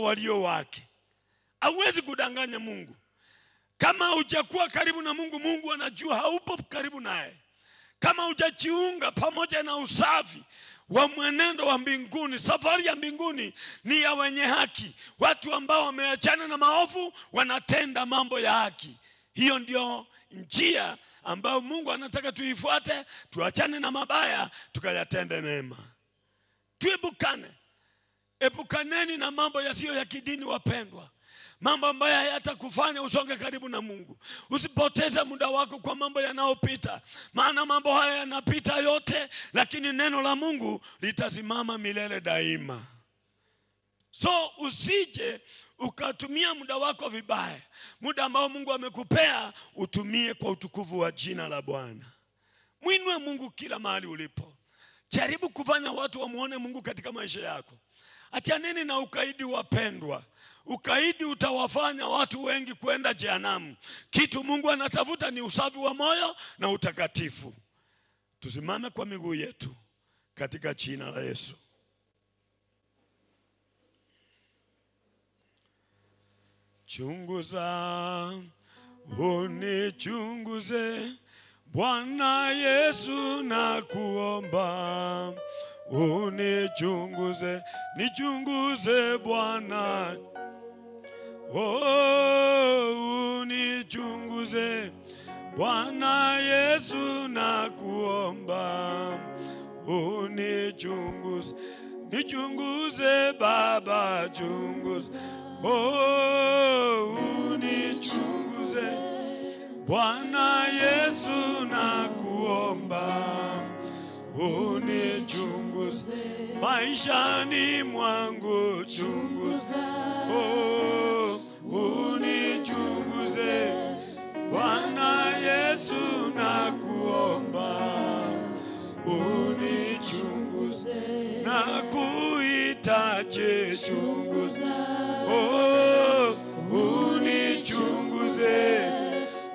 walio wake. Hauwezi kudanganya Mungu. Kama hujakuwa karibu na Mungu, Mungu anajua haupo karibu naye. Kama hujajiunga pamoja na usafi wa mwenendo wa mbinguni, safari ya mbinguni ni ya wenye haki, watu ambao wameachana na maovu, wanatenda mambo ya haki. Hiyo ndio njia ambayo Mungu anataka tuifuate, tuachane na mabaya, tukayatende mema. Tuepukane. Epukaneni na mambo yasiyo ya kidini, wapendwa. Mambo ambayo hayatakufanya usonge karibu na Mungu. Usipoteze muda wako kwa mambo yanayopita, maana mambo haya yanapita yote, lakini neno la Mungu litasimama milele daima. So usije ukatumia muda wako vibaya. Muda ambao Mungu amekupea utumie kwa utukufu wa jina la Bwana. Mwinue Mungu kila mahali ulipo. Jaribu kufanya watu wamuone Mungu katika maisha yako. Achaneni na ukaidi, wapendwa. Ukaidi utawafanya watu wengi kwenda jehanamu. Kitu Mungu anatafuta ni usafi wa moyo na utakatifu. Tusimame kwa miguu yetu katika jina la Yesu. Chunguza, unichunguze, Bwana Yesu nakuomba. Unichunguze, nichunguze Bwana. Oh, unichunguze, Bwana Yesu nakuomba. Unichunguze, nichunguze Baba, chunguze. Oh, unichunguze, Bwana Yesu nakuomba. Unichunguze maishani mwangu, chunguze. Oh, unichunguze, Bwana Yesu nakuomba. Unichunguze, nakuhitaji, chunguze. Oh, unichunguze,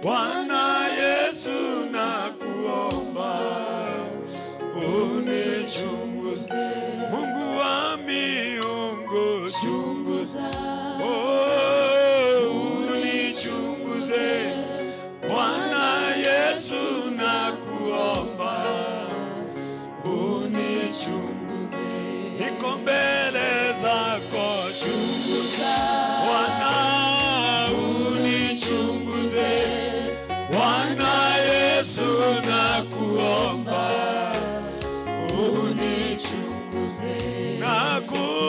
Bwana Yesu nakuomba. Unichunguze, Mungu wa miungu, chunguza. Oh, unichunguze, Bwana Yesu nakuomba. Unichunguze, niko mbele zako, chunguza. Bwana unichunguze, Bwana Yesu nakuomba. Unichunguze,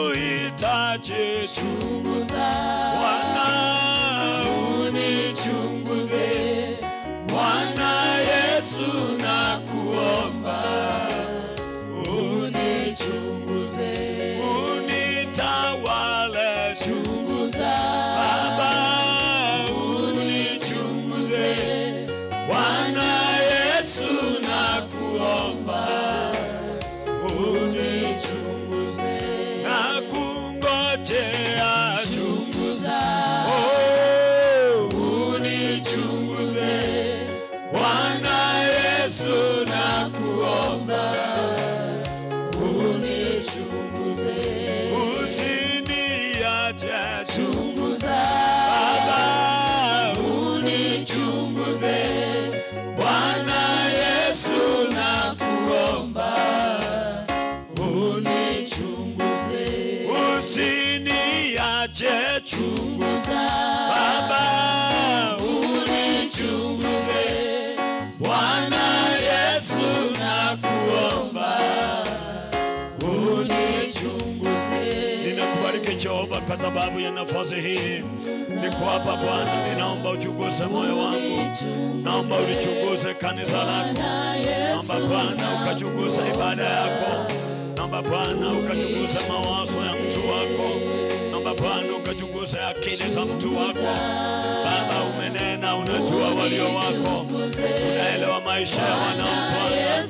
nakuhitaji, chunguza. Bwana unichunguze, Bwana Yesu nakuomba. Unichunguze, unitawale, chunguza. Baba unichunguze, Bwana Yesu nakuomba. Unichunguze, nakungojea, chunguza. Oh, unichunguze, Bwana Yesu nakuomba. Unichunguze, usiniache, chunguza. Baba unichunguze, Bwana Yesu nakuomba. Unichunguze, usiniache, chunguza. Baba unichunguze, Bwana Yesu nakuomba. Unichunguze. Ninakubariki Jehova kwa sababu ya nafasi hii. Niko hapa Bwana, ninaomba uchunguze moyo wangu. Naomba ulichunguze kanisa lako. Naomba Bwana ukachunguze ibada yako. Naomba Bwana ukachunguze mawazo ya mtu wako. Naomba Bwana ukachunguze akili za mtu wako. Baba umenena, unajua walio wako. Unaelewa maisha ya wanao Bwana.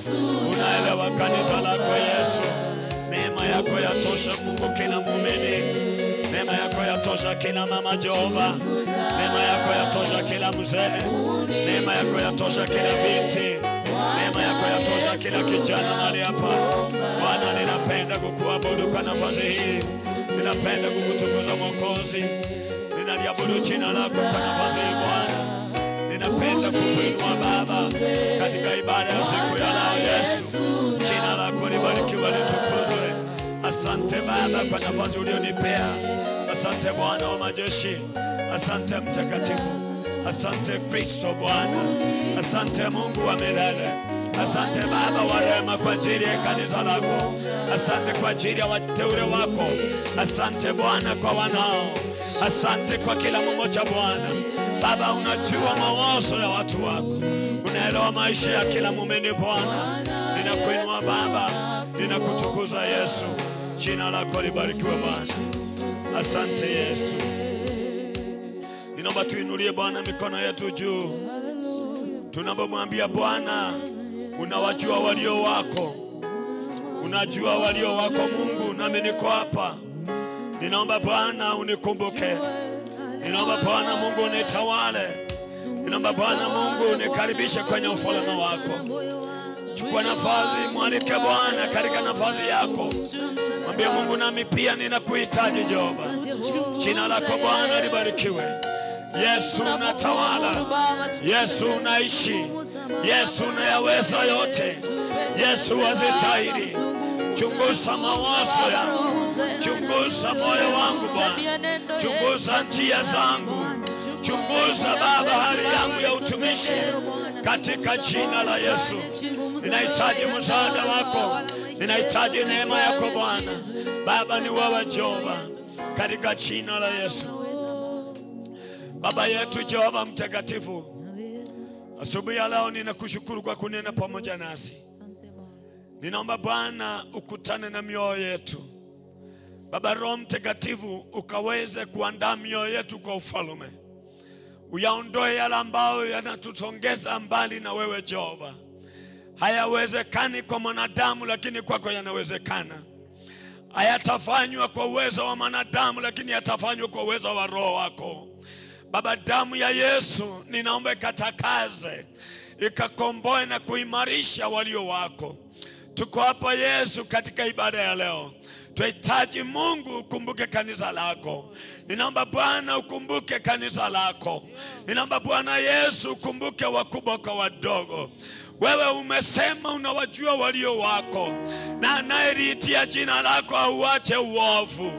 Unaelewa kanisa lako Yesu. Neema yako yatosha Mungu kila muumini. Neema yako yatosha kila mama Jehova. Neema yako yatosha kila mzee. Neema yako yatosha kila binti. Neema yako yatosha kila kijana mahali hapa. Bwana, ninapenda kukuabudu kwa nafasi hii. Ninapenda kukutukuza Mwokozi. Ninaliabudu jina lako kwa nafasi hii Bwana. Ninapenda kukuinua Baba katika ibada ya siku ya leo Yesu. Jina lako libarikiwe, litukuzwe. Asante Baba kwa nafasi ulionipea. Asante Bwana wa majeshi. Asante Mtakatifu. Asante Kristo Bwana. Asante Mungu wa milele. Asante Baba wa rehema kwa ajili ya kanisa lako. Asante kwa ajili ya wateule wako. Asante Bwana kwa wanao. Asante kwa kila mmoja Bwana. Baba, unajua mawazo ya watu wako. Unaelewa maisha ya kila muumini Bwana. Ninakuinua Baba, ninakutukuza Yesu. Jina lako libarikiwe Bwana. Asante Yesu. Ninaomba tuinulie Bwana mikono yetu juu. Tunapomwambia Bwana, unawajua walio wako. Unajua walio wako Mungu, nami niko hapa. Ninaomba Bwana unikumbuke. Ninaomba Bwana Mungu unitawale. Ninaomba Bwana Mungu unikaribishe kwenye ufalme wako. Chukua nafasi, mwalike Bwana katika nafasi yako. Mwambie Mungu, nami pia ninakuhitaji Jehova. Jina lako Bwana libarikiwe. Yesu unatawala. Yesu unaishi. Yesu unayaweza yote. Yesu wazitahiri. Chunguza mawazo yangu. Chunguza moyo wangu Bwana. Chunguza njia zangu. Chunguza Baba hali yangu ya utumishi. Katika jina la Yesu. Ninahitaji msaada wako. Ninahitaji neema yako Bwana. Baba ni wewe Jehova. Katika jina la Yesu. Baba yetu Jehova Mtakatifu, asubuhi ya leo ninakushukuru kwa kunena pamoja nasi. Ninaomba Bwana ukutane na mioyo yetu. Baba Roho Mtakatifu ukaweze kuandaa mioyo yetu kwa ufalme. Uyaondoe yale ambayo yanatusongeza mbali na wewe Jehova. Hayawezekani kwa mwanadamu, lakini kwako yanawezekana. Hayatafanywa kwa uwezo wa mwanadamu, lakini yatafanywa kwa uwezo wa Roho wako. Baba, damu ya Yesu ninaomba ikatakaze, ikakomboe na kuimarisha walio wako. Tuko hapa Yesu katika ibada ya leo. Tunahitaji Mungu ukumbuke kanisa lako. Ninaomba Bwana ukumbuke kanisa lako. Ninaomba Bwana Yesu ukumbuke wakubwa kwa wadogo. Wewe umesema unawajua walio wako, na anayeliitia jina lako auache uovu.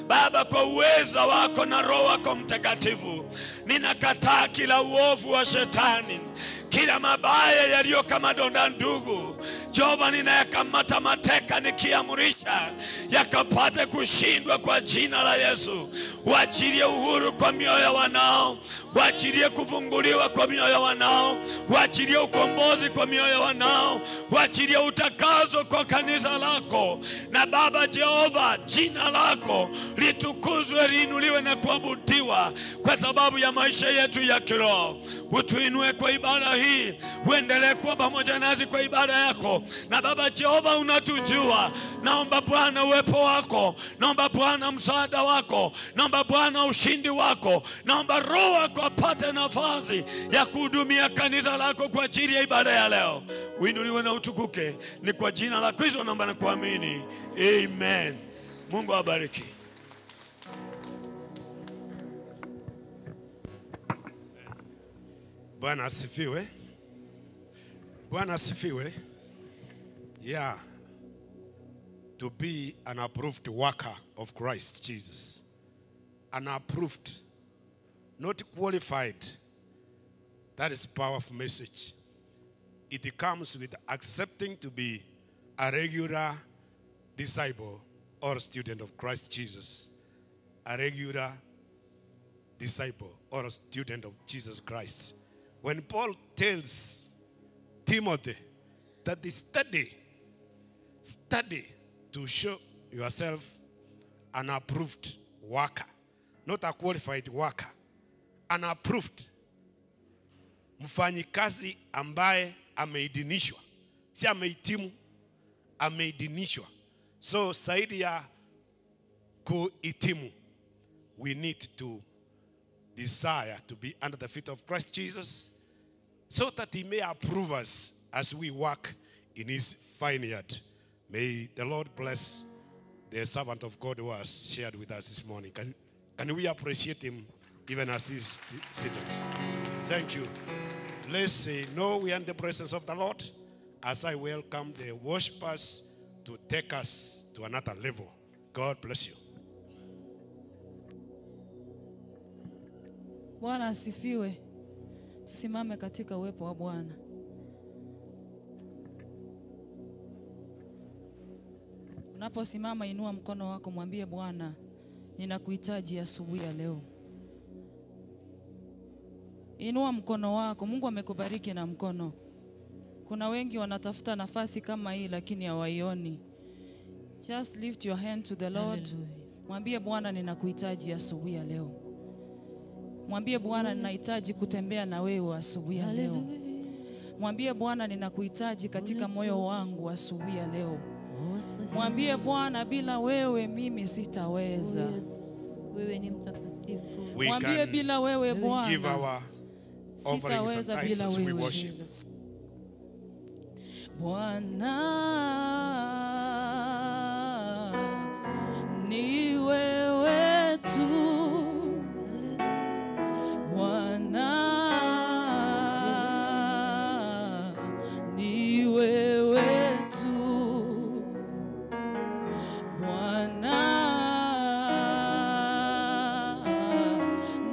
Baba, kwa uweza wako na Roho wako Mtakatifu, ninakataa kila uovu wa shetani, kila mabaya yaliyo kama donda ndugu. Jehova, ninayakamata mateka nikiamrisha yakapate kushindwa kwa jina la Yesu. Waachilie uhuru kwa mioyo wanao, waachilie kufunguliwa kwa mioyo wanao, waachilie ukombozi kwa mioyo wanao, waachilie utakaso kwa kanisa lako. Na Baba Jehova, jina lako litukuzwe, liinuliwe na kuabudiwa kwa sababu ya maisha yetu ya kiroho. Utuinue kwa ibada hii, uendelee kuwa pamoja nasi kwa ibada yako. Na Baba Jehova, unatujua. Naomba Bwana uwepo wako, naomba Bwana msaada wako, naomba Bwana ushindi wako, naomba Roho wako apate nafasi ya kuhudumia kanisa lako kwa ajili ya ibada ya leo. Uinuliwe na utukuke. Ni kwa jina la Kristo naomba na kuamini. Amen. Mungu awabariki. Bwana asifiwe. Bwana asifiwe. Yeah. To be an approved worker of Christ Jesus. An approved, not qualified. That is powerful message. It comes with accepting to be a regular disciple or student of Christ Jesus. A regular disciple or student of Jesus Christ. When Paul tells Timothy that the study to show yourself an approved worker, not a qualified worker, an approved, mfanyikazi ambaye ameidhinishwa, si amehitimu, ameidhinishwa. So zaidi ya kuhitimu, we need to desire to be under the feet of Christ Jesus so that he may approve us as we work in his vineyard. May the Lord bless the servant of God who has shared with us this morning. Can we appreciate him even as he's seated? Thank you. Let's say, no, we are in the presence of the Lord as I welcome the worshipers to take us to another level. God bless you. Bwana asifiwe. Tusimame katika uwepo wa Bwana. Unaposimama inua mkono wako, mwambie Bwana, ninakuhitaji asubuhi ya leo. Inua mkono wako. Mungu amekubariki na mkono. Kuna wengi wanatafuta nafasi kama hii lakini hawaioni. Just lift your hand to the Lord. Mwambie Bwana, ninakuhitaji asubuhi ya leo. Mwambie Bwana, ninahitaji kutembea na wewe asubuhi ya leo. Mwambie Bwana, ninakuhitaji katika moyo wangu asubuhi ya leo. Mwambie Bwana, bila wewe mimi sitaweza. Wewe ni mtakatifu. Mwambie bila wewe Bwana give our offerings and tithes as we worship. Bwana ni wewe tu. Bwana ni wewe tu. Bwana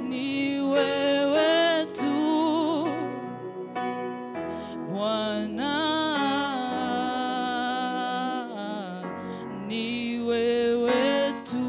ni wewe tu. Bwana ni wewe tu.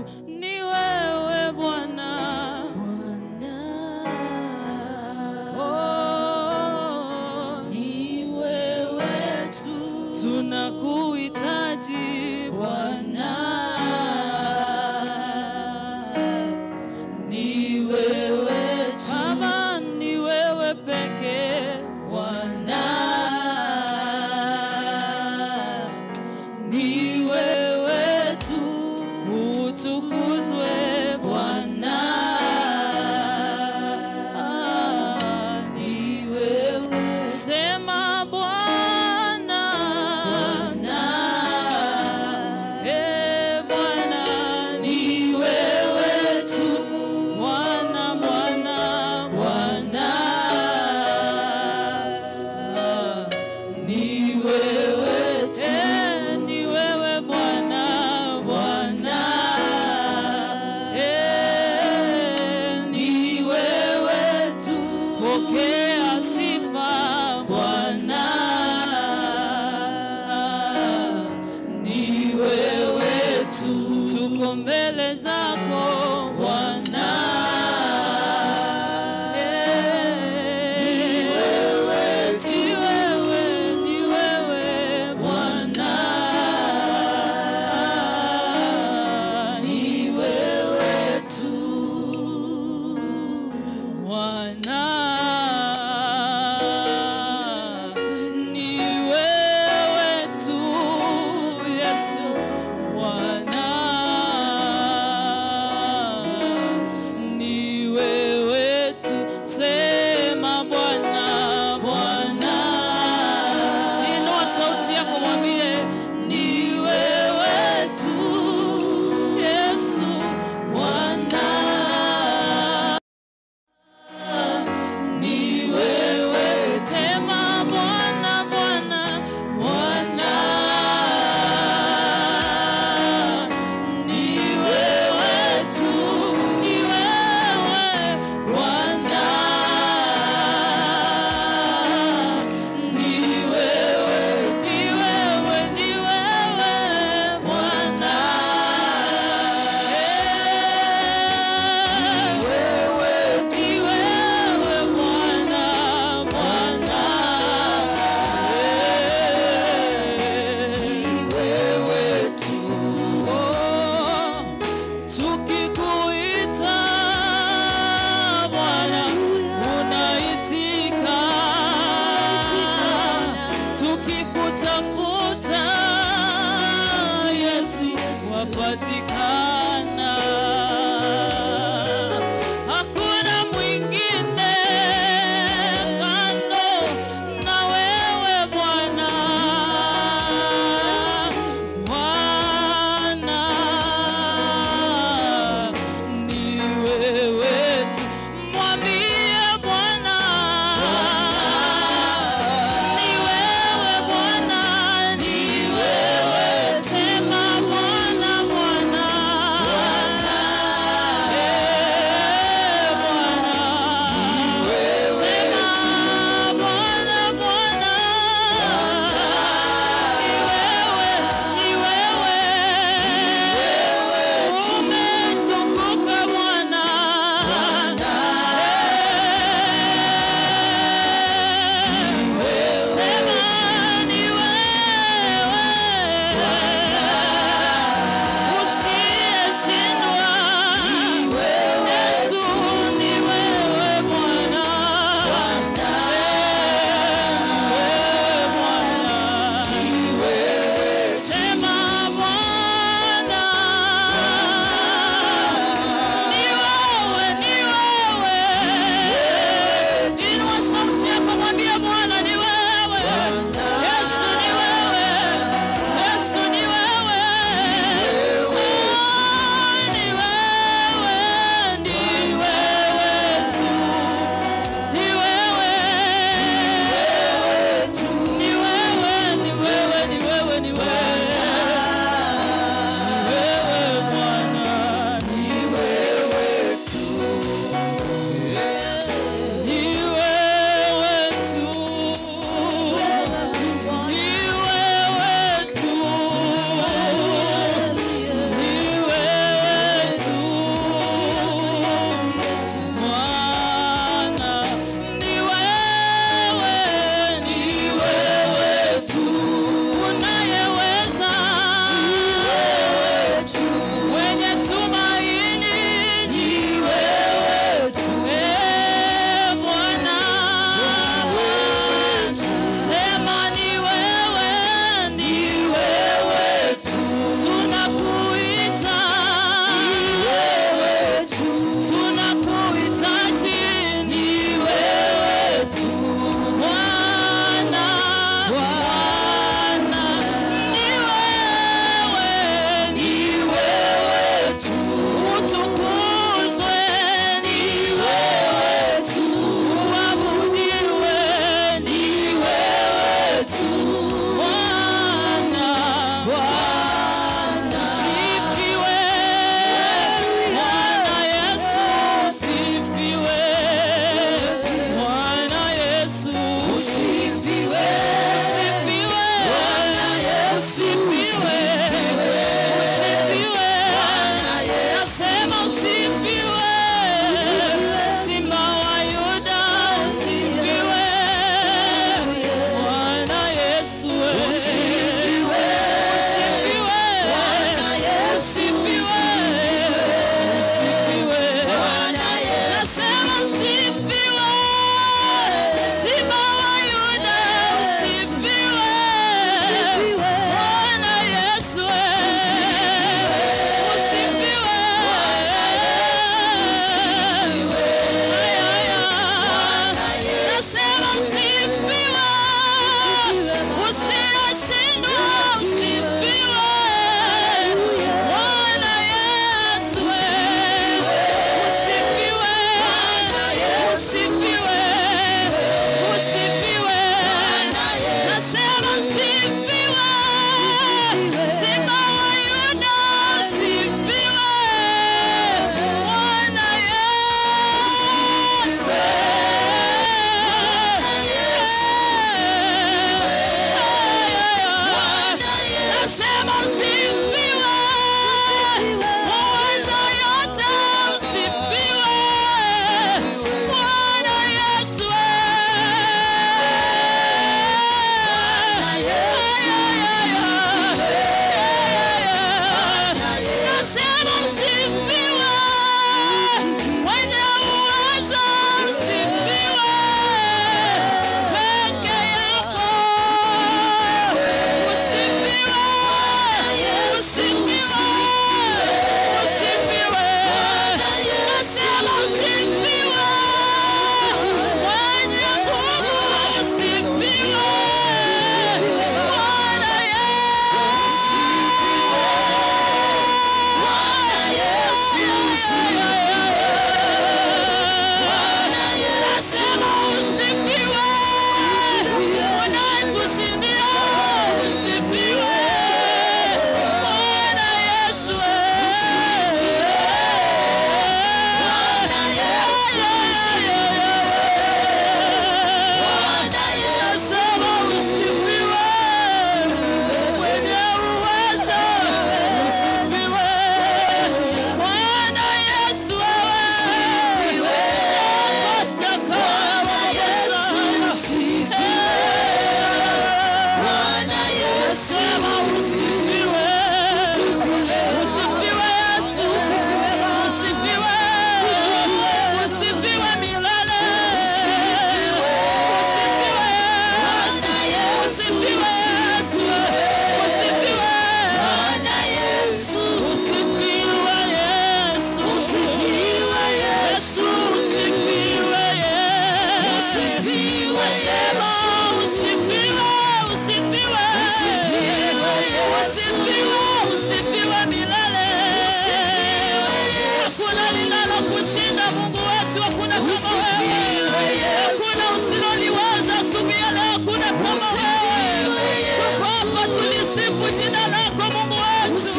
Bwana Mungu wetu, hakuna kama wewe. Hakuna usiloliweza asubuhi ya leo, hakuna kama wewe. Tuko hapa tulisifu jina lako Mungu wetu.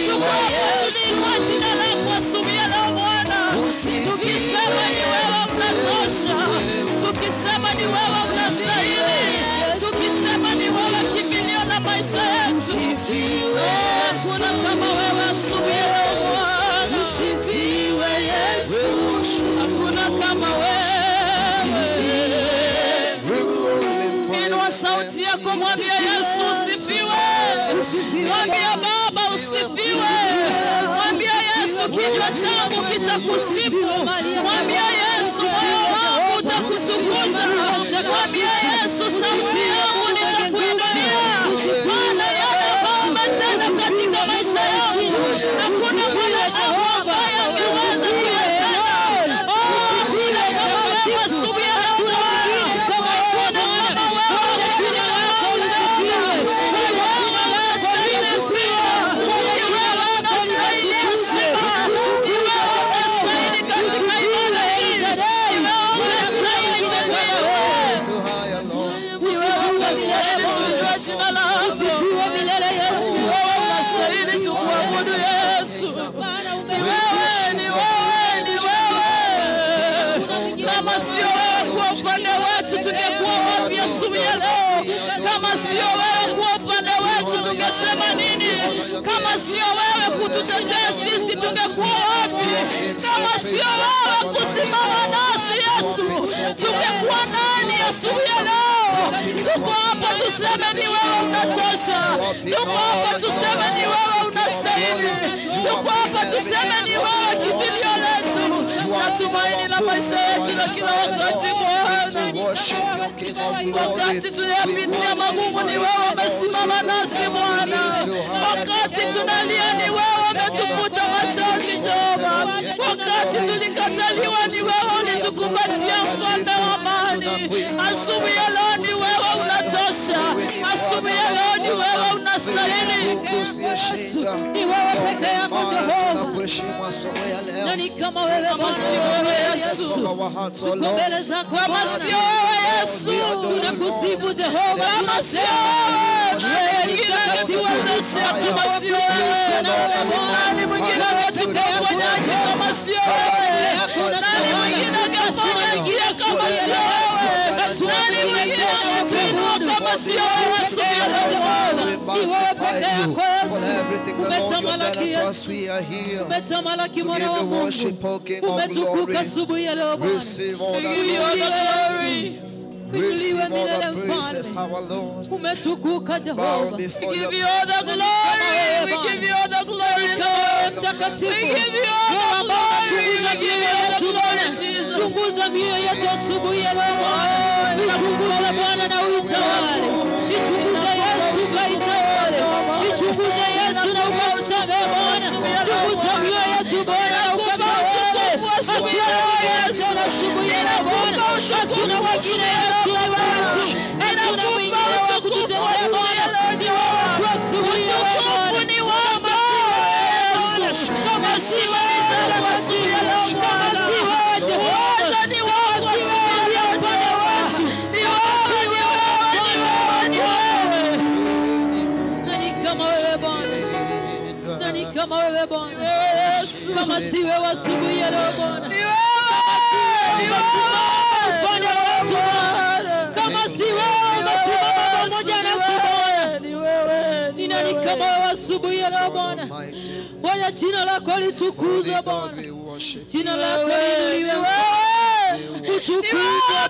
Tuko hapa tuliinua jina lako asubuhi ya leo Bwana. Tukisema ni wewe unatosha, tukisema ni wewe unastahili, tukisema ni wewe kimbilio la maisha yetu. Hakuna kama wewe asubuhi ya leo Bwana. Usifiwe Yesu, hakuna kama wewe. Inua sauti yako, mwambie Yesu usifiwe. Mwambie Baba usifiwe. Mwambie Yesu kinywa changu kitakusifu. Mwambie Yesu moyo wangu utakutukuza. Mwambie Yesu sauti yangu nitakuinulia. Maana yale ambayo umetenda katika maisha yangu, hakuna mwanadamu ambaye angeweza kuyatenda. Oh, hakuna kama wewe asubuhi ya leo Bwana. Hakuna kama wewe katika maisha yangu. Ni wewe unastahili sifa. Ni wewe unastahili heshima. Ni wewe unastahili katika ibada hii. Ni wewe unastahili tukuinuliwe. Ni wewe unastahili tuinue jina lako. Ni wewe unastahili tukuabudu Yesu. Ni wewe, ni wewe, ni wewe. Kama sio wewe kuwa upande wetu, tungekuwa wapi asubuhi ya leo? Kama sio wewe kuwa upande wetu, tungesema nini? Kama sio wewe kututetea sisi, tungekuwa wapi? Kama sio wewe kusimama nasi Yesu, tungekuwa nani asubuhi ya leo? Tuko hapa tuseme ni wewe unatosha. Tuko hapa tuseme ni wewe unastahili. Tuko hapa tuseme ni wewe kimbilio letu na tumaini la maisha yetu na kila wakati Bwana. Wakati tunapitia magumu, ni wewe umesimama nasi Bwana. Wakati tunalia, ni wewe umetufuta machozi Jehova. Wakati tulikataliwa, ni wewe ulitukumbatia mfalme wa amani. Asubuhi ya leo ni wewe unatosha. Asubuhi ya leo ni wewe unastahili. Ni wewe peke yako Jehova. Nani kama wewe Kama sio wewe Yesu, Tuko mbele zako kama sio wewe Yesu, tunakusifu Jehova. Kama sio wewe, mwingine angetuwezesha kama sio wewe. Nani mwingine angetupea uponyaji kama sio wewe? Nani mwingine angefanya njia kama sio wewe? Nani mwingine angetuinua kama sio wewe? Asubuhi ya leo Bwana. Ni wewe peke yako Yesu. Umetamalaki Yesu. Umetamalaki mwana wa Mungu. Umetukuka asubuhi ya leo Bwana. We give you all the glory. Uinuliwe milele Mfalme. Umetukuka Jehova. We give you all the glory. We give you all the glory, Lord. Mtakatifu. We give you all the glory. We give you all the glory, Jesus. Chunguza mioyo yetu asubuhi ya leo Bwana. Ichunguze Bwana na uitawale. Ichunguze Yesu kaitawale. Ichunguze Yesu na ukamsamehe Bwana. Chunguza mioyo yetu Bwana na ukatawale. Hatuna asubuhi ya leo Bwana. Hatuna wengine Yesu ni wewe tu. Hatuna mwingine wa kututetea Bwana. Ni wewe tu asubuhi ya leo Utukufu Bwana. ni wako Yesu. Kama si wewe asubuhi ya leo Bwana. Uweza ni wako asubuhi ya leo Bwana. Ni wewe, ni wewe, ni wewe, ni wewe. Nani kama wewe Bwana? Nani kama wewe Bwana? Kama si wewe asubuhi ya leo Bwana. Ni wewe, ni wewe. Upande wetu Bwana. Kama si wewe umesimama pamoja nasi Bwana. Ni wewe, Ni nani kama wewe asubuhi ya leo Bwana? Bwana, jina lako litukuzwe Bwana. Jina lako liinuliwe Bwana. Utukuzwe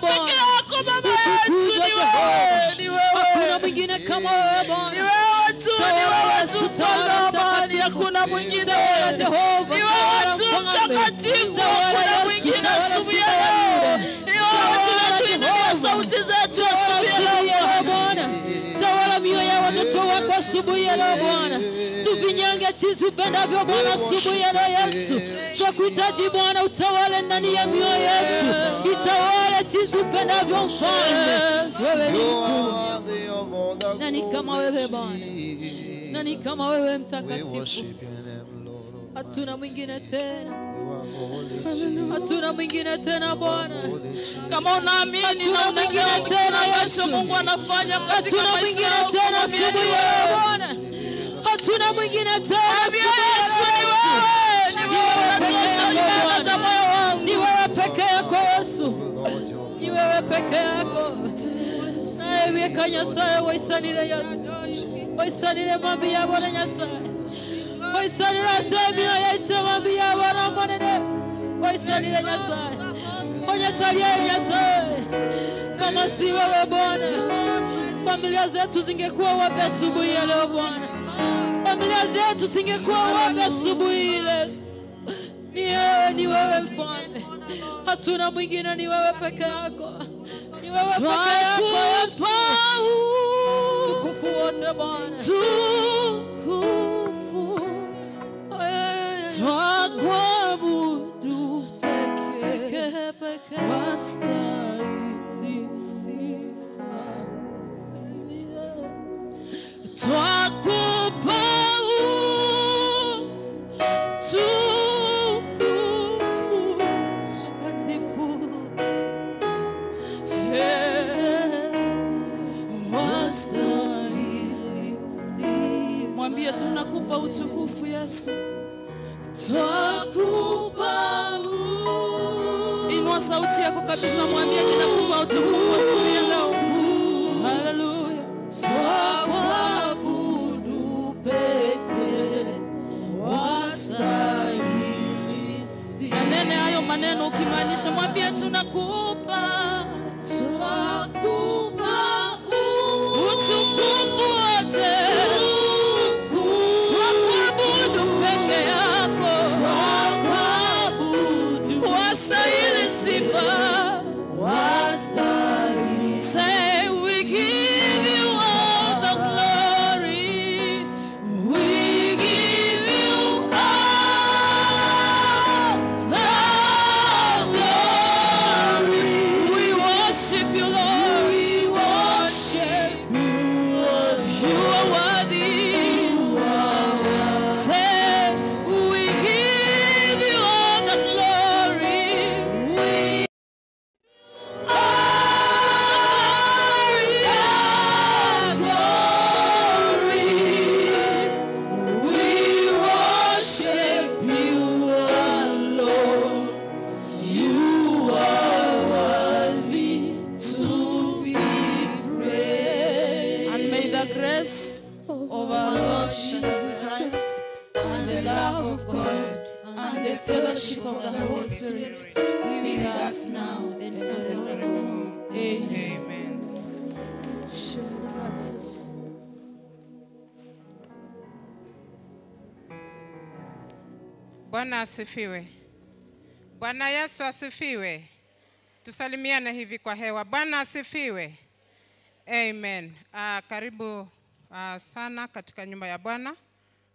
Bwana. Peke yako Baba yetu, Utukuzwe ni wewe, Jehova. ni wewe. Hakuna mwingine kama wewe Bwana. Ni wewe tu, ni wewe tu mfalme wa amani, hakuna mwingine. Tawala Jehova, Ni wewe tawala tu Mfalme. mtakatifu, Tawala hakuna Yesu, mwingine tawala asubuhi ya Simba wa leo. Yuda. Ni wewe tunatuinulia sauti zetu asubuhi ya Asubuhi ya leo. leo Bwana. Tawala mioyo ya watoto wako asubuhi ya leo Bwana. Tufinyange jinsi upendavyo Bwana asubuhi ya leo Yesu. Twakuhitaji Bwana, utawale ndani ya mioyo yetu. Itawale jinsi upendavyo Mfalme. Wewe ni mkuu. Nani kama wewe Bwana? Nani kama wewe Mtakatifu? Hatuna mwingine tena. Hatuna mwingine tena Bwana. Kama unaamini na unaelewa tena ambacho Mungu anafanya katika maisha yako, tena asubuhi ya Bwana. Hatuna mwingine tena. Yesu ni wewe, ni wewe unatosha ibada za moyo wangu. Ni wewe peke yako Yesu. Ni wewe peke yako. Nawe Nyasaye waisanire Yesu. Waisanire mambi ya Bwana Nyasaye. Waisanire semira yaite mambi ya Bwana monene. Waisanire Nyasaye. Onyetalia Nyasaye. Kama si wewe Bwana, familia zetu zingekuwa wapi asubuhi ya leo Bwana? Familia zetu zingekuwa wapi asubuhi ile? Ni wewe Mfalme. Hatuna mwingine, ni wewe peke yako. Ni wewe peke yako Yesu. Tukufu wote Bwana. Tukufu twakuabudu pekee, wastahili sifa. Twakupa utukufu wastahili sifa. Mwambie tunakupa utukufu Yesu. Twakupa. Inua sauti yako kabisa, mwambie ninakupa utukufu asubuhi ya leo. Hallelujah. Twakuabudu pekee, wastahili sifa. Manene hayo maneno ukimaanisha, mwambie tunakupa, twakupa utukufu wote. Twakuabudu peke yako, twakuabudu, wastahili sifa, wastahili. Say we give you all the glory, we give you all the glory. We worship you, Lord. We worship you. You are worthy. Say we give you all the glory. We glory. We worship you alone. You are worthy to be praised. And may the grace of our Lord Jesus Christ and the love of God and the fellowship of the Holy Spirit be with us now and forevermore. Amen. Amen. Bwana asifiwe. Bwana Yesu asifiwe. Tusalimiane hivi kwa hewa. Bwana asifiwe. Amen. Karibu sana katika nyumba ya Bwana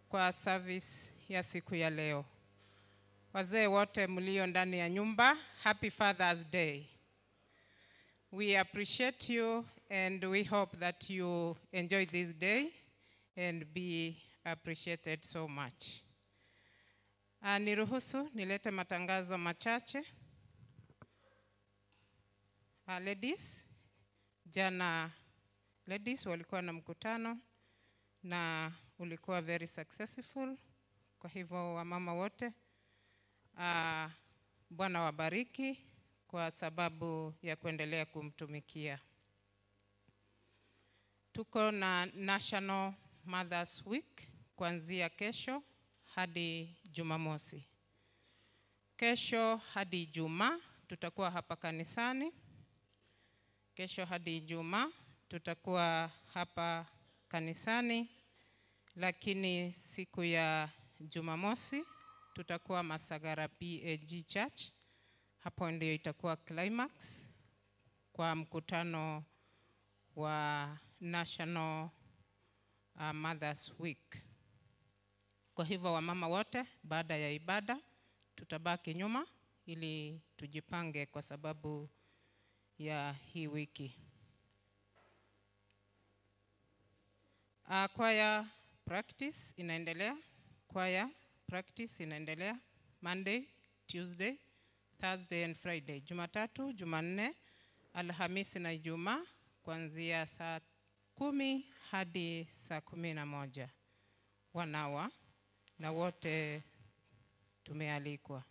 kwa service ya siku ya leo. Wazee wote mlio ndani ya nyumba, Happy Father's Day. We appreciate you and we hope that you enjoy this day and be appreciated so much. Niruhusu nilete matangazo machache. Ladies, jana ladies walikuwa na mkutano na ulikuwa very successful. Kwa hivyo wamama wote, Bwana wabariki kwa sababu ya kuendelea kumtumikia. Tuko na National Mothers Week kuanzia kesho hadi Jumamosi. Kesho hadi Ijumaa tutakuwa hapa kanisani. Kesho hadi Ijumaa tutakuwa hapa kanisani, lakini siku ya Jumamosi tutakuwa Masagara PAG Church. Hapo ndio itakuwa climax kwa mkutano wa National Mothers Week. Kwa hivyo wamama wote baada ya ibada tutabaki nyuma ili tujipange kwa sababu ya hii wiki. Choir practice inaendelea. Choir practice inaendelea Monday, Tuesday, Thursday and Friday. Jumatatu, Jumanne, Alhamisi na Ijumaa kuanzia saa 10 hadi saa 11. Wanawa na wote tumealikwa.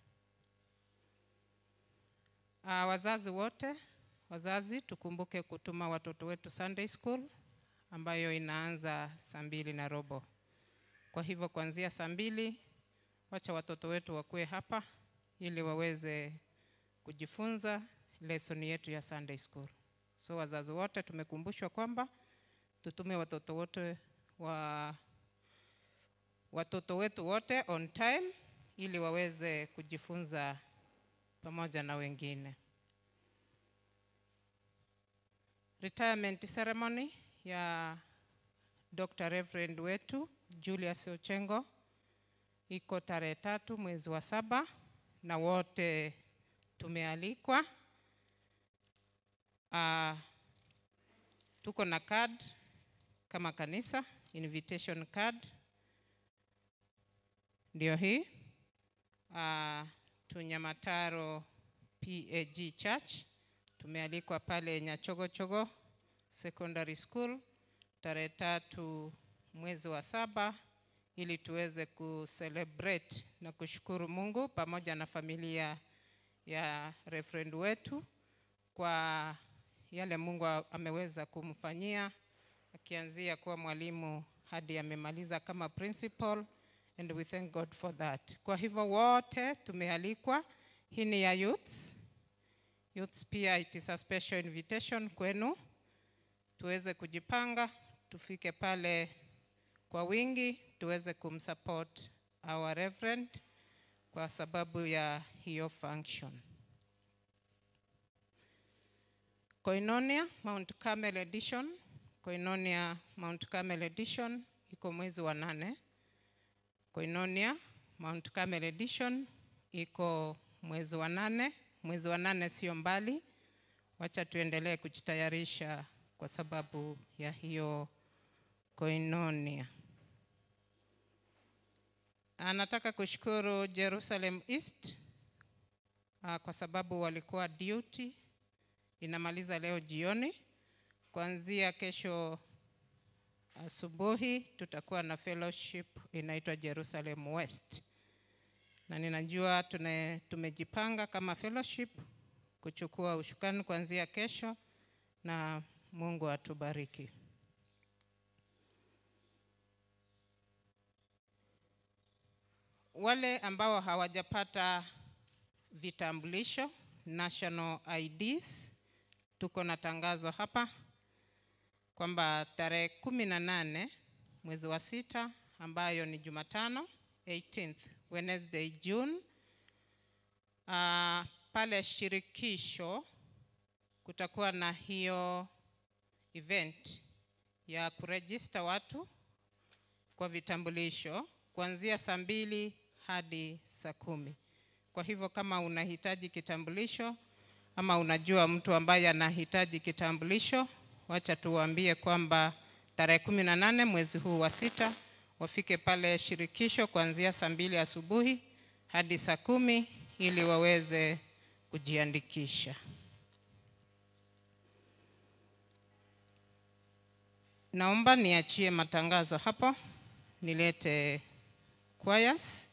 Wazazi wote, wazazi tukumbuke kutuma watoto wetu Sunday school ambayo inaanza saa 2:15. Kwa hivyo kuanzia saa 2 wacha watoto wetu wakue hapa ili waweze kujifunza lesson yetu ya Sunday school. So wazazi wote tumekumbushwa kwamba tutume watoto wote watoto wetu wote on time ili waweze kujifunza pamoja na wengine. Retirement ceremony ya Dr. Reverend wetu Julius Ochengo iko tarehe 3 mwezi wa 7 na wote tumealikwa. Tuko na card kama kanisa, invitation card ndio hii. Tunyamataro PAG Church tumealikwa pale Nyachogochogo Secondary School tarehe 3 mwezi wa 7 ili tuweze kucelebrate na kushukuru Mungu pamoja na familia ya reverend wetu kwa yale Mungu ameweza kumfanyia akianzia kuwa mwalimu hadi amemaliza kama principal, and we thank God for that. Kwa hivyo wote tumealikwa. Hii ni ya youths. Youths pia it is a special invitation kwenu tuweze kujipanga tufike pale kwa wingi tuweze kumsupport our reverend kwa sababu ya hiyo function. Koinonia Mount Carmel Edition, Koinonia Mount Carmel Edition iko mwezi wa 8. Koinonia Mount Carmel Edition iko mwezi wa 8. Mwezi wa 8 sio mbali. Wacha tuendelee kujitayarisha kwa sababu ya hiyo Koinonia. Anataka kushukuru Jerusalem East kwa sababu walikuwa duty inamaliza leo jioni. Kuanzia kesho asubuhi tutakuwa na fellowship inaitwa Jerusalem West. Na ninajua tumejipanga kama fellowship kuchukua ushukani kuanzia kesho, na Mungu atubariki. Wale ambao hawajapata vitambulisho, national IDs, tuko na tangazo hapa kwamba tarehe 18 mwezi wa 6 ambayo ni Jumatano 18th Wednesday June, pale shirikisho kutakuwa na hiyo event ya kuregister watu kwa vitambulisho kuanzia saa 2 hadi saa 10. Kwa hivyo kama unahitaji kitambulisho ama unajua mtu ambaye anahitaji kitambulisho, wacha tuwaambie kwamba tarehe 18 mwezi huu wa 6 wafike pale shirikisho kuanzia saa 2 asubuhi hadi saa 10 ili waweze kujiandikisha. Naomba niachie matangazo hapo, nilete choirs.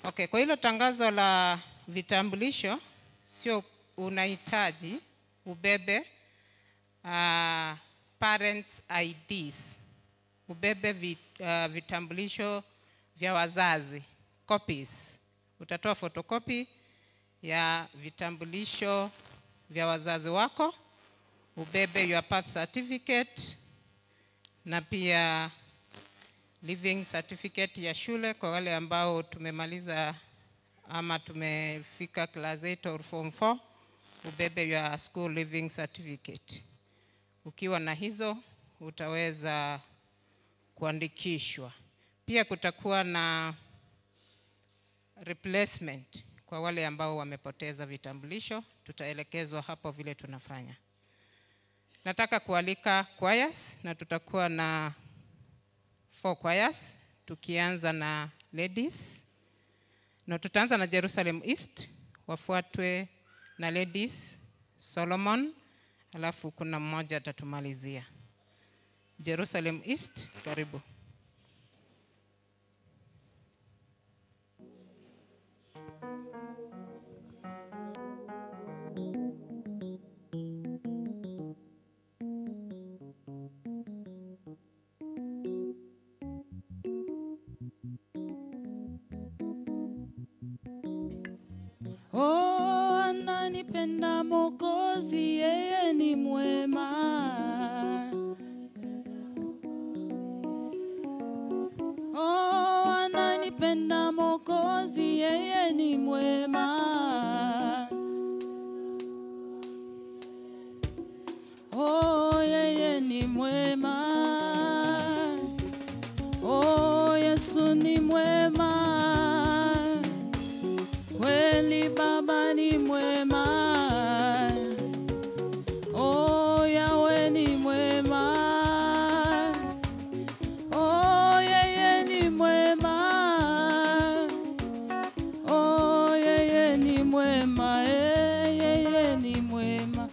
Okay, kwa hilo tangazo la vitambulisho, sio unahitaji ubebe parents IDs, ubebe vitambulisho vya wazazi, copies. Utatoa photocopy ya vitambulisho vya wazazi wako, ubebe your birth certificate na pia living certificate ya shule kwa wale ambao tumemaliza ama tumefika class 8 or form 4, ubebe your school living certificate. Ukiwa na hizo utaweza kuandikishwa. Pia kutakuwa na replacement kwa wale ambao wamepoteza vitambulisho, tutaelekezwa hapo vile tunafanya. Nataka kualika choirs na tutakuwa na 4 choirs, tukianza na ladies. Na tutaanza na Jerusalem East, wafuatwe na ladies Solomon, alafu kuna mmoja atatumalizia. Jerusalem East, karibu. Oh, ananipenda Mwokozi, yeye ni mwema. Oh, ananipenda Mwokozi, yeye ni mwema. Oh, yeye ni mwema. Oh, Yesu ni mwema. Kweli Baba ni mwema. Oh, Yahweh ni mwema. Oh, yeye ni mwema. Oh, yeye ni mwema. Yeye ni mwema.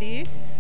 Ladies.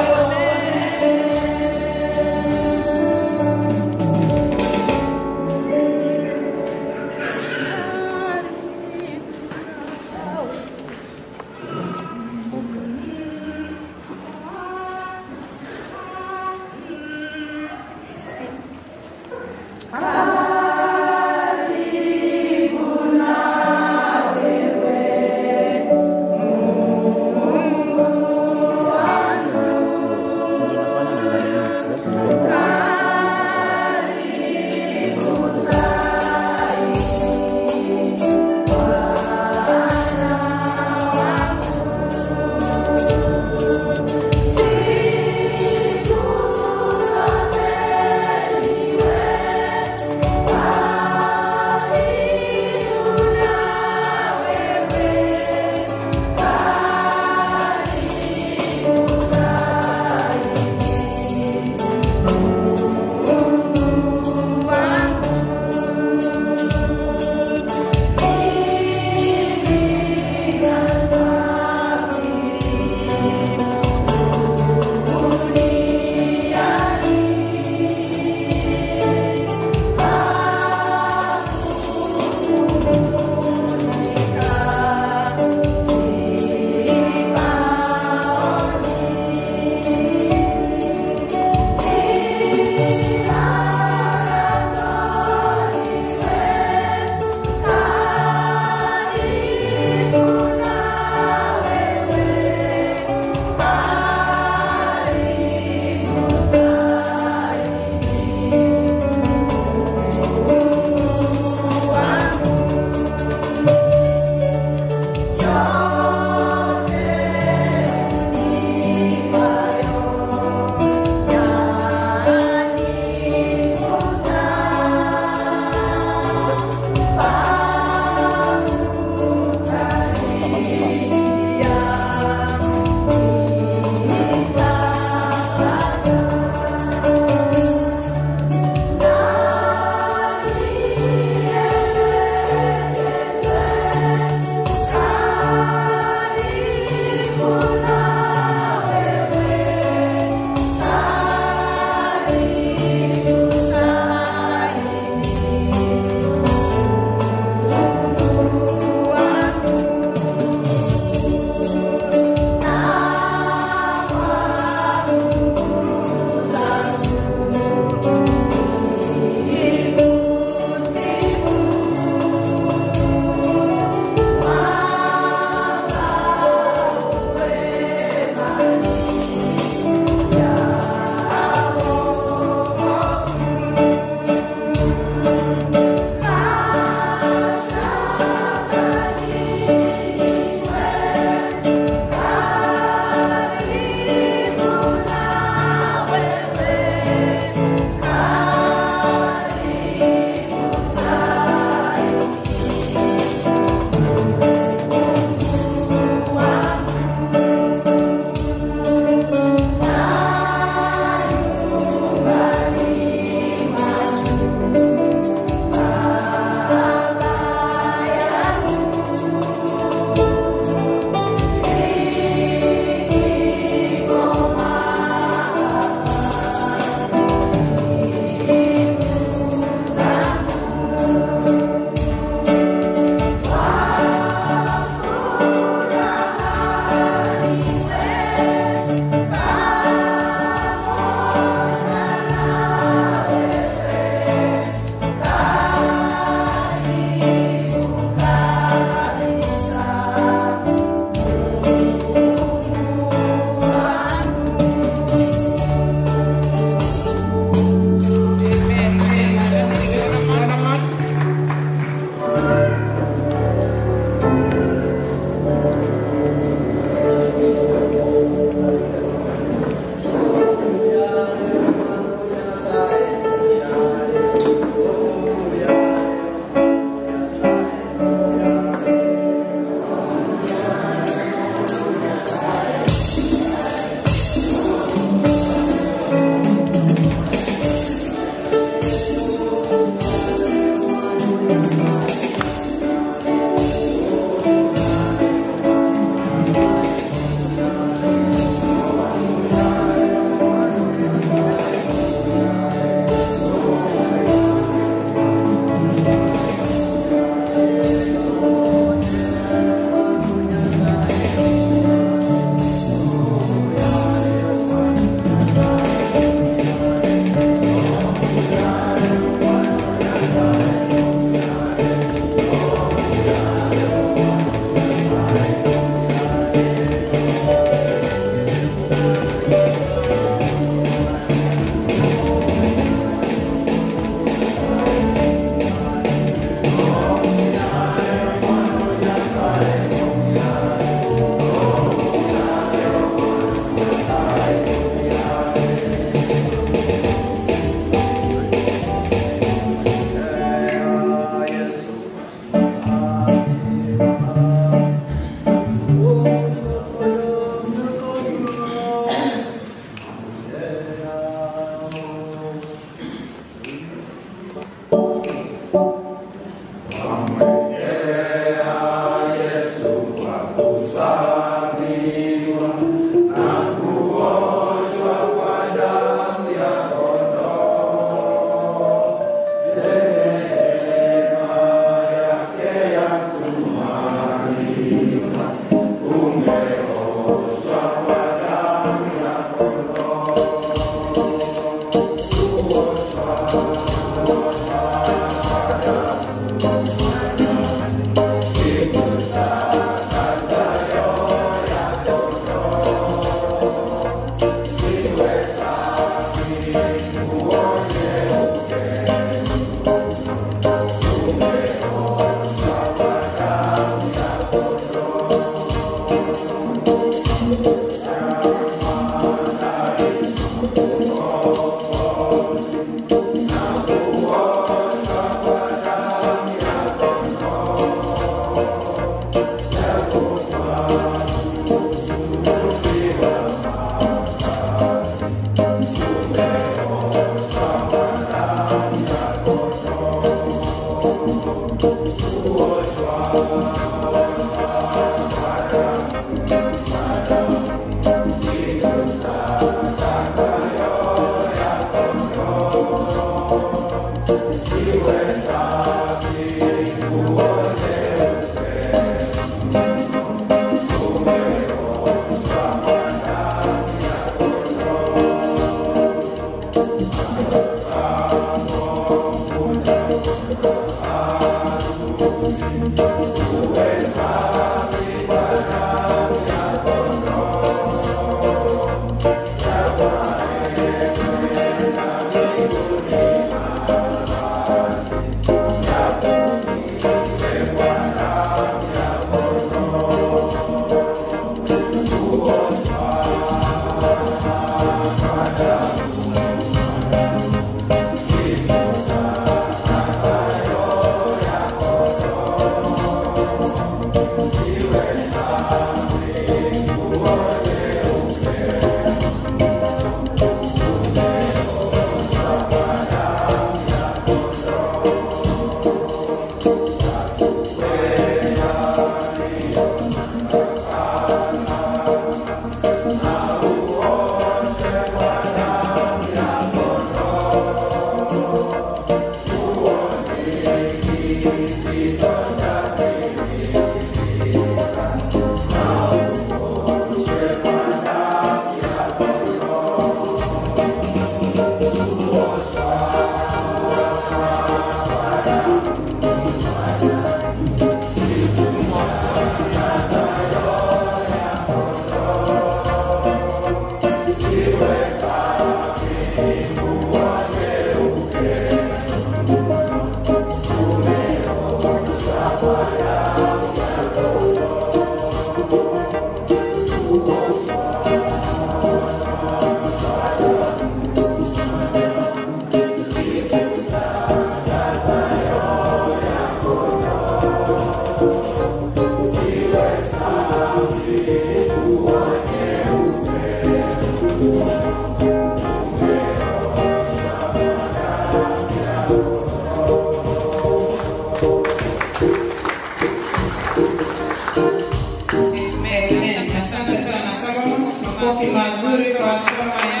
Makofi mazuri kwa somo ya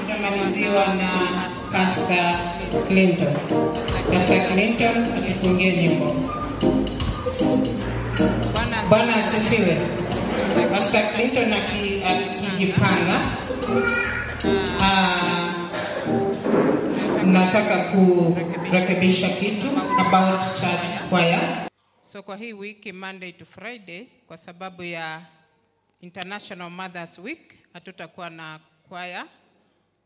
itamaliziwa na Pastor Clinton. Pastor Clinton atufungie nyimbo. Bwana asifiwe. Pastor Clinton akijipanga, nataka kurekebisha kitu about church choir. So kwa hii wiki Monday to Friday, kwa sababu ya International Mothers Week, hatutakuwa na choir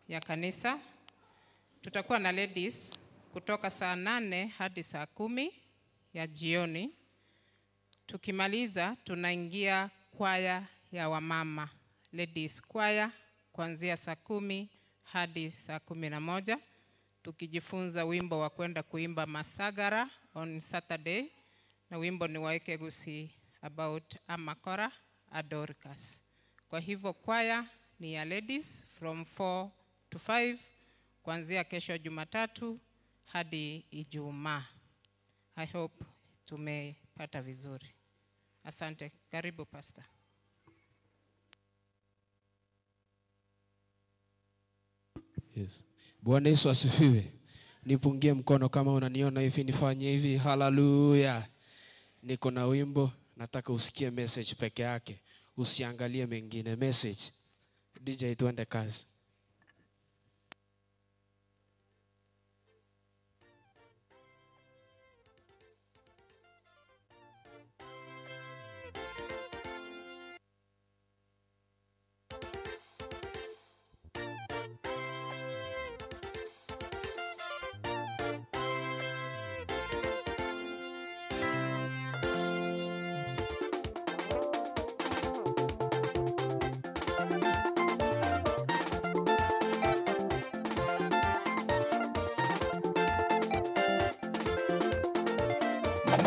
ya kanisa. Tutakuwa na ladies kutoka saa 8 hadi saa 10 ya jioni. Tukimaliza tunaingia choir ya wamama, ladies choir, kuanzia saa 10 hadi saa 11, tukijifunza wimbo wa kwenda kuimba Masagara on Saturday, na wimbo ni waeke gusi about Amakora Adorcas. Kwa hivyo choir ni ya ladies from 4 to 5 kuanzia kesho Jumatatu hadi Ijumaa. I hope tumepata vizuri. Asante. Karibu Pastor. Yes. Bwana Yesu asifiwe. Nipungie mkono kama unaniona hivi, nifanye hivi. Hallelujah. Niko na wimbo, nataka usikie message peke yake. Usiangalie mengine, message. DJ tuende kazi.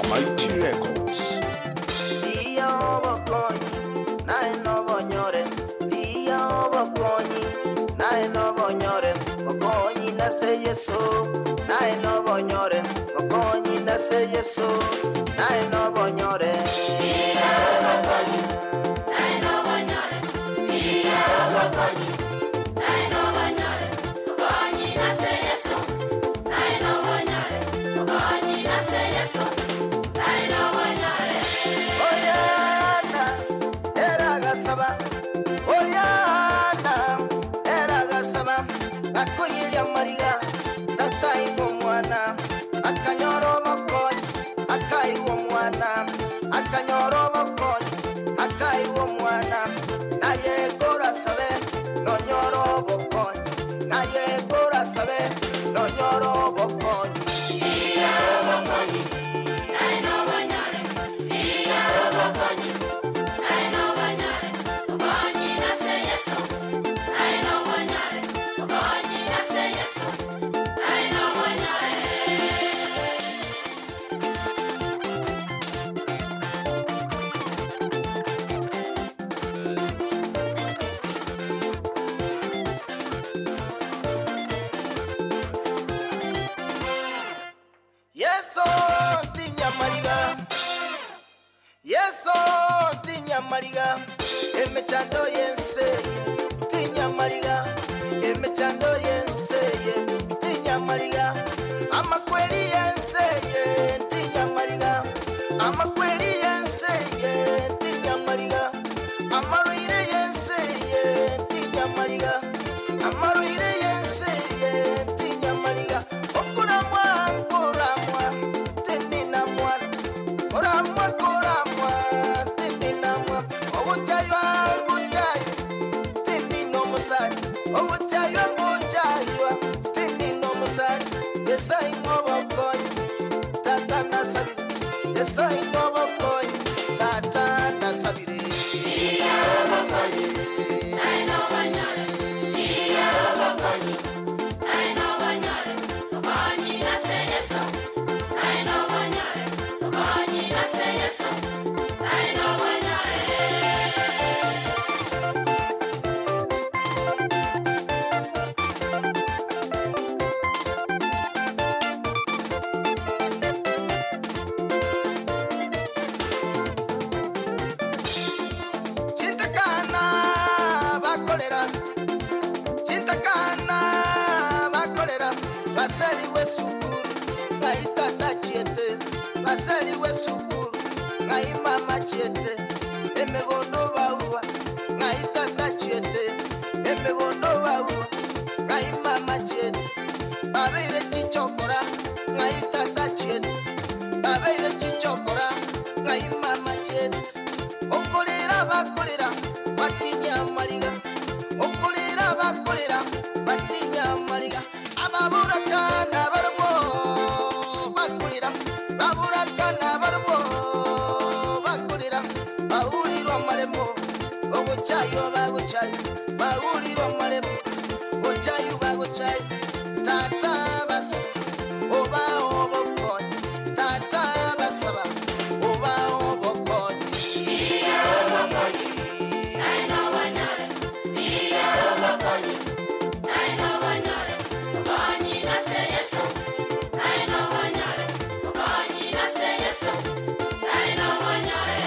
Mighty Records. nase Yesu nae no bonyore mokonyi nase Yesu nae no bonyore mokonyi nae no bonyore mokonyi nae no bonyore mokonyi nase Yesu nae no bonyore mokonyi nase Yesu nae no bonyore. Oriana era gasaba Oriana era gasaba akoyiria mariga tata iwo mwana akanyoro mokonyi akaiwo mwana akanyoro mokonyi akaiwo mwana naye kora sabe no nyoro bokonyi naye kora sabe no nyoro bokonyi iya bokonyi naye no banyare iya bokonyi naye no banyare bokonyi nase Yesu naye no banyare bokonyi nase Yesu naye no banyare. Yesu tinya mariga Yesu tinya mariga emechando yense tinya mariga emechando yense tinya mariga amakweli yense tinya mariga amakweli yense tinya mariga amaruire yense tinya mariga amaruire yense tinya mariga okuramwa koramwa tenina mwana koramwa koramwa tenina mwana oguchaywa nguchayo tenino musari oguchaywa nguchaywa tenino musari yesai ngobokonyi tata nasabire yesai ngobokonyi tata nasabire iya bokonyi nae no banyare iya bokonyi nae no banyare bokonyi nase Yesu nae no banyare bokonyi nase Yesu nae no banyare. Chintakana bakolera Chintakana bakolera basaliwe sukuru ngai tata chiete basaliwe sukuru ngai mama chiete emegondo baua ngai tata chiete emegondo baua ngai mama chiete babeire chichokora ngai tata chiete babeire chichokora ngai mama chiete okolera bakolera batinya mariga okolera bakolera batinya mariga ababurakana barwo bakulira baburakana barwo bakulira bahulirwa maremo oguchayo baguchayo bahulirwa maremo gochayo baguchayo tata basa oba obokonyi tata basaba oba obokonyi iya bokonyi nae no banyare iya bokonyi nae no banyare bokonyi nase Yesu nae no banyare bokonyi nase Yesu nae no banyare.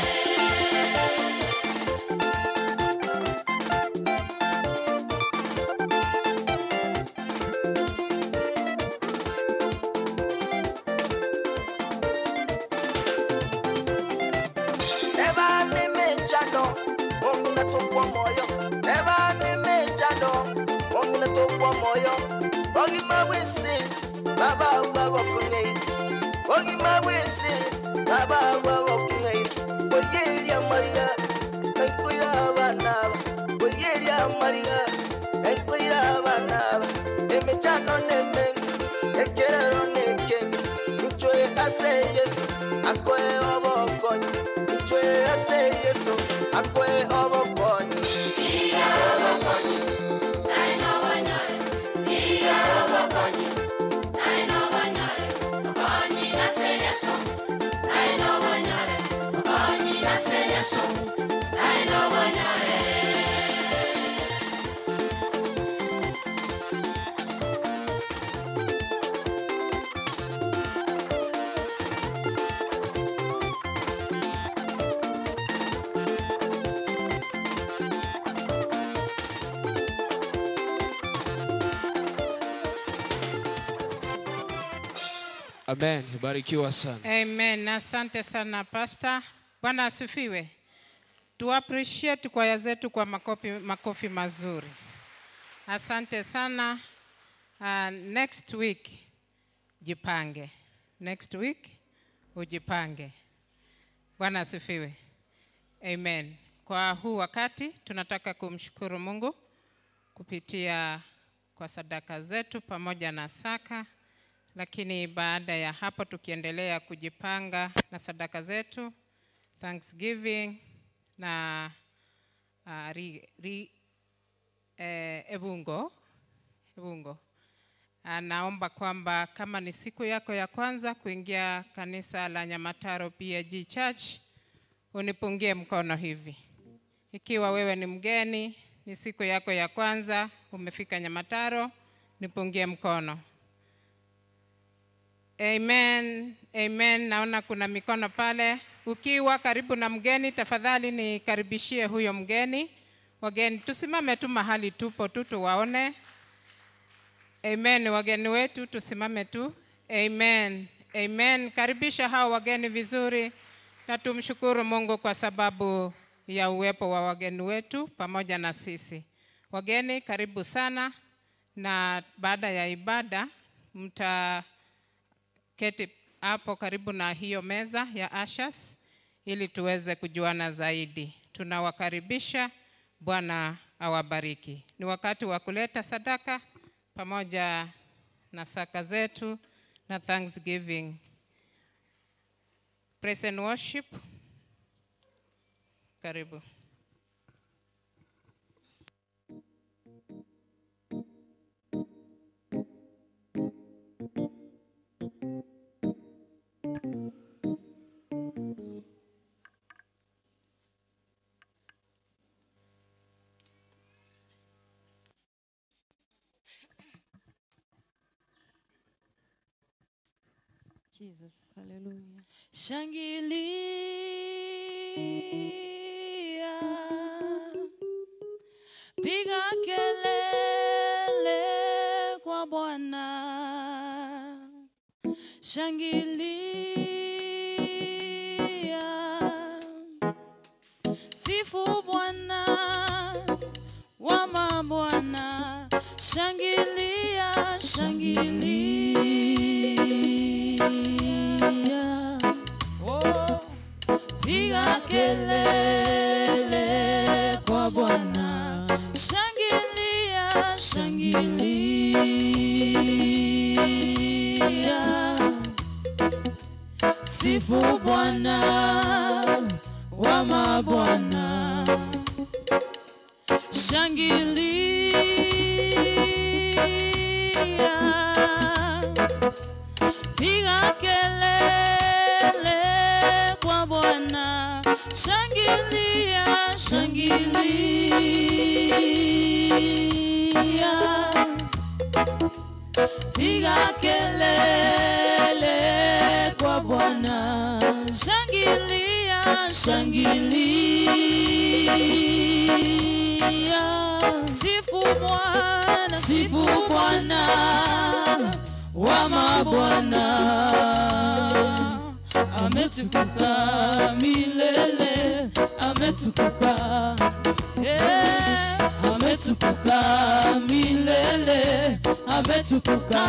Eba nimechado Mungu natupwa moyo Eba nimechado Mungu natupwa moyo Ogima wisi baba wagokunei Ogima wisi baba wagokunei Oyelia Maria enkuira abana Oyelia Maria enkuira abana Emechano nemengi ekerero nekengi Nchwe ase Yesu akwe obokonyi Nchwe ase Yesu akwe obokonyi iya bokonyi nae no banyare iya bokonyi nae no banyare bokonyi nase Yesu nae no banyare bokonyi nase Yesu nae no banyare. Amen. Barikiwa sana. Amen. Asante sana Pastor. Bwana asifiwe. Tu appreciate kwaya zetu kwa makofi mazuri. Asante sana. Next week jipange. Next week ujipange. Bwana asifiwe. Amen. Kwa huu wakati tunataka kumshukuru Mungu kupitia kwa sadaka zetu pamoja na saka. Lakini baada ya hapo tukiendelea kujipanga na sadaka zetu, Thanksgiving na Ebungo. Naomba kwamba kama ni siku yako ya kwanza kuingia kanisa la Nyamataro PAG Church, unipungie mkono hivi. Ikiwa wewe ni mgeni, ni siku yako ya kwanza umefika Nyamataro, nipungie mkono. Amen, amen. Naona kuna mikono pale. Ukiwa karibu na mgeni, tafadhali nikaribishie huyo mgeni. Wageni, tusimame tu mahali tupo tu tuwaone. Amen, wageni wetu tusimame tu. Amen, amen. Karibisha hao wageni vizuri na tumshukuru Mungu kwa sababu ya uwepo wa wageni wetu pamoja na sisi. Wageni karibu sana, na baada ya ibada mtaketi hapo karibu na hiyo meza ya ushers ili tuweze kujuana zaidi. Tunawakaribisha, Bwana awabariki. Ni wakati wa kuleta sadaka pamoja na saka zetu na Thanksgiving. Praise and worship. Karibu. Jesus, hallelujah. Shangilia, piga kelele kwa Bwana. Shangilia, sifu Bwana wa mabwana. Shangilia, shangilia. Oh, piga kelele kwa Bwana. Shangilia, shangilia. Sifu Bwana wa mabwana. Shangilia, piga kelele kwa Bwana. Shangilia, shangilia. Piga kelele kwa Bwana. Shangilia, shangilia. Sifu Bwana, sifu Bwana wa mabwana. Ametukuka milele, ametukuka. Ametukuka milele, ametukuka.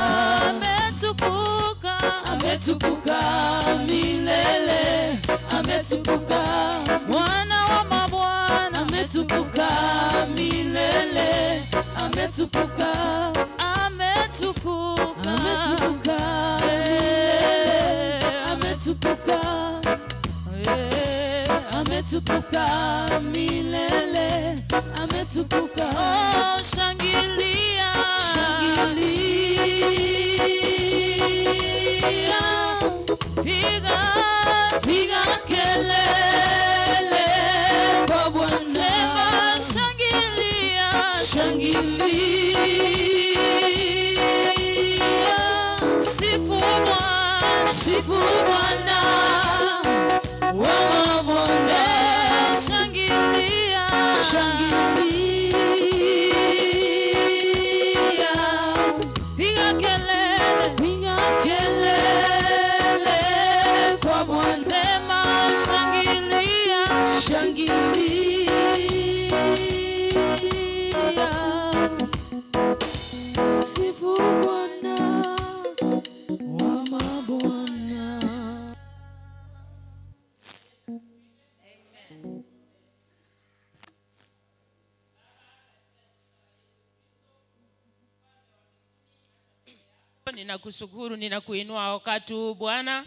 Ametukuka, ametukuka milele, ametukuka. Bwana wa mabwana, ametukuka milele, ametukuka. Ametukuka, ametukuka milele, ametukuka. Ametukuka milele, ametukuka. Oh, shangilia, shangilia. Piga, piga kelele kwa Bwana. Sema shangilia, shangilia. Sifu Bwana, sifu Bwana wa mabwana. Shangilia, shangilia. Piga kelele, piga kelele Ninakushukuru, ninakuinua wakati huu Bwana,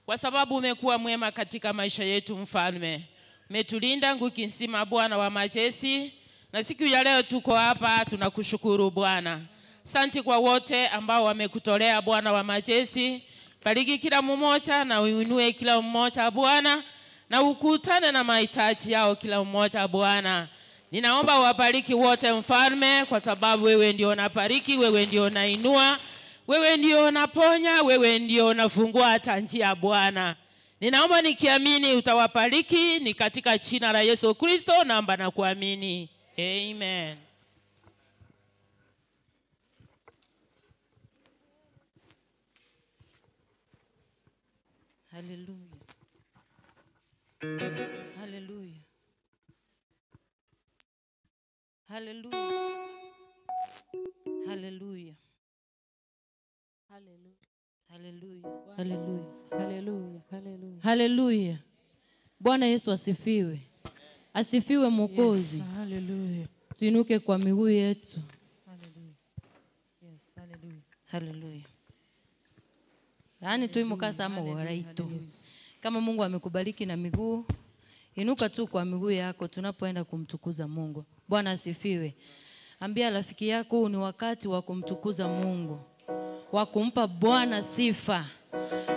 kwa sababu umekuwa mwema katika maisha yetu mfalme. Umetulinda nguki nzima Bwana wa majeshi, na siku ya leo tuko hapa tunakushukuru Bwana. Asante kwa wote ambao wamekutolea Bwana wa majeshi. Bariki kila mmoja na uinue kila mmoja Bwana, na ukutane na mahitaji yao kila mmoja Bwana. Ninaomba wabariki wote mfalme, kwa sababu wewe ndio unabariki, wewe ndio unainua, wewe ndio unaponya, wewe ndio unafungua hata njia Bwana. Ninaomba nikiamini utawabariki, ni katika jina la Yesu Kristo naomba na kuamini. Amen. Hallelujah. Hallelujah. Hallelujah. Hallelujah. Hallelujah. Hallelujah. Hallelujah. Hallelujah. Hallelujah. Bwana Yesu asifiwe. Asifiwe Mwokozi. Yes, hallelujah. Tuinuke kwa miguu yetu. Hallelujah. Yes, hallelujah. Hallelujah. Yaani tuimuka sama waraitu. Kama Mungu amekubariki na miguu, inuka tu kwa miguu yako tunapoenda kumtukuza Mungu. Bwana asifiwe. Ambia rafiki yako huu ni wakati wa kumtukuza Mungu, wa kumpa Bwana sifa,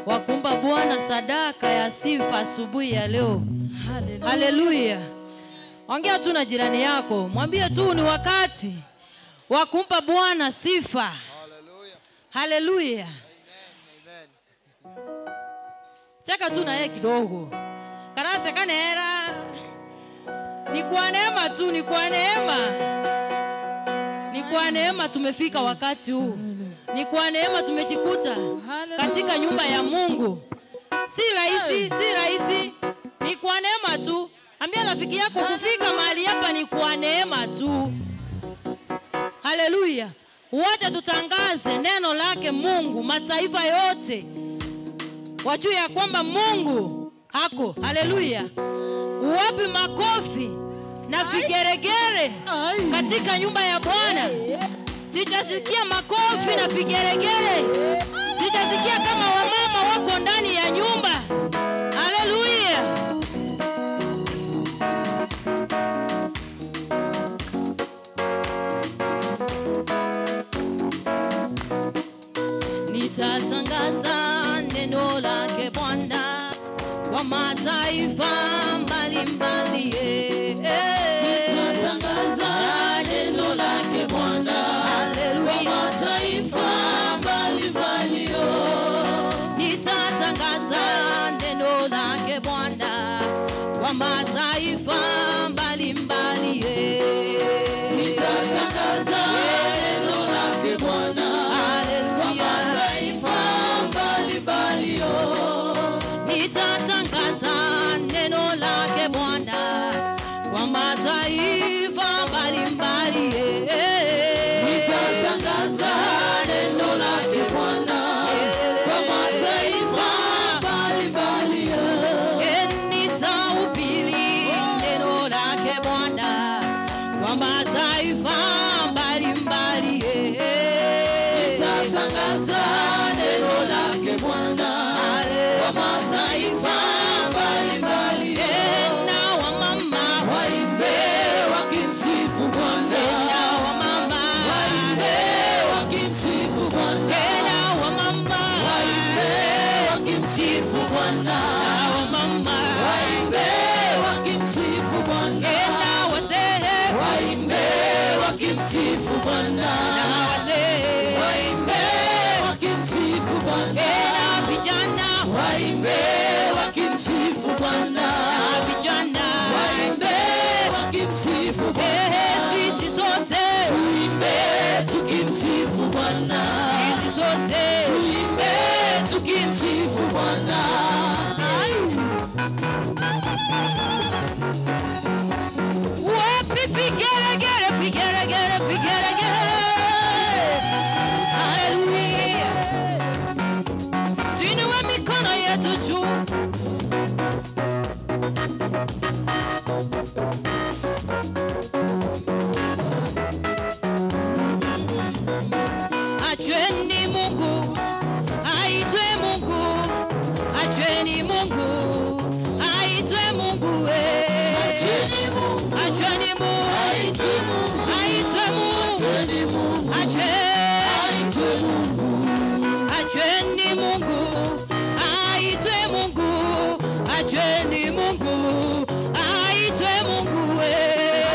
wa kumpa Bwana sadaka ya sifa asubuhi ya leo. Haleluya. Ongea tu na jirani yako, mwambie tu ni wakati wa kumpa Bwana sifa. Haleluya. Cheka tu na yeye kidogo. Karase kanera. Ni kwa neema tu, ni kwa neema. Ni kwa neema tumefika wakati huu. Ni kwa neema tumejikuta katika nyumba ya Mungu. Si rahisi, si rahisi. Ni kwa neema tu. Ambia rafiki yako kufika mahali hapa ni kwa neema tu. Haleluya. Wacha tutangaze neno lake Mungu mataifa yote, wajue ya kwamba Mungu hako. Haleluya. Wapi makofi na vigeregere katika nyumba ya Bwana? Sitasikia makofi na vigeregere. Sitasikia kama wamama wako ndani ya nyumba. Haleluya. Nitatangaza neno lake Bwana kwa mataifa mbalimbali. Nitatangaza neno lake Bwana kwa mataifa mbalimbali. Nitatangaza neno lake Bwana kwa mataifa mbalimbali. Nitatangaza neno lake Bwana kwa mataifa mbalimbali. Nitatangaza neno lake Bwana kwa mataifa mbalimbali. Nitatangaza neno lake Bwana kwa mataifa mbalimbali. Nitahubiri neno lake Bwana kwa mataifa mbalimbali. Nitatangaza neno lake Bwana kwa mataifa mbalimbali. Na wamama waimbe wakimsifu Bwana, na wamama waimbe wakimsifu Bwana, na wamama waimbe wakimsifu Bwana, na wamama waimbe wakimsifu Bwana, na wazee waimbe wakimsifu Bwana, na wazee waimbe wakimsifu Bwana, na vijana waimbe wakimsifu Bwana, na vijana waimbe wakimsifu Bwana. Sisi sote tuimbe tukimsifu Bwana, sisi sote tuimbe tukimsifu Bwana. Wapi vigeregere, vigeregere, vigeregere. Haleluya. Tuinue mikono yetu juu. Ajueni Mungu Acheni Mungu aitwe Mungu we. Acheni Mungu, acheni Mungu aitwe Mungu, aitwe Mungu, acheni Mungu, aitwe Mungu, acheni Mungu aitwe Mungu, acheni Mungu aitwe Mungu we.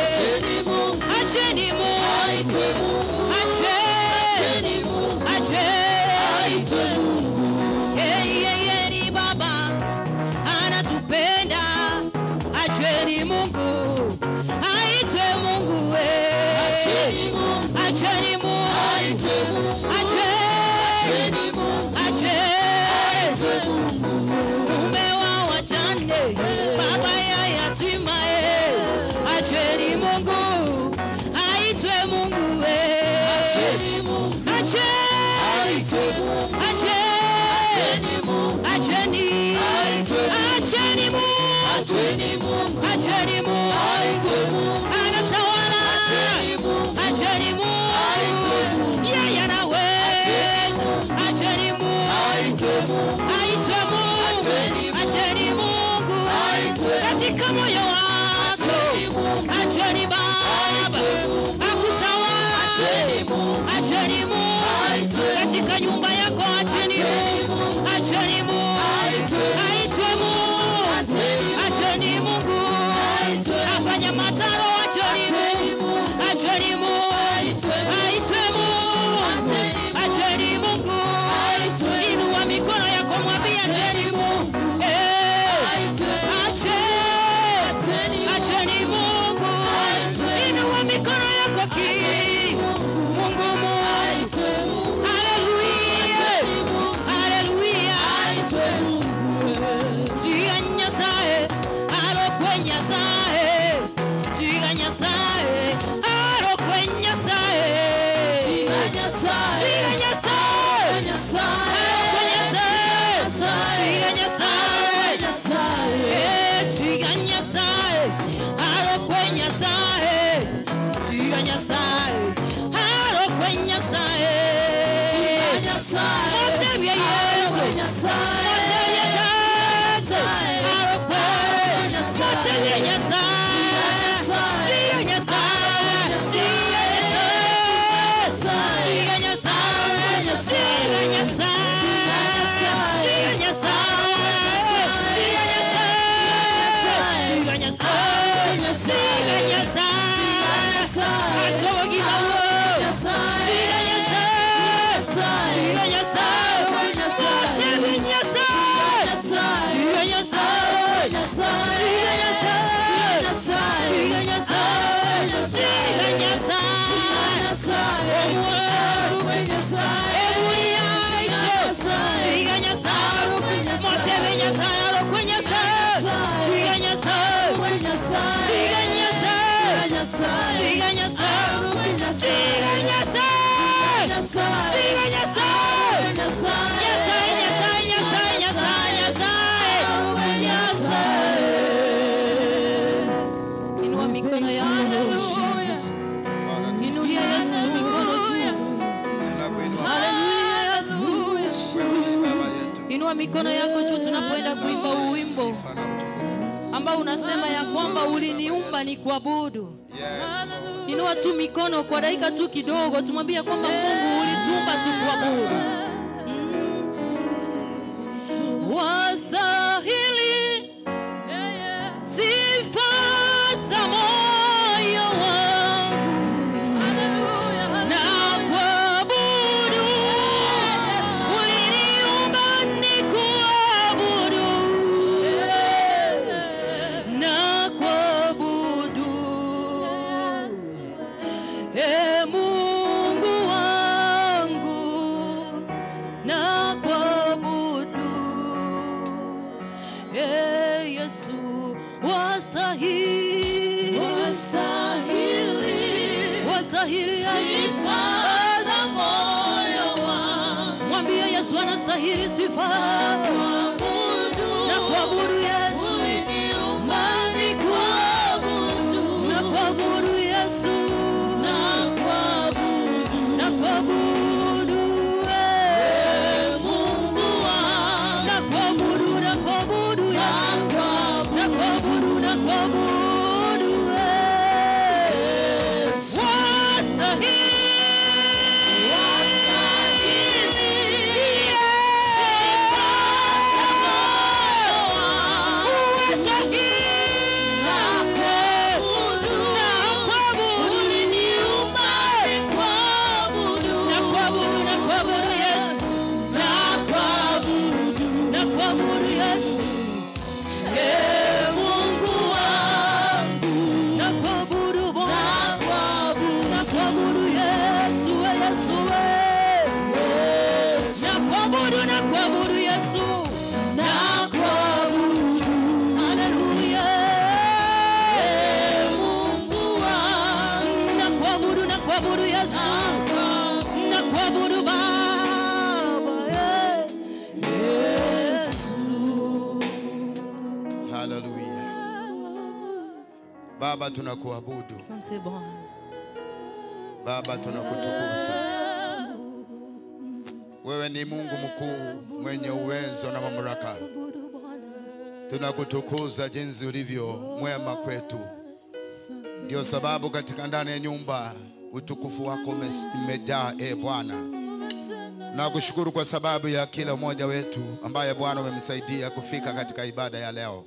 Acheni Mungu, acheni Mungu aitwe Mungu, acheni Mungu, aitwe Mungu. Yeye ni Baba anatupenda, acheni Mungu aitwe Mungu we. Acheni Mungu, acheni Mungu aitwe Mungu, acheni Mungu, aitwe Mungu. Mume wa wajane, baba ya yatima, acheni Mungu aitwe Mungu we. Acheni Mungu, aitwe Mungu, acheni Mungu, acheni, acheni Mungu, acheni Mungu, acheni Mungu aitwe Mungu, anatawala, acheni Mungu, acheni Mungu aitwe Mungu, yeye anaweza, acheni Mungu aitwe Mungu, aitwe Mungu, acheni Mungu aitwe katika moyo wako, acheni Baba akutawala, acheni Mungu katika nyumba yako, acheni Mungu, acheni Mungu aitwe Mungu, acheni Mungu afanye mataro, acheni Mungu, acheni Mungu aitwe Mungu, acheni Mungu. Inua mikono yako mwambie acheni Mungu, acheni Mungu. Inua mikono yako ki Mungu, Mungu. Haleluya, haleluya. Tiga Nyasaye, arokwe Nyasaye. Tiga Nyasaye, arokwe Nyasaye. Tiga Nyasaye, tiga Nyasaye, arokwe Nyasaye. Tiga Nyasaye, tiga Nyasaye, arokwe Nyasaye. Tiga Nyasaye, arokwe Nyasaye. Tiga Nyasaye, motebie Yesu, motebie Yesu, arokwe, motebie Nyasaye, tiga Nyasaye, tiga Nyasaye, tiga Nyasaye, tiga Nyasaye, tiga Nyasaye, tiga Nyasaye, tiga Nyasaye, tiga Nyasaye, asobogimawo, tiga Nyasaye, tiga Nyasaye, motebie Nyasaye, tiga Nyasaye, tiga Nyasaye, tiga Nyasaye, tiga Nyasaye, tiga Nyasaye, motebie Nyasaye, arokwe Nyasaye, tiga Nyasaye, tiga Nyasaye, tiga Nyasaye, tiga Nyasaye, tiga Nyasaye, Nyasaye, Nyasaye, Nyasaye, Nyasaye, Nyasaye, Nyasaye. Inua mikono yako juu. Inulia Yesu mikono juu. Haleluya Yesu. Inua mikono yako juu tunapoenda kuimba huu wimbo ambao unasema ya kwamba uliniumba nikuabudu. Inua tu mikono kwa dakika tu kidogo, tumwambie kwamba Mungu ulituumba tukuabudu. Wastahili sifa za moyo wangu na kuabudu, uliniumba nikuabudu, na kuabudu. E Mungu wangu na kuabudu, e Yesu wastahili, wastahili, wastahili sifa za moyo wangu. Mwambie Yesu anastahili sifa na kuabudu. Yesu na kuabudu, Yesu na kuabudu, na kuabudu, Mungu wangu, na kuabudu, na kuabudu. Nakuabudu, nakuabudu Yesu, nakuabudu. Haleluya. Mungu wangu, nakuabudu, nakuabudu Yesu, nakuabudu Baba. Yesu. Haleluya. Baba, tunakuabudu. Asante Bwana. Baba, tunakutukuza. Wewe ni Mungu mkuu, mwenye uwezo na mamlaka. Tunakutukuza jinsi ulivyo mwema kwetu. Ndio sababu katika ndani ya nyumba utukufu wako umejaa, e Bwana. Nakushukuru kwa sababu ya kila mmoja wetu ambaye Bwana umemsaidia kufika katika ibada ya leo.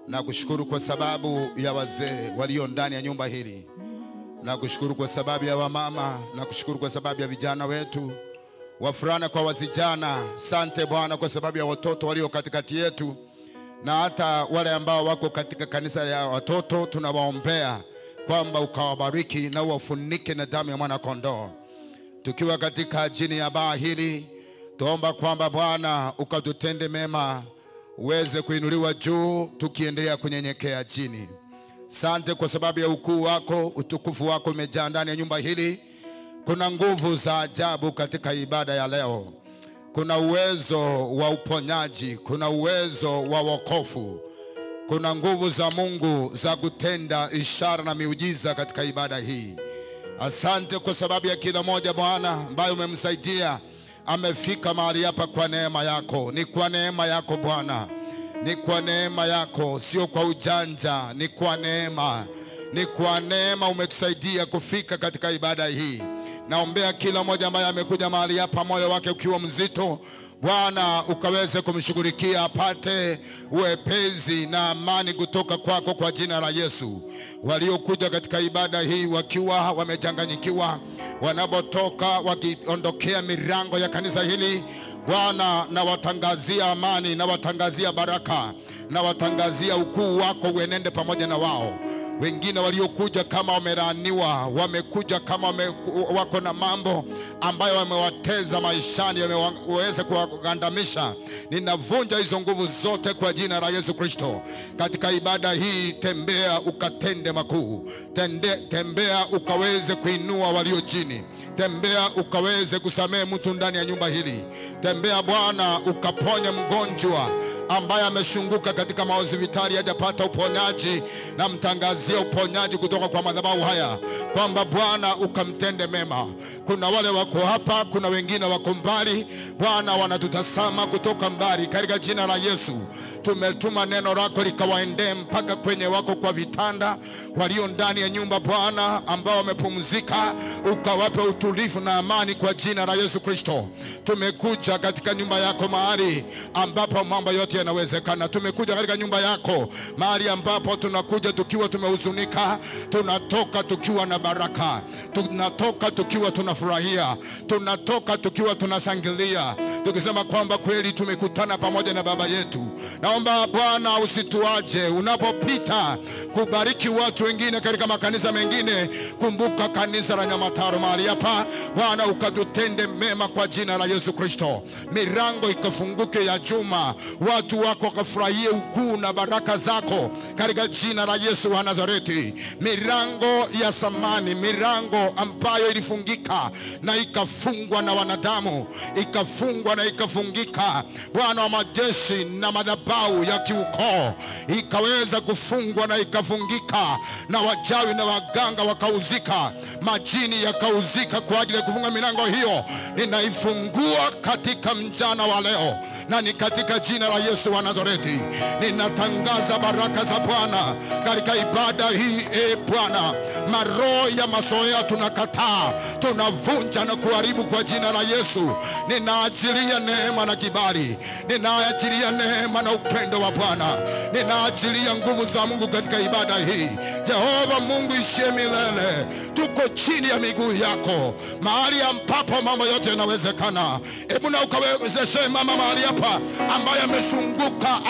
Nakushukuru kwa sababu ya wazee walio ndani ya nyumba hili. Nakushukuru kwa sababu ya wamama, nakushukuru kwa sababu ya vijana wetu, wafurana kwa wasichana. Sante Bwana kwa sababu ya watoto walio katikati yetu, na hata wale ambao wako katika kanisa ya watoto tunawaombea kwamba ukawabariki na uwafunike na damu ya mwana kondoo. Tukiwa katika chini ya baa hili, tuomba kwamba Bwana ukatutende mema, uweze kuinuliwa juu tukiendelea kunyenyekea chini. Sante kwa sababu ya ukuu wako, utukufu wako umejaa ndani ya nyumba hili. Kuna nguvu za ajabu katika ibada ya leo. Kuna uwezo wa uponyaji, kuna uwezo wa wokovu. Kuna nguvu za Mungu za kutenda ishara na miujiza katika ibada hii. Asante kwa sababu ya kila mmoja Bwana ambaye umemsaidia amefika mahali hapa kwa neema yako. Ni kwa neema yako Bwana. Ni kwa neema yako, sio kwa ujanja, ni kwa neema. Ni kwa neema umetusaidia kufika katika ibada hii. Naombea kila mmoja ambaye amekuja mahali hapa moyo wake ukiwa mzito, Bwana ukaweze kumshughulikia apate wepesi na amani kutoka kwako kwa jina la Yesu. Waliokuja katika ibada hii wakiwa wamechanganyikiwa, wanapotoka wakiondokea milango ya kanisa hili, Bwana nawatangazia amani, nawatangazia baraka, nawatangazia ukuu wako uenende pamoja na wao. Wengine waliokuja kama wamelaaniwa, wamekuja kama wako na mambo ambayo wamewateza maishani, wameweza kuwagandamisha, ninavunja hizo nguvu zote kwa jina la Yesu Kristo. Katika ibada hii tembea ukatende makuu, tembea ukaweze kuinua walio chini, tembea ukaweze kusamehe mtu ndani ya nyumba hili, tembea Bwana ukaponye mgonjwa ambaye ameshunguka katika mahospitali hajapata uponyaji, na mtangazia uponyaji kutoka kwa madhabahu haya kwamba Bwana ukamtende mema. Kuna wale wako hapa, kuna wengine wako mbali, Bwana wanatutazama kutoka mbali. Katika jina la Yesu tumetuma neno lako likawaendee mpaka kwenye wako kwa vitanda, walio ndani ya nyumba Bwana ambao wamepumzika, ukawape utulivu na amani kwa jina la Yesu Kristo. Tumekuja katika nyumba yako mahali ambapo mambo yote yanawezekana. Tumekuja katika nyumba yako mahali ambapo tunakuja tukiwa tumehuzunika, tunatoka tukiwa na baraka, tunatoka tukiwa tunafurahia, tunatoka tukiwa tunashangilia, tukisema kwamba kweli tumekutana pamoja na Baba yetu. Naomba Bwana usituache unapopita kubariki watu wengine katika makanisa mengine. Kumbuka kanisa la Nyamataro mahali hapa Bwana, ukatutende mema kwa jina la Yesu Kristo. Milango ikafunguke ya juma, watu wako wakafurahie ukuu na baraka zako katika jina la Yesu wa Nazareti. Milango ya samani, milango ambayo ilifungika na ikafungwa na wanadamu, ikafungwa na ikafungika, Bwana wa majeshi, na madhabahu ya kiukoo ikaweza kufungwa na ikafungika, na wachawi na waganga wakauzika, majini yakauzika kwa ajili ya kufunga milango hiyo. Ninaifungua katika mchana wa leo, na ni katika jina la Yesu wa Nazareti. Ninatangaza baraka za Bwana katika ibada hii. E Bwana, maroho ya mazoea tunakataa, tunavunja na kuharibu kwa jina la Yesu. Ninaachilia neema na kibali, ninaachilia neema na upendo wa Bwana, ninaachilia nguvu za Mungu katika ibada hii. Jehova Mungu ishie milele, tuko chini ya miguu yako, mahali ambapo mambo yote yanawezekana. Hebu na ukawezeshe mama mahali hapa ambaye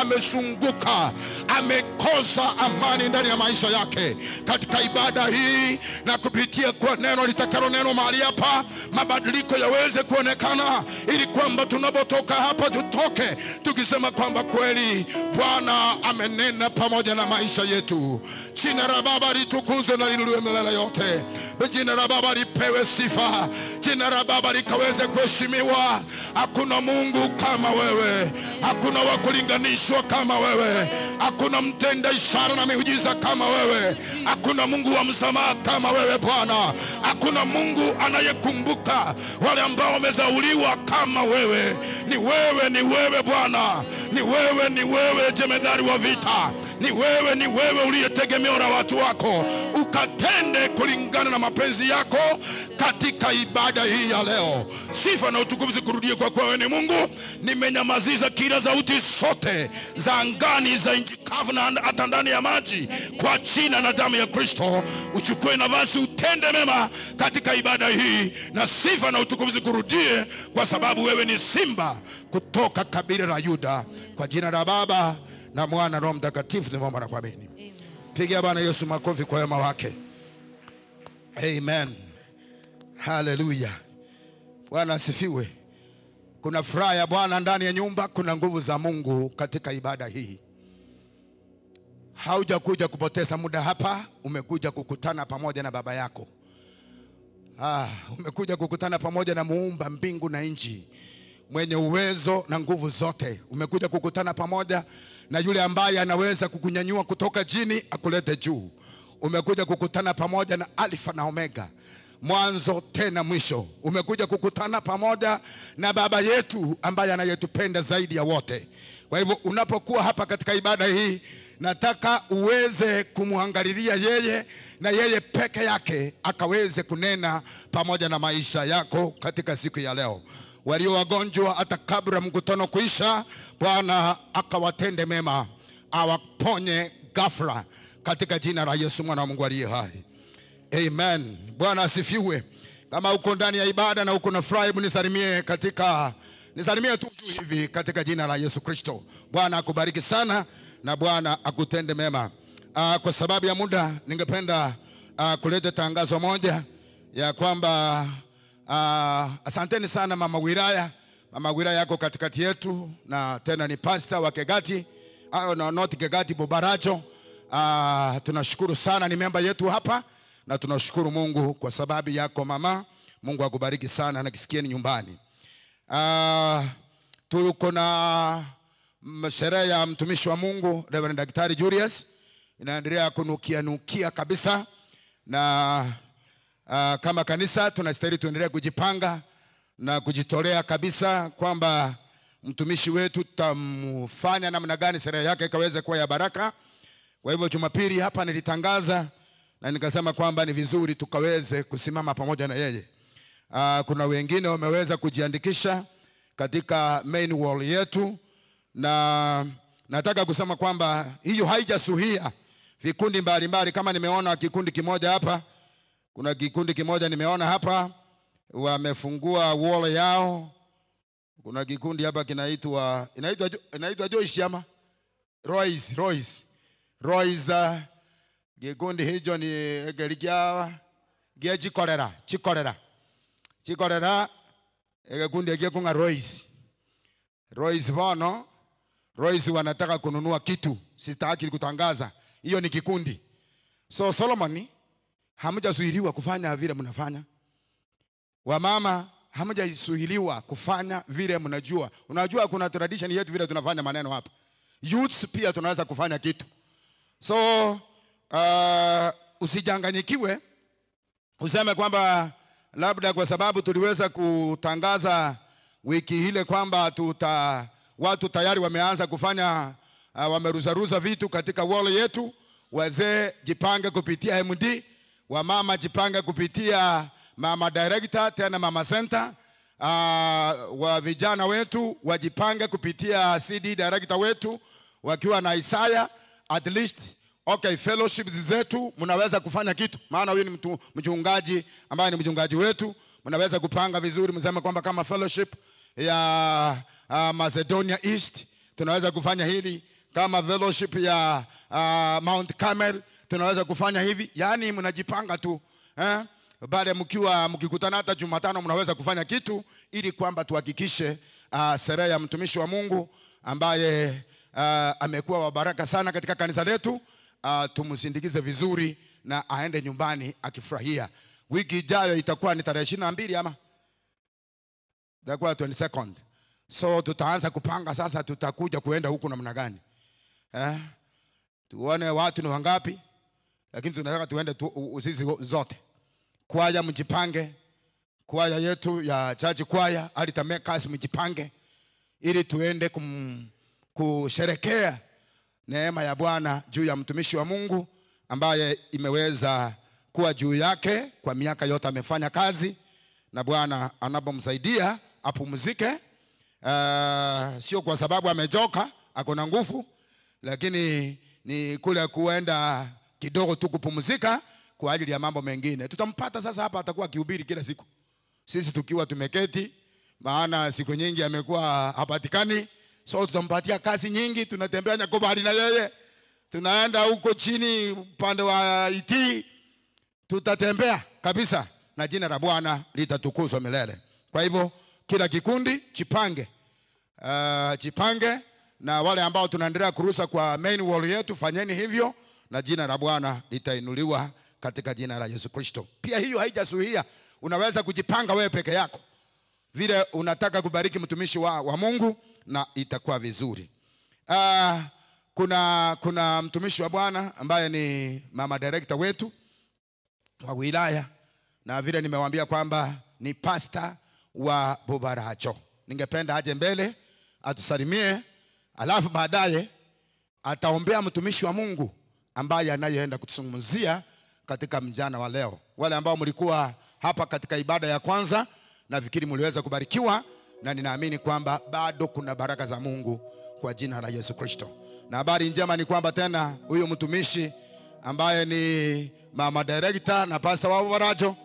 amesunguka, amekosa amani ndani ya maisha yake. Katika ibada hii na kupitia kwa neno litakalo neno mahali hapa, mabadiliko yaweze kuonekana, ili kwamba tunapotoka hapa tutoke tukisema kwamba kweli Bwana amenena pamoja na maisha yetu. Jina la Baba litukuzwe na liinuliwe milele yote. Jina la Baba lipewe sifa. Jina la Baba likaweze kuheshimiwa. Hakuna Mungu kama wewe, hakuna wa kulinganishwa kama wewe, hakuna mtenda ishara na miujiza kama wewe, hakuna Mungu wa msamaha kama wewe Bwana, hakuna Mungu anayekumbuka wale ambao wamezauliwa kama wewe. Ni wewe, ni wewe Bwana, ni wewe, ni wewe jemedari wa vita, ni wewe, ni wewe uliyetegemeo la watu wako. Ukatende kulingana na mapenzi yako katika ibada hii ya leo. Sifa na utukufu zikurudie kwa kuwa wewe ni Mungu. Nimenyamaziza kila sauti zote za angani, za nchi kavu na hata ndani ya maji, kwa jina na damu ya Kristo. Uchukue nafasi, utende mema katika ibada hii, na sifa na utukufu zikurudie kwa sababu wewe ni simba kutoka kabila la Yuda. Kwa jina la Baba na Mwana na Roho Mtakatifu tunaomba na kuamini. Pigia Bwana Yesu makofi kwa wema wake. Amen. Hallelujah. Bwana asifiwe. Kuna furaha ya Bwana ndani ya nyumba, kuna nguvu za Mungu katika ibada hii. Haujakuja kupoteza muda hapa, umekuja kukutana pamoja na baba yako. Umekuja kukutana pamoja na muumba mbingu na nchi, mwenye uwezo na nguvu zote. Umekuja kukutana pamoja na yule ambaye anaweza kukunyanyua kutoka chini akulete juu. Umekuja kukutana pamoja na Alfa na Omega, mwanzo tena mwisho. Umekuja kukutana pamoja na baba yetu ambaye anayetupenda zaidi ya wote. Kwa hivyo unapokuwa hapa katika ibada hii, nataka uweze kumuangalilia yeye, na yeye peke yake akaweze kunena pamoja na maisha yako katika siku ya leo. Walio wagonjwa hata kabla mkutano kuisha, Bwana akawatende mema, awaponye ghafla katika jina la Yesu mwana wa Mungu aliye hai. Amen. Bwana asifiwe. Kama uko ndani ya ibada na uko na furaha, hebu nisalimie katika, nisalimie tu hivi katika jina la Yesu Kristo. Bwana akubariki sana na Bwana akutende mema. Kwa sababu ya muda, ningependa kuleta tangazo moja ya kwamba asanteni sana mama wilaya. Mama wilaya yako katikati yetu, na tena ni pastor wa Kegati, no, not Kegati, Bobaracho. Tunashukuru sana, ni memba yetu hapa, na tunashukuru Mungu kwa sababu yako mama. Mungu akubariki sana na kisikieni nyumbani. Tuko na sherehe ya mtumishi wa Mungu Reverend Daktari Julius, inaendelea kunukia nukia kabisa, na kama kanisa tunastahili tuendelee kujipanga na kujitolea kabisa kwamba mtumishi wetu tutamfanya namna gani sherehe yake ikaweze kuwa ya baraka. Kwa hivyo Jumapili hapa nilitangaza na nikasema kwamba ni vizuri tukaweze kusimama pamoja na yeye. Kuna wengine wameweza kujiandikisha katika main wall yetu, na nataka kusema kwamba hiyo haijasuhia vikundi mbalimbali. Kama nimeona kikundi kimoja hapa, kuna kikundi kimoja nimeona hapa wamefungua wall yao. Kuna kikundi hapa kinaitwa inaitwa Joyce ama Royce. Kikundi hicho ni gerikia gia chikorera kikundi hiki kuna Royce bono. Royce wanataka kununua kitu, sitaki kutangaza. Hiyo ni kikundi. So Solomon, hamjazuiliwa kufanya vile mnafanya. Wamama hamjazuiliwa kufanya vile mnajua. Unajua kuna tradition yetu vile tunafanya maneno hapa. Youths pia tunaweza kufanya kitu. So usichanganyikiwe useme kwamba labda kwa sababu tuliweza kutangaza wiki ile kwamba watu tayari wameanza kufanya, wameruzaruza vitu katika wall yetu. Wazee jipange kupitia MD, wamama jipange kupitia mama director tena mama center, wa vijana wetu wajipange kupitia CD director wetu wakiwa na Isaya. At least Okay, fellowship zetu mnaweza kufanya kitu, maana huyu ni mchungaji ambaye ni mchungaji wetu. Mnaweza kupanga vizuri, mseme kwamba kama fellowship ya Macedonia East tunaweza kufanya hili, kama fellowship ya Mount Carmel tunaweza kufanya hivi. Yaani mnajipanga tu, Baada mkiwa mkikutana hata Jumatano mnaweza kufanya kitu ili kwamba tuhakikishe sherehe ya mtumishi wa Mungu ambaye amekuwa wa baraka sana katika kanisa letu, tumsindikize vizuri na aende nyumbani akifurahia. Wiki ijayo itakuwa ni tarehe 22 ama itakuwa 22nd. So tutaanza kupanga sasa tutakuja kuenda huku namna gani. Tuone watu ni wangapi, lakini tunataka tuende sisi zote. Kwaya mjipange, kwaya yetu ya church kwaya alitameka mjipange ili tuende kusherekea neema ya Bwana juu ya mtumishi wa Mungu ambaye imeweza kuwa juu yake kwa miaka yote amefanya kazi, na Bwana anapomsaidia apumzike. Sio kwa sababu amejoka, ako na nguvu, lakini ni kule kuenda kidogo tu kupumzika kwa ajili ya mambo mengine. Tutampata sasa hapa, atakuwa akihubiri kila siku, sisi tukiwa tumeketi, maana siku nyingi amekuwa hapatikani. So tutampatia kazi nyingi, tunatembea Nyakobari na yeye, tunaenda huko chini upande wa IT, tutatembea kabisa na jina la Bwana litatukuzwa milele. Kwa hivyo kila kikundi jipange. Jipange, na wale ambao tunaendelea kurusa kwa main wall yetu, fanyeni hivyo na jina la Bwana litainuliwa katika jina la Yesu Kristo. Pia hiyo haijazuia, unaweza kujipanga wewe peke yako vile unataka kubariki mtumishi wa Mungu na itakuwa vizuri. Kuna mtumishi wa Bwana ambaye ni mama director wetu wa wilaya, na vile nimewaambia kwamba ni pastor wa Bobaracho. Ningependa aje mbele atusalimie, alafu baadaye ataombea mtumishi wa Mungu ambaye anayeenda kutuzungumzia katika mjana wa leo. Wale ambao mlikuwa hapa katika ibada ya kwanza, nafikiri mliweza kubarikiwa, na ninaamini kwamba bado kuna baraka za Mungu kwa jina la Yesu Kristo. Na habari njema ni kwamba tena huyo mtumishi ambaye ni mama director na pastor wa Bobaracho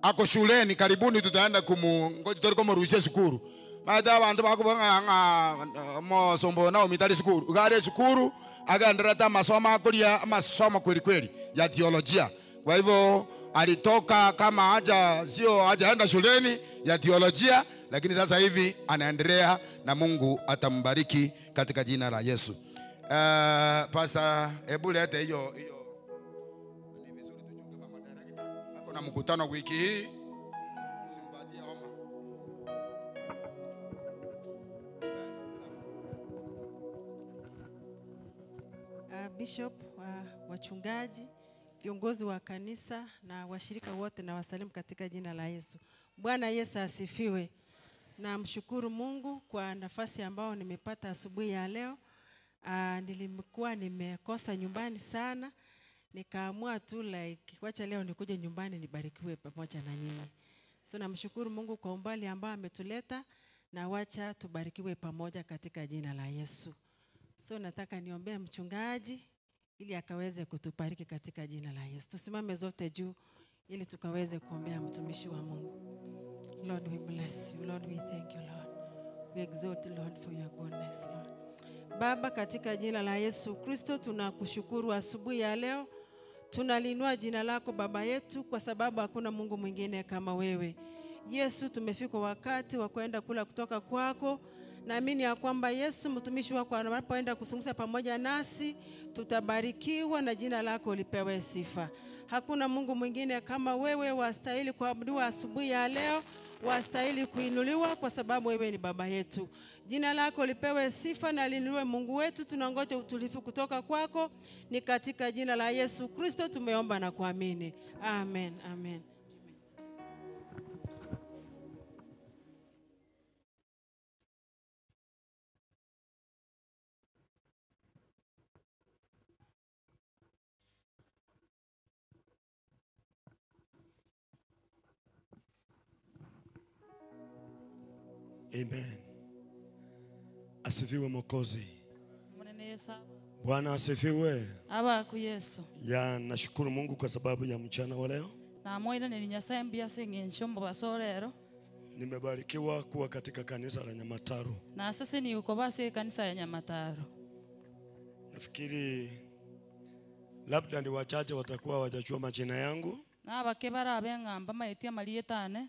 ako shuleni, karibuni tutaenda ngoja tulikomrudishia shukuru. Baada abantu bakubanga mosombo nao mitali shukuru. Gare shukuru akaendelea masomo akulia masomo kweli kweli ya theolojia. Kwa hivyo alitoka kama haja sio hajaenda shuleni ya theolojia, lakini sasa hivi anaendelea na Mungu atambariki katika jina la Yesu. Pastor, hebu lete hiyo ni vizuri tuchunge mama director. Kuna mkutano wiki hii. Usimpatie homa. Bishop, wachungaji, viongozi wa kanisa na washirika wote, na wasalimu katika jina la Yesu. Bwana Yesu asifiwe. Na mshukuru Mungu kwa nafasi ambayo nimepata asubuhi ya leo. Nilikuwa nimekosa nyumbani sana, nikaamua tu like wacha leo nikuje nyumbani nibarikiwe pamoja na nyinyi. So namshukuru Mungu kwa umbali ambao ametuleta, na wacha tubarikiwe pamoja katika jina la Yesu. So nataka niombee mchungaji ili akaweze kutubariki katika jina la Yesu. Tusimame zote juu ili tukaweze kuombea mtumishi wa Mungu. Lord, we bless you. Lord, we thank you, Lord. We exalt, Lord, for your goodness, Lord. Baba, katika jina la Yesu Kristo tunakushukuru asubuhi ya leo. Tunalinua jina lako Baba yetu kwa sababu hakuna Mungu mwingine kama wewe. Yesu, tumefika wakati wa kwenda kula kutoka kwako. Naamini ya kwamba Yesu mtumishi wako anapoenda kuzungumza pamoja nasi tutabarikiwa na jina lako lipewe sifa. Hakuna Mungu mwingine kama wewe, wastahili kuabudiwa asubuhi ya leo, wastahili kuinuliwa kwa sababu wewe ni Baba yetu. Jina lako lipewe sifa na liinuliwe Mungu wetu. Tunangoja utulivu kutoka kwako. Ni katika jina la Yesu Kristo tumeomba na kuamini. Amen, amen. Amen. Asifiwe Mwokozi. Bwana asifiwe. Aba ku Yesu. Ya, nashukuru Mungu kwa sababu ya mchana wa leo. Na moira ni Nyasaye mbia sing'encho basorero. Nimebarikiwa kuwa katika kanisa la Nyamataro. Na sasa ni uko basi kanisa ya Nyamataro. Nafikiri labda ni wachache watakuwa hawajajua majina yangu. Na bakebara abengamba maetia malietane.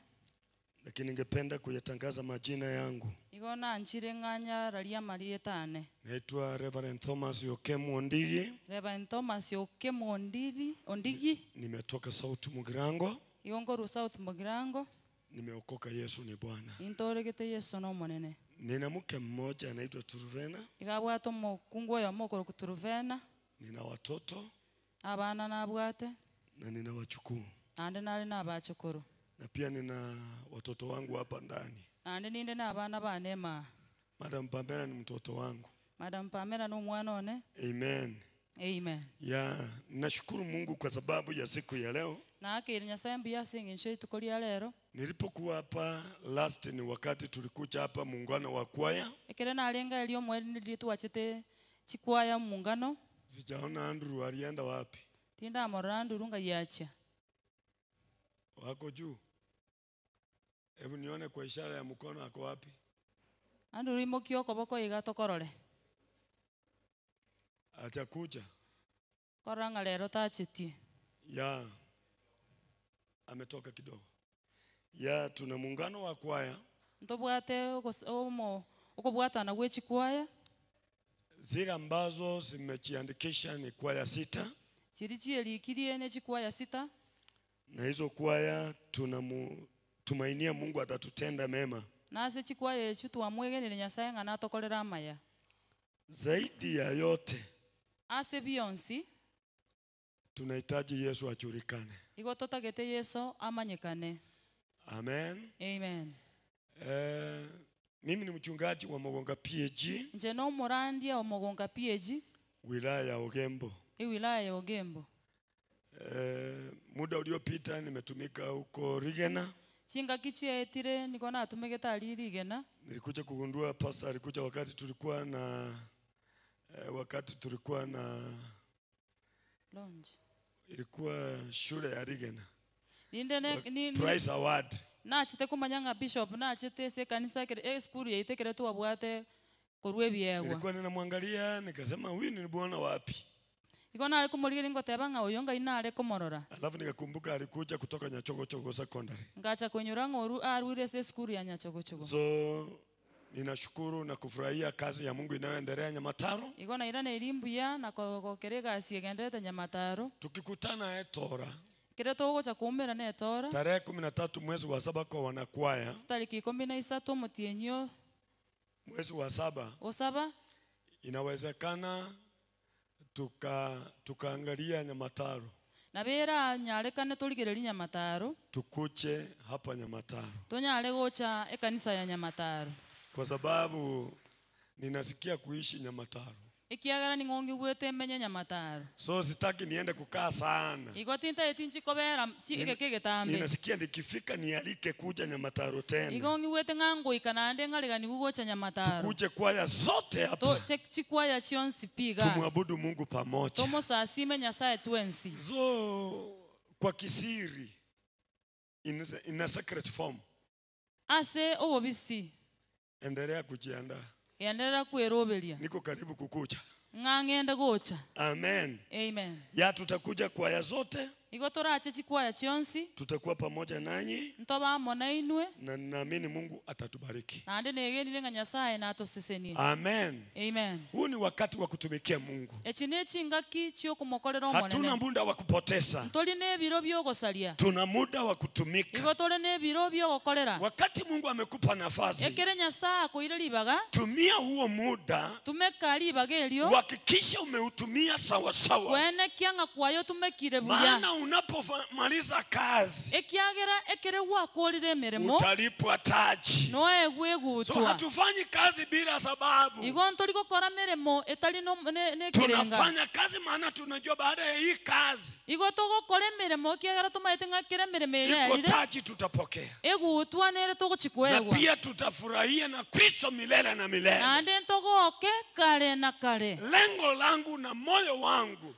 Lakini ningependa kuyatangaza majina yangu. Igona nchire ng'anya ralia malietane. Naitwa Reverend Thomas Yokemu Ondigi. Reverend Thomas Yokemu Ondigi, Ondigi. Nimetoka South Mugirango. Igongoru South Mugirango. Nimeokoka, Yesu ni Bwana. Intoregete Yesu no monene. Nina mke mmoja anaitwa Turuvena. Igabwato mukungwa ya mokoro kuturuvena. Nina watoto. Abana nabwate. Na nina wachukuu. Ande nali na abachukuru. Na pia nina watoto wangu hapa ndani. Ande ninde na abana banema. Madam Pamela ni mtoto wangu. Madam Pamela ni mwana one. Amen. Amen. Ya, nashukuru Mungu kwa sababu ya siku ya leo. Na akiri Nyasaye mbuya sing'encho tukolia lero. Nilipokuwa hapa last ni wakati tulikuja hapa muungano wa kwaya. Ekere nalenga elio mweri nilituachete chikwaya muungano. Sijaona Andrew alienda wapi? Tinda amorora Andrew ngayacha. Wako juu. Hebu nione kwa ishara ya mkono ako wapi? Andrew imokio koboko igatokorore. Atakuja. Koranga lero tachetie. Ya. Ametoka kidogo. Ya, tuna muungano wa kwaya. Ntobwate omo okobwata na gwechi kwaya. Zile ambazo zimejiandikisha ni kwaya 6. Chirichi elikirie ne chikwaya 6. Na hizo kwaya tunatumainia Mungu atatutenda mema. Na ase chikwaya echu twamwegenire Nyasaye ng'a natokorera amaya. Zaidi ya yote, ase bionsi tunahitaji Yesu ajulikane. Igo totagete Yesu amanyikane. Amen. Amen. Mimi ni mchungaji wa Mogonga PAG. Nje no murandia wa Mogonga PAG. Wilaya ya Ogembo. Wilaya ya Ogembo. Muda uliopita nimetumika huko Rigena. Chinga kichia etire niko na tumegeta ali Rigena. Nilikuja kugundua pastor alikuja wakati tulikuwa na launch. Ilikuwa shule ya Rigena. Ninde ni Prize award. Na chite kumanyanga bishop na chite se kanisa kere school ya itekere tu abwate korwe biegwa. Nilikuwa ninamwangalia nikasema huyu ni bwana wapi? Iko na alikumulira ngoteba nga uyo nga inare kumorora. Alafu nikakumbuka alikuja kutoka Nyachogochogo Secondary. Ngacha kwenyura ngoru arwire se school ya Nyachogochogo. So ninashukuru na kufurahia kazi ya Mungu inayoendelea Nyamataro. Iko na irane irimbuya na kokerega siegendete Nyamataro. Tukikutana etora. Kireto ugo cha kumera na etora. Tarehe 13 mwezi wa 7 kwa wanakwaya. Tariki 13 mutienyo. Mwezi wa 7. O 7. Inawezekana tukaangalia Nyamataro. Na bera nyarekane tuligereri Nyamataro. Tukuche hapa Nyamataro. Tonyare gocha ekanisa ya Nyamataro. Kwa sababu ninasikia kuishi Nyamataro. Ikiagara ni ngongi gwete menye Nyamataro. So sitaki niende kukaa sana. Iko tinta etinchi kobera chike kegetambe. Ninasikia nikifika nialike kuja Nyamataro tena. Iko ngwete ngango ikanande ngalega nigugocha Nyamataro. Tukuje kwaya zote hapa. To check chikwaya chionsi piga. Tumwabudu Mungu pamoja. Tomo sasime Nyasaye twensi. So kwa kisiri in a secret form. Ase obobisi. Endelea kujiandaa. Endelea kuerobelia. Niko karibu kukuja. Ng'ang'ende gocha. Amen. Amen. Ya tutakuja kwaya zote. Iko torache chikwaya chionsi. Tutakuwa pamoja nanyi. Ntoba mona inwe. Na naamini Mungu atatubariki. Na ande negenire nga Nyasaye na atosesenie. Amen. Amen. Huu ni wakati wa kutumikia Mungu. Echine chingaki chio kumokorera omonene. Hatuna muda wa kupoteza. Ntoli ne biro byogosalia. Tuna muda wa kutumika. Iko tole ne biro byogokorera. Wakati Mungu amekupa nafasi. Ekere Nyasaye akoire libaga. Tumia huo muda. Tumeka libaga elio. Hakikisha umeutumia sawa sawa. Wene kianga kwayo tumekire buya. Maana unapomaliza kazi ekiagera ekere gwakorire emirimo utalipwa taji. Noegwe gutwa. So hatufanyi kazi bila sababu. Igo ntori gokora mirimo etari no ne kerenga. Tunafanya kazi maana tunajua baada ya hii kazi igo togokora emirimo ekiagera tumaete ng'akere emirimo iko taji tutapokea. Egutwa nere togochikwegwa. Na pia tutafurahia na Kristo milele na milele. Nande ntogoke kare na kare. Lengo langu na moyo wangu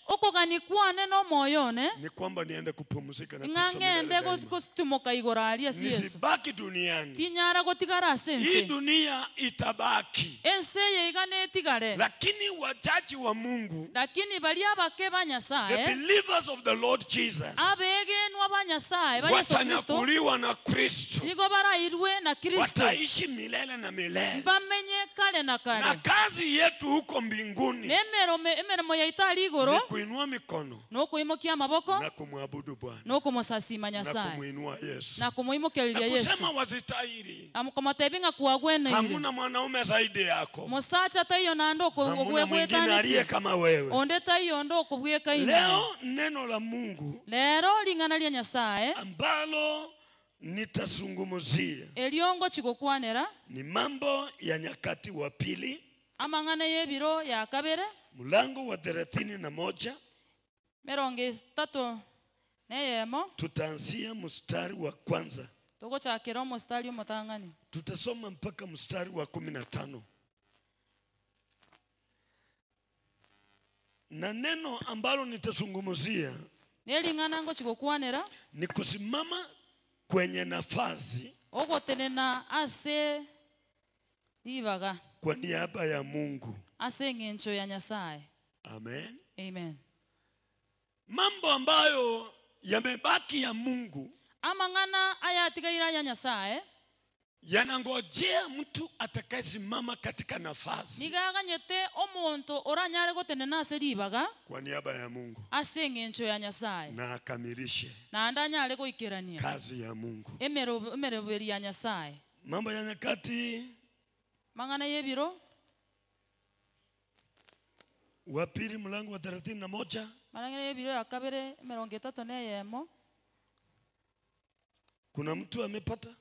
okogani no moyo ne ni kwamba niende kupumzika na Kristo. Ng'ende gositumoka igoro aria si Yesu. Nisibaki duniani. Tinyara gotigara ase Hii dunia itabaki. Ense yeigane etigare. Lakini wajaji wa Mungu, lakini baria bake ba Nyasaye, the believers of the Lord Jesus, abegenwa ba Nyasaye ba Yesu Kristo, watanyakuliwa na Kristo. Nigo barairwe na Kristo. Wataishi milele na milele. Bamenye kare na kare. Na kazi yetu huko mbinguni emeremo ya itari igoro ni kuinua mikono no kuimokia maboko na kumwabudu Bwana no kumosasima Nyasaye na kumuinua Yesu na kumuimokereria Yesu na kusema wazitahiri amukomatebinga kuwagwene hamuna mwanaume zaidi yako musacha taiyo na ndo hamuna mwingine aliye kama wewe onde taiyo ndo kubweka ine. Leo neno la Mungu lero lingana lya Nyasaye ambalo nitazungumzia eliongo chigokwanera ni Mambo ya Nyakati wa Pili amang'ana yebiro ya kabere mlango wa 31 31 tutaanzia mstari wa kwanza tugochakera mstari omotang'ani tutasoma mpaka mstari wa 15. Na neno ambalo nitazungumzia neling'ana ngo chigokwanera ni kusimama kwenye nafasi ogotenena ase ribaga kwa niaba ya Mungu ase ng'encho ya Nyasaye. Amen. Amen. Mambo ambayo yamebaki ya Mungu amang'ana ayatigaira ya Nyasaye yanangojea mtu atakayesimama katika nafasi nigaganyete omonto oranyare gotenena ase ribaga kwa niaba ya Mungu ase ng'encho ya Nyasaye na akamilishe na andanyare goikerania kazi ya Mungu emeroberi ya Nyasaye. Mambo ya Nyakati mang'ana yebiro wa Pili mlango wa 31 mang'ana yebiro ya kabere 31. Kuna mtu amepata?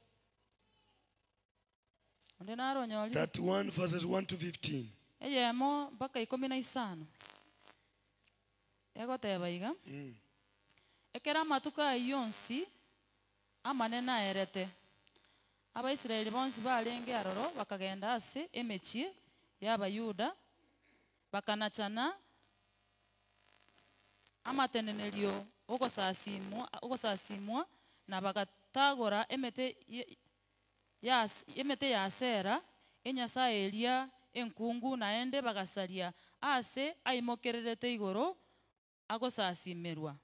Onde naronyoli 31 verses 1 to 15. Eyemo mpaka 15. Egoteba iga. Ekera matuka yonsi amanene aerete. Abaisraeli bonsi barenge aroro bakagenda ase emechie y'Abayuda bakanachana amatenenerio ogosasimwa na bagatagora emete ya Asera enyasaye eria enkungu naende bagasaria ase aimokererete igoro agosasimerwa.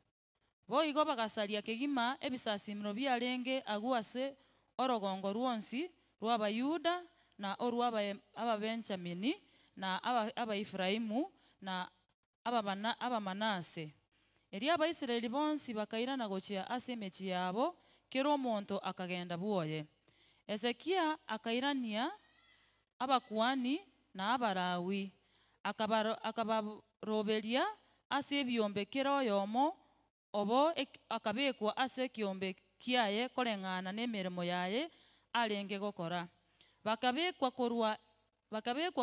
Boigo bagasaria kegima ebisasimiro biarenge agu ase orogongo rwonsi rw'Abayuda na orw'Ababenjamini na Abaefraimu na Abamanase. Eria Abaisraeli bonsi bakairana gochia ase emechi yabo kera omonto akagenda bwoye. Ezekia akairania abakuani na Abalawi akabaroberia ase ebiombe kera oyomo obo akabekwa ase ekiombe kiaye koreng'ana n'emirimo yaye arenge gokora. Bakabekwa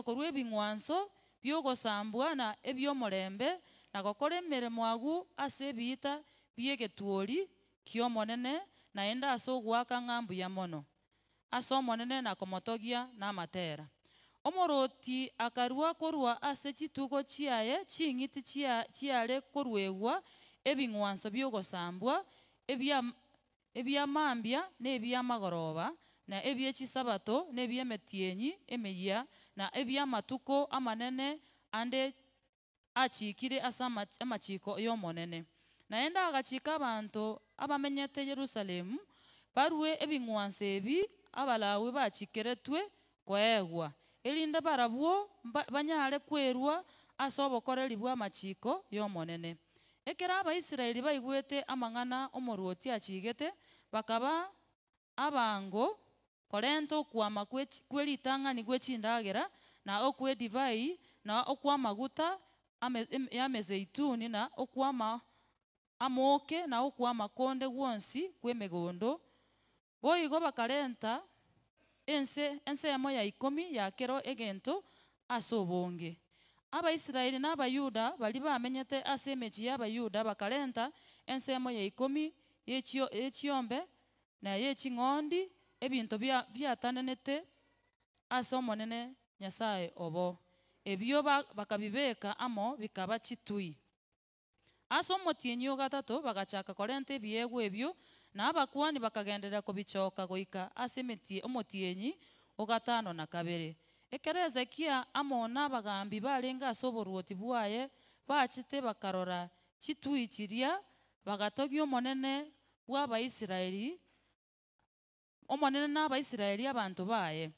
korwa ebing'wanso by'ogosambwa na eby'omorembe na gokora emirimo agu ase ebiita by'egetuori ki'omonene naende ase ogwaka ng'a mbuya mono ase omonene na komotogia na amatera. Omoroti akarua korwa ase chitugo chiaye ching'iti chiare korwegwa ebing'wanso by'ogosambwa ebyamambia na ebyamagoroba na eby'echisabato na eby'emetienyi emeyia na eby'amatuko amanene ande achikire ase amachiko y'omonene. Naende agachika abanto abamenyete Yerusalemu barue ebing'wanso ebi Abalawi bachikeretwe koegwa erinde barabwo banyare kwerwa ase obokoreri bw'amachiko y'omonene. Ekero Abaisraeli baigwete amang'ana omorwoti achigete bakaba abango korenta okwama kweritang'ani gw'echindagera na okw'edivai na okw'amaguta y'amezeituni na okwama amoke na okwama konde gwonsi kw'emegondo. Boigo bakarenta ense ensemo ya 10 ya kero egento ase obonge. Abaisraeli na Abayuda bali bamenyete ase emechi y'Abayuda bakarenta ensemo ya 10 y'echiombe na y'eching'ondi, ebinto biatananete ase Omonene Nyasaye obo. Ebio bakabibeka amo bikaba chitui. Ase omotienyi o gatato bagachaka korenta ebiegwa ebio, na abakuani bakagenderera kobichoka goika ase omotienyi o 52. Ekero Hezekia amo n'abagambi barenge ase oboruoti bwaye bachete bakarora chitui chiria, bagatogia Omonene bw'Abaisraeli, Omonene n'Abaisraeli abanto baye.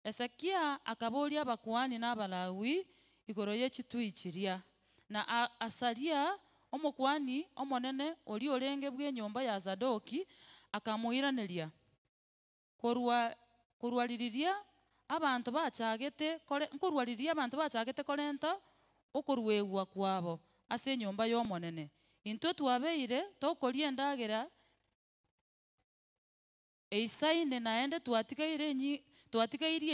Hezekia akaboria abakuani n'Abalawi igoro y'echitui chiria, na Asaria omokuani omonene ori orenge bw'enyomba ya Zadoki akamoiraneria, korwa riria abantu bachagete nkorwa riria abantu bachagete korenta okoruegwa kwabo ase enyomba y'Omonene, intwe twabeire tokoria endagera eisaine, naende twatigaire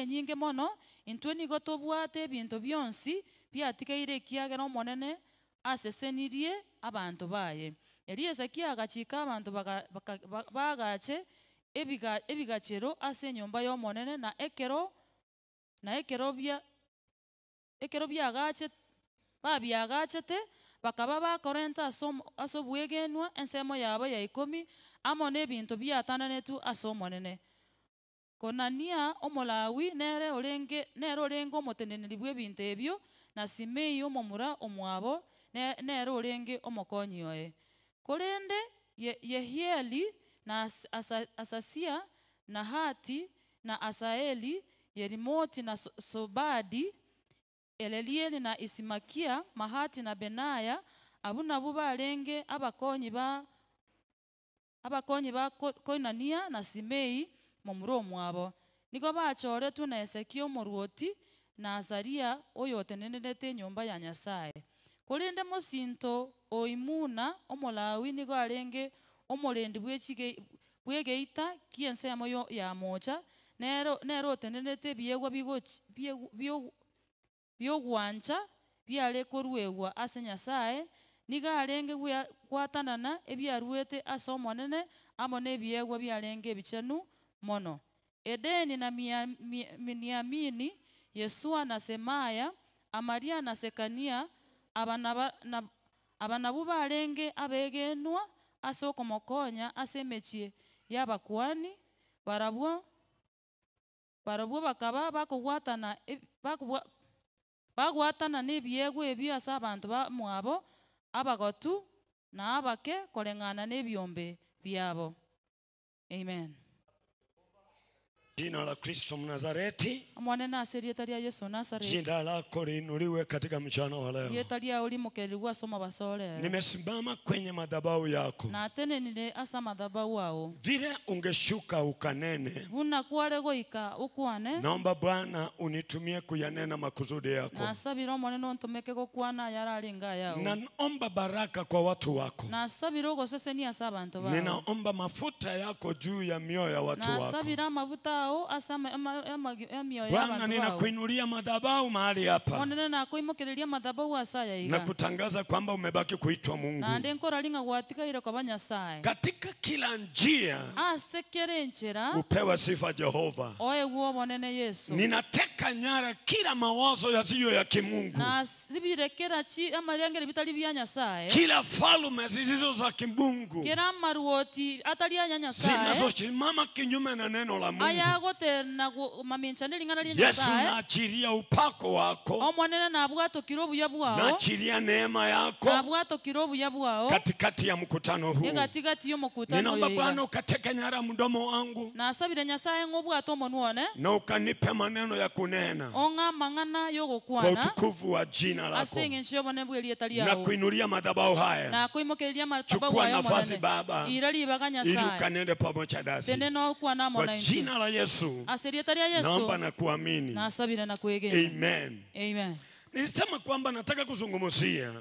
enyinge mono. Intwe nigo tobwate ebinto bionsi biatigaire ekiagera Omonene asesenirie abanto baye. Erio Hezekia agachika abanto bagache ebigachero ase enyomba y'Omonene, na ekero babiagachete bakaba bakorenta ase obwegenwa ensemo yabo ya 10 amo n'ebinto biatananetwe ase Omonene. Konania Omolawi nere orenge omoteneneri bw'ebinto ebio, na Simei omomura omwabo nere orenge omokonyi oye. Korende Yehieli na Asasia na Hati na Asaeli, Yerimoti na Sobadi, Elelieli na Isimakia, Mahati na Benaya, abu nabo barenge abakonyi ba Koinania na Simei momura omwabo. Nigo bachoretwe na Hezekia omoruoti na Azaria oyo otenenerete enyomba ya Nyasaye. Korende mosinto o Imuna Omolawi nigo arenge omorendi bw'egeita ki'ensemo ya mocha, nero otenenerete ebiegwa bi'ogwancha biare koruegwa ase Nyasaye. Nigo arenge gwatanana ebiaruete ase Omonene amo n'ebiegwa biarenge ebichenu mono. Edeni na Miniamini, Yesua na Semaya, Amaria na Sekania, aba nabo barenge abegenwa ase okomokonya ase emechie y'abakuani. Barabwo bakaba bagwatana n'ebiegwa ebio ase abanto bamwabo, abagotu na abake, koreng'ana n'ebiombe biabo. Amen. Jina la Kristo Mnazareti, Omonene ase erieta ria Yesu Nazareti, jina lako liinuliwe katika mchana wa leo. Erieta riao rimokerigwe ase omobaso rero. Nimesimama kwenye madhabahu yako. Natenenire ase amadhabahu ao. Vile ungeshuka ukanene, Buna kware goika ukwane, naomba Bwana unitumie kuyanena makusudi yako. Nasabira Omonene ontomeke gokwana ayararenga yao. Naomba baraka kwa watu wako. Nasabira ogosesenia ase abanto bao. Ninaomba mafuta yako juu ya mioyo ya watu wako. Nasabira amavuta Bwana, ninakuinulia madhabahu mahali hapa na kutangaza kwamba umebaki kuitwa Mungu katika kila njia. Upewe sifa Jehova. Ninateka nyara kila mawazo yasiyo ya kimungu, kila falme zisizo za kimungu zinazosimama kinyume na neno la Mungu. Yesu, naachilia upako wako, naachilia neema yako katikati ya mkutano huu. Ninaomba Bwana ukateke nyara mdomo wangu na ukanipe maneno ya kunena kwa utukufu wa jina lako, na kuinulia madhabahu haya. Chukua nafasi Baba, ili ukanende pamoja nasi kwa jina la Yesu. Naomba na kuamini. Amen. Amen. Nilisema kwamba nataka kuzungumzia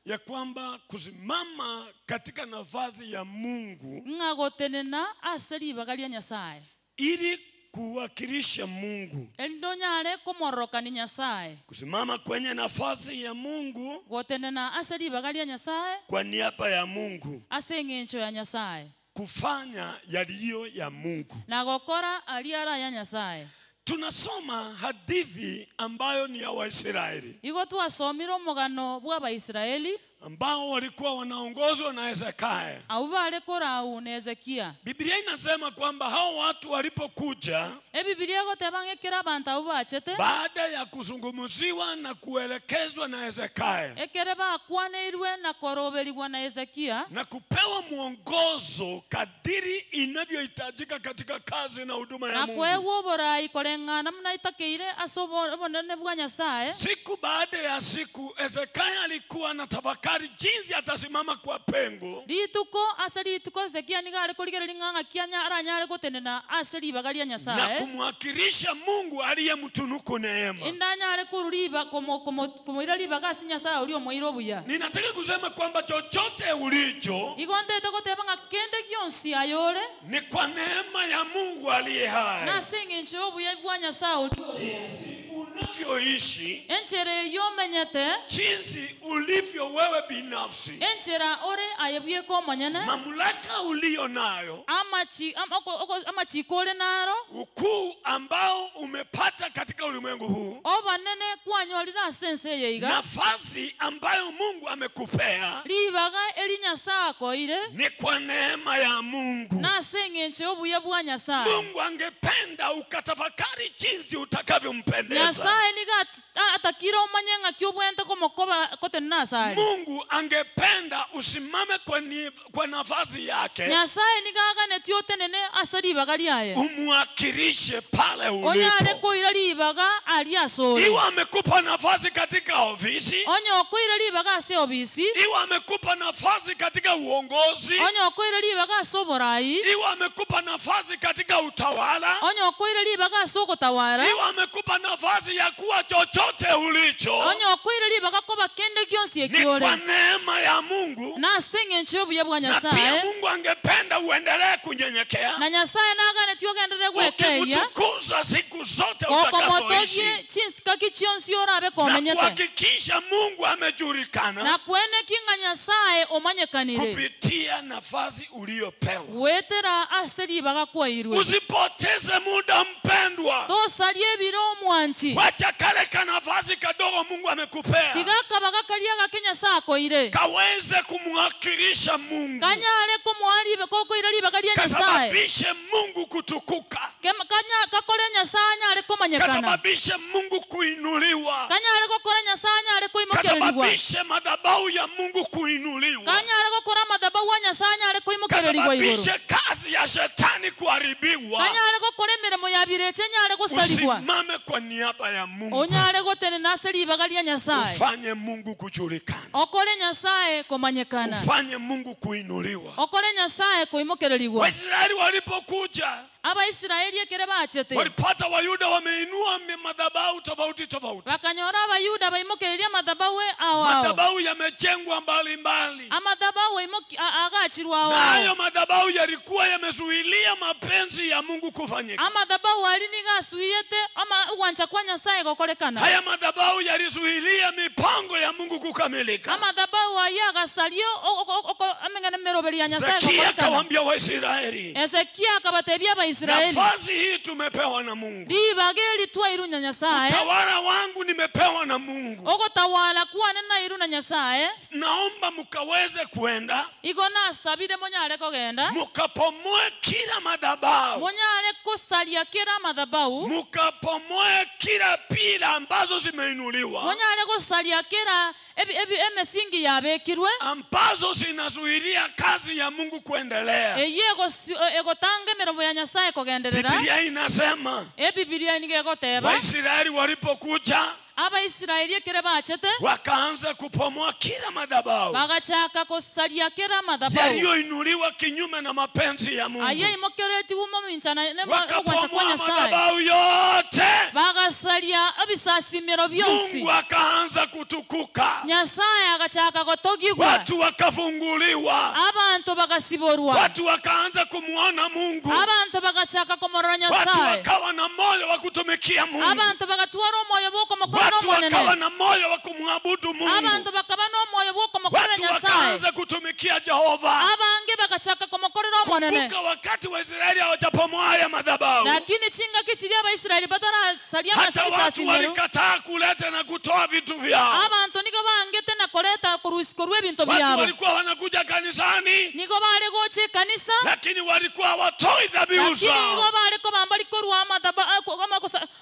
ya kwamba kusimama katika nafasi ya Mungu ng'agotenena ase ribaga ria Nyasaye ili kuwakilisha Mungu, endonyare komorokani Nyasaye, kusimama kwenye nafasi ya Mungu gotenena ase ribaga ria Nyasaye kwa niaba ya Mungu ase eng'encho ya Nyasaye, kufanya yaliyo ya Mungu na gokora aliara ya Nyasaye. Tunasoma hadithi ambayo ni ya Waisraeli. Igo twasomire omogano bwa Abaisraeli ambao walikuwa wanaongozwa na Hezekia. Abo bare korau na Hezekia. Biblia inasema kwamba hao watu walipokuja, Biblia goteba ng'ekera abantu abo bachete baada ya kuzungumziwa na kuelekezwa na Hezekia, ekere bakwaneirwe na koroberigwa na Hezekia na kupewa mwongozo kadiri inavyohitajika katika kazi na huduma ya Mungu, na kwewo borai koreng'ana mnaitakeire ase obonene bwa Nyasaye. Siku baada ya siku Hezekia alikuwa na tafakari jinsi atasimama kwa pengo. Rituko ase rituko Hezekia niga arikorigereria ng'ang'a kianya aranyare gotenena ase ribaga ria Nyasaye na kumwakilisha Mungu aliyemtunuku neema. Indanyare kururiba komoira ribaga ase Nyasaye uri omoira obuya. Ninataka kusema kwamba chochote ulicho igontete goteba ng'a kende gionsi ayore ni kwa neema ya Mungu aliye hai. Na ase eng'encho obuya bwa Nyasaye uri unavyoishi, enchere yomenyete, jinsi ulivyo wewe binafsi, enchera ore ayebweko omonyene, mamlaka uliyo nayo, amachikore naro, ukuu ambao umepata katika ulimwengu huu, obanene kwanyorira ase ense eye iga, nafasi ambayo Mungu amekupea, ribaga eri Nyasaye akoire ni kwa neema ya Mungu na ase eng'encho obuya bwa Nyasaye. Mungu angependa ukatafakari jinsi utakavyompendeza. Nyasaye niga atakira omanye ng'aki obwente komokoba kotenena asare. Mungu angependa usimame kwa nafasi yake. Nyasaye niga aganetie otenene ase ribaga riaye, umwakilishe pale ulipo. Onyare koira ribaga aria asore. Iwe amekupa nafasi katika ofisi, onye okoira ribaga ase ofisi, iwe amekupa nafasi katika uongozi, onye okoira ribaga ase oborai, iwe amekupa nafasi katika utawala, onye okoira ribaga ase ogotawara, iwe amekupa nafasi ya kuwa chochote ulicho, onye okoira ribaga koba kende gionsi ekiore ni kwa neema ya Mungu na ase eng'encho obuya bwa Nyasaye. Na pia Mungu angependa uendelee kunyenyekea, na Nyasaye naganetie ogenderere gwekeia, ukimtukuza siku zote utakazoishi, chinsikaki chionsi orabe na komenyete, kuhakikisha Mungu amejulikana, na kuene kinga Nyasaye omanyekanire kupitia nafasi uliyopewa. Wetera ase ribaga kwairwe. Usipoteze muda mpendwa, tosarie biro omwanchi, wacha kale kanafasi kadogo Mungu amekupea, tigakabaga karia gake Nyasaye akoire kaweze kumwakilisha Mungu, kanyare komwaribe kokoira ribaga ria Nyasaye, kasababishe Mungu kutukuka, kanya kakore Nyasaye anyare komanyekana, kasababishe Mungu kuinuliwa, kanyare gokora Nyasaye anyare koimokererigwa, kasababishe madhabahu ya Mungu kuinuliwa, kanyare gokora madhabahu ya Nyasaye anyare koimokererigwa igoro, kasababishe kazi ya shetani kuharibiwa, kanyare gokora emirimo ya bireche nyare gosarigwa. Usimame kwa niaba ya Mungu, onyare gotenena ase ribaga ria Nyasaye, ufanye Mungu kujulikana, okore Nyasaye komanyekana, ufanye Mungu kuinuliwa, okore Nyasaye koimokererigwa. Waisraeli walipokuja, Abaisraeli ekere bachete, walipata Wayuda wameinua madhabahu tofauti tofauti, bakanyora Abayuda baimokereria madhabahu ao ao, madhabahu yamejengwa mbalimbali, amadhabahu agachirwa ao, nayo madhabahu yalikuwa yamezuilia mapenzi ya Mungu kufanyika. Amadhabahu ali nigasuiyete ama uwancha kwa Nyasaye gokorekana. Haya madhabahu yalizuilia mipango ya Mungu kukamilika. Amadhabahu aya agasario amengana meroberi ya Nyasaye gokorekana. gokorekana. Akawaambia Waisraeli, Hezekia akabatebia Abaisraeli, nafasi hii tumepewa na Mungu, ribaga eri twairu na Nyasaye, utawala wangu nimepewa na Mungu, ogotawala kwane nairu na Nyasaye, naomba mukaweze kuenda, igo nasabire monyare kogenda, mukapomoe kila madhabahu, monyare kusaria kila madhabahu, mukapomoe kila pila ambazo zimeinuliwa, monyare kusaria kila emisingi yabekirwe ambazo zinazuilia kazi ya Mungu kuendelea. Eye egotanga emirimo ya Nyasaye kogenderera. Biblia inasema, Biblia nigegoteba, Waisraeli walipokuja, Abaisraeli ekere bachete, wakaanza kupomoa kila madhabahu, bagachaka kusaria kila madhabahu yaliyoinuliwa kinyume na mapenzi ya Mungu, aye imokereti umo minchana ne ogwancha kwa wakapomoa Nyasaye, madhabahu yote, bagasaria Ebisasimiro byonsi. Mungu akaanza kutukuka. Nyasaye agachaka gotogigwa. Watu wakafunguliwa. Abantu bagasiborwa. Watu wakaanza kumuona Mungu. Abantu bagachaka kumorora Nyasaye. Watu wakawa na moyo wa kutumikia Mungu. Abantu bagatwara omoyo bw'okomokorera Watu Omonene. wakawa na moyo wa kumwabudu Mungu. Abantu bakaba n'omoyo bw'okomokorera Watu Nyasaye. wakaanza kutumikia Jehova. Abange bagachaka komokorera Omonene. Kumbuka wakati wa Israeli hawajapomoa haya madhabahu. Lakini chinga kichiria Abaisraeli batarasalia Hata watu masasimiro. walikataa kuleta na kutoa vitu vyao. Abantu nigo bangete na koleta kurusikorwa ebintu Watu byabo. walikuwa wanakuja kanisani, Nigo bare goche kanisa. lakini walikuwa hawatoi dhabihu Lakini zao. nigo bare ko bambali korwa amadaba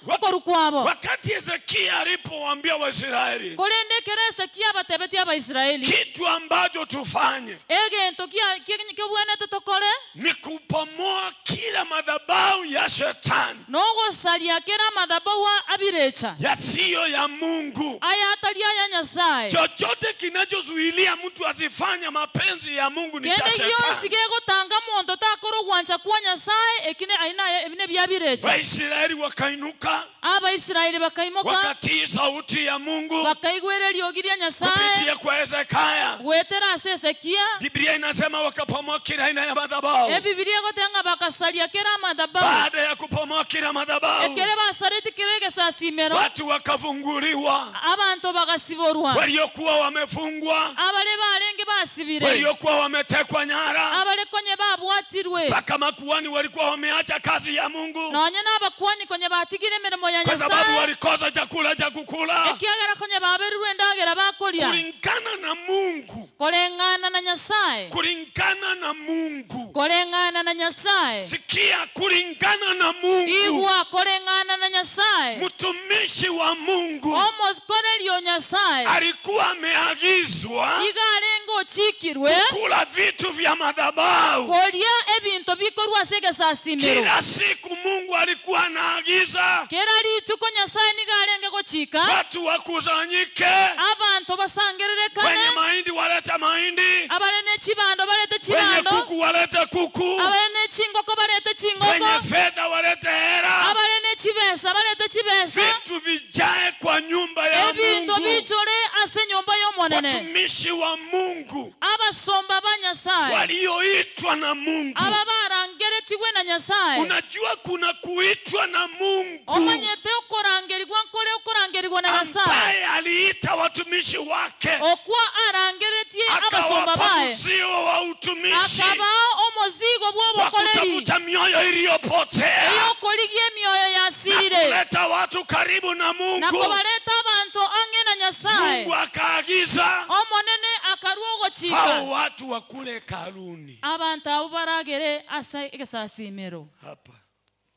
okorukwabo. Wakati Hezekia alipowaambia Waisraeli Korende kere Hezekia batebeti Abaisraeli. kitu ambacho tufanye Egento kia kibwenete tokore ni kupomoa kila madhabahu ya shetani nogosaria kera madhabahu abirecha yasiyo ya Mungu. Aya ataria ya Nyasaye. Chochote kinachozuilia mtu asifanye mapenzi ya Mungu ni cha Kende gionsi shetani. gegotanga monto takoro gwancha kwa Nyasaye ekine aina ebine byabirecha. Waisraeli wakainuka, Abaisraeli bakaimoka, wakatii sauti ya Mungu bakaigwereria ogiria Nyasaye kupitia kwa Hezekia. gwetera ase Hezekia. Biblia inasema wakapomoa kila aina ya madhabahu. Ebibilia gotenga bakasaria kera madhabahu. Baada ya kupomoa kila madhabahu, Ekere basareti kero egesasimero, watu wakafunguliwa. Abantu bagasiborwa. Waliokuwa wamefungwa, Abale barenge basibire, waliokuwa wametekwa nyara, abale konye babwatirwe, mpaka makuhani walikuwa wameacha kazi ya Mungu nonye n'abakuhani konye batigire emirimo ya kwa sababu Nyasaye, walikosa chakula cha kukula. Ekiagera konye baberirwe endagera bakoria. Kulingana na Mungu, Koreng'ana na Nyasaye, kulingana na Mungu, koreng'ana na Nyasaye. Sikia, kulingana na Mungu, Igwa koreng'ana na Nyasaye. mtumishi wa Mungu Omokorerio Nyasaye alikuwa ameagizwa igarenga ochikirwe kula vitu vya madhabahu. koria ebinto bikorwa ase egesasimero. Kila siku Mungu alikuwa anaagiza Kera rituko Nyasaye nigarenge gochika watu wakusanyike, abantu basangererekane, wenye mahindi walete mahindi, abare n'ekibando balete wenye kibando, kuku walete kuku, abare n'ekingoko balete kingoko, wenye fedha walete hera, abare n'ekibesa balete kibesa, vitu vijae kwa nyumba ya ebinto Mungu. bichore ase nyumba y'Omonene. Watumishi wa Mungu Abasomba ba Nyasaye walioitwa na Mungu. aba barangeretigwe na Nyasaye. Unajua kuna kuitwa na Mungu Omanyete okorangerigwa nkore okorangerigwa na Nyasaye ambaye aliita watumishi wake okwa arangeretie abasomba akawapa baye mzigo wa utumishi akabao omozigo wa bw'obokoreri kutafuta mioyo iliyopotea eyokorigia emioyo na yasirire kuleta watu karibu na na Mungu. kobareta abantu ang'e na Nyasaye. Mungu akaagiza Omonene akarua ogochika hao watu wakule hekaluni. Abantu abo baragere ase egesasimero Hapa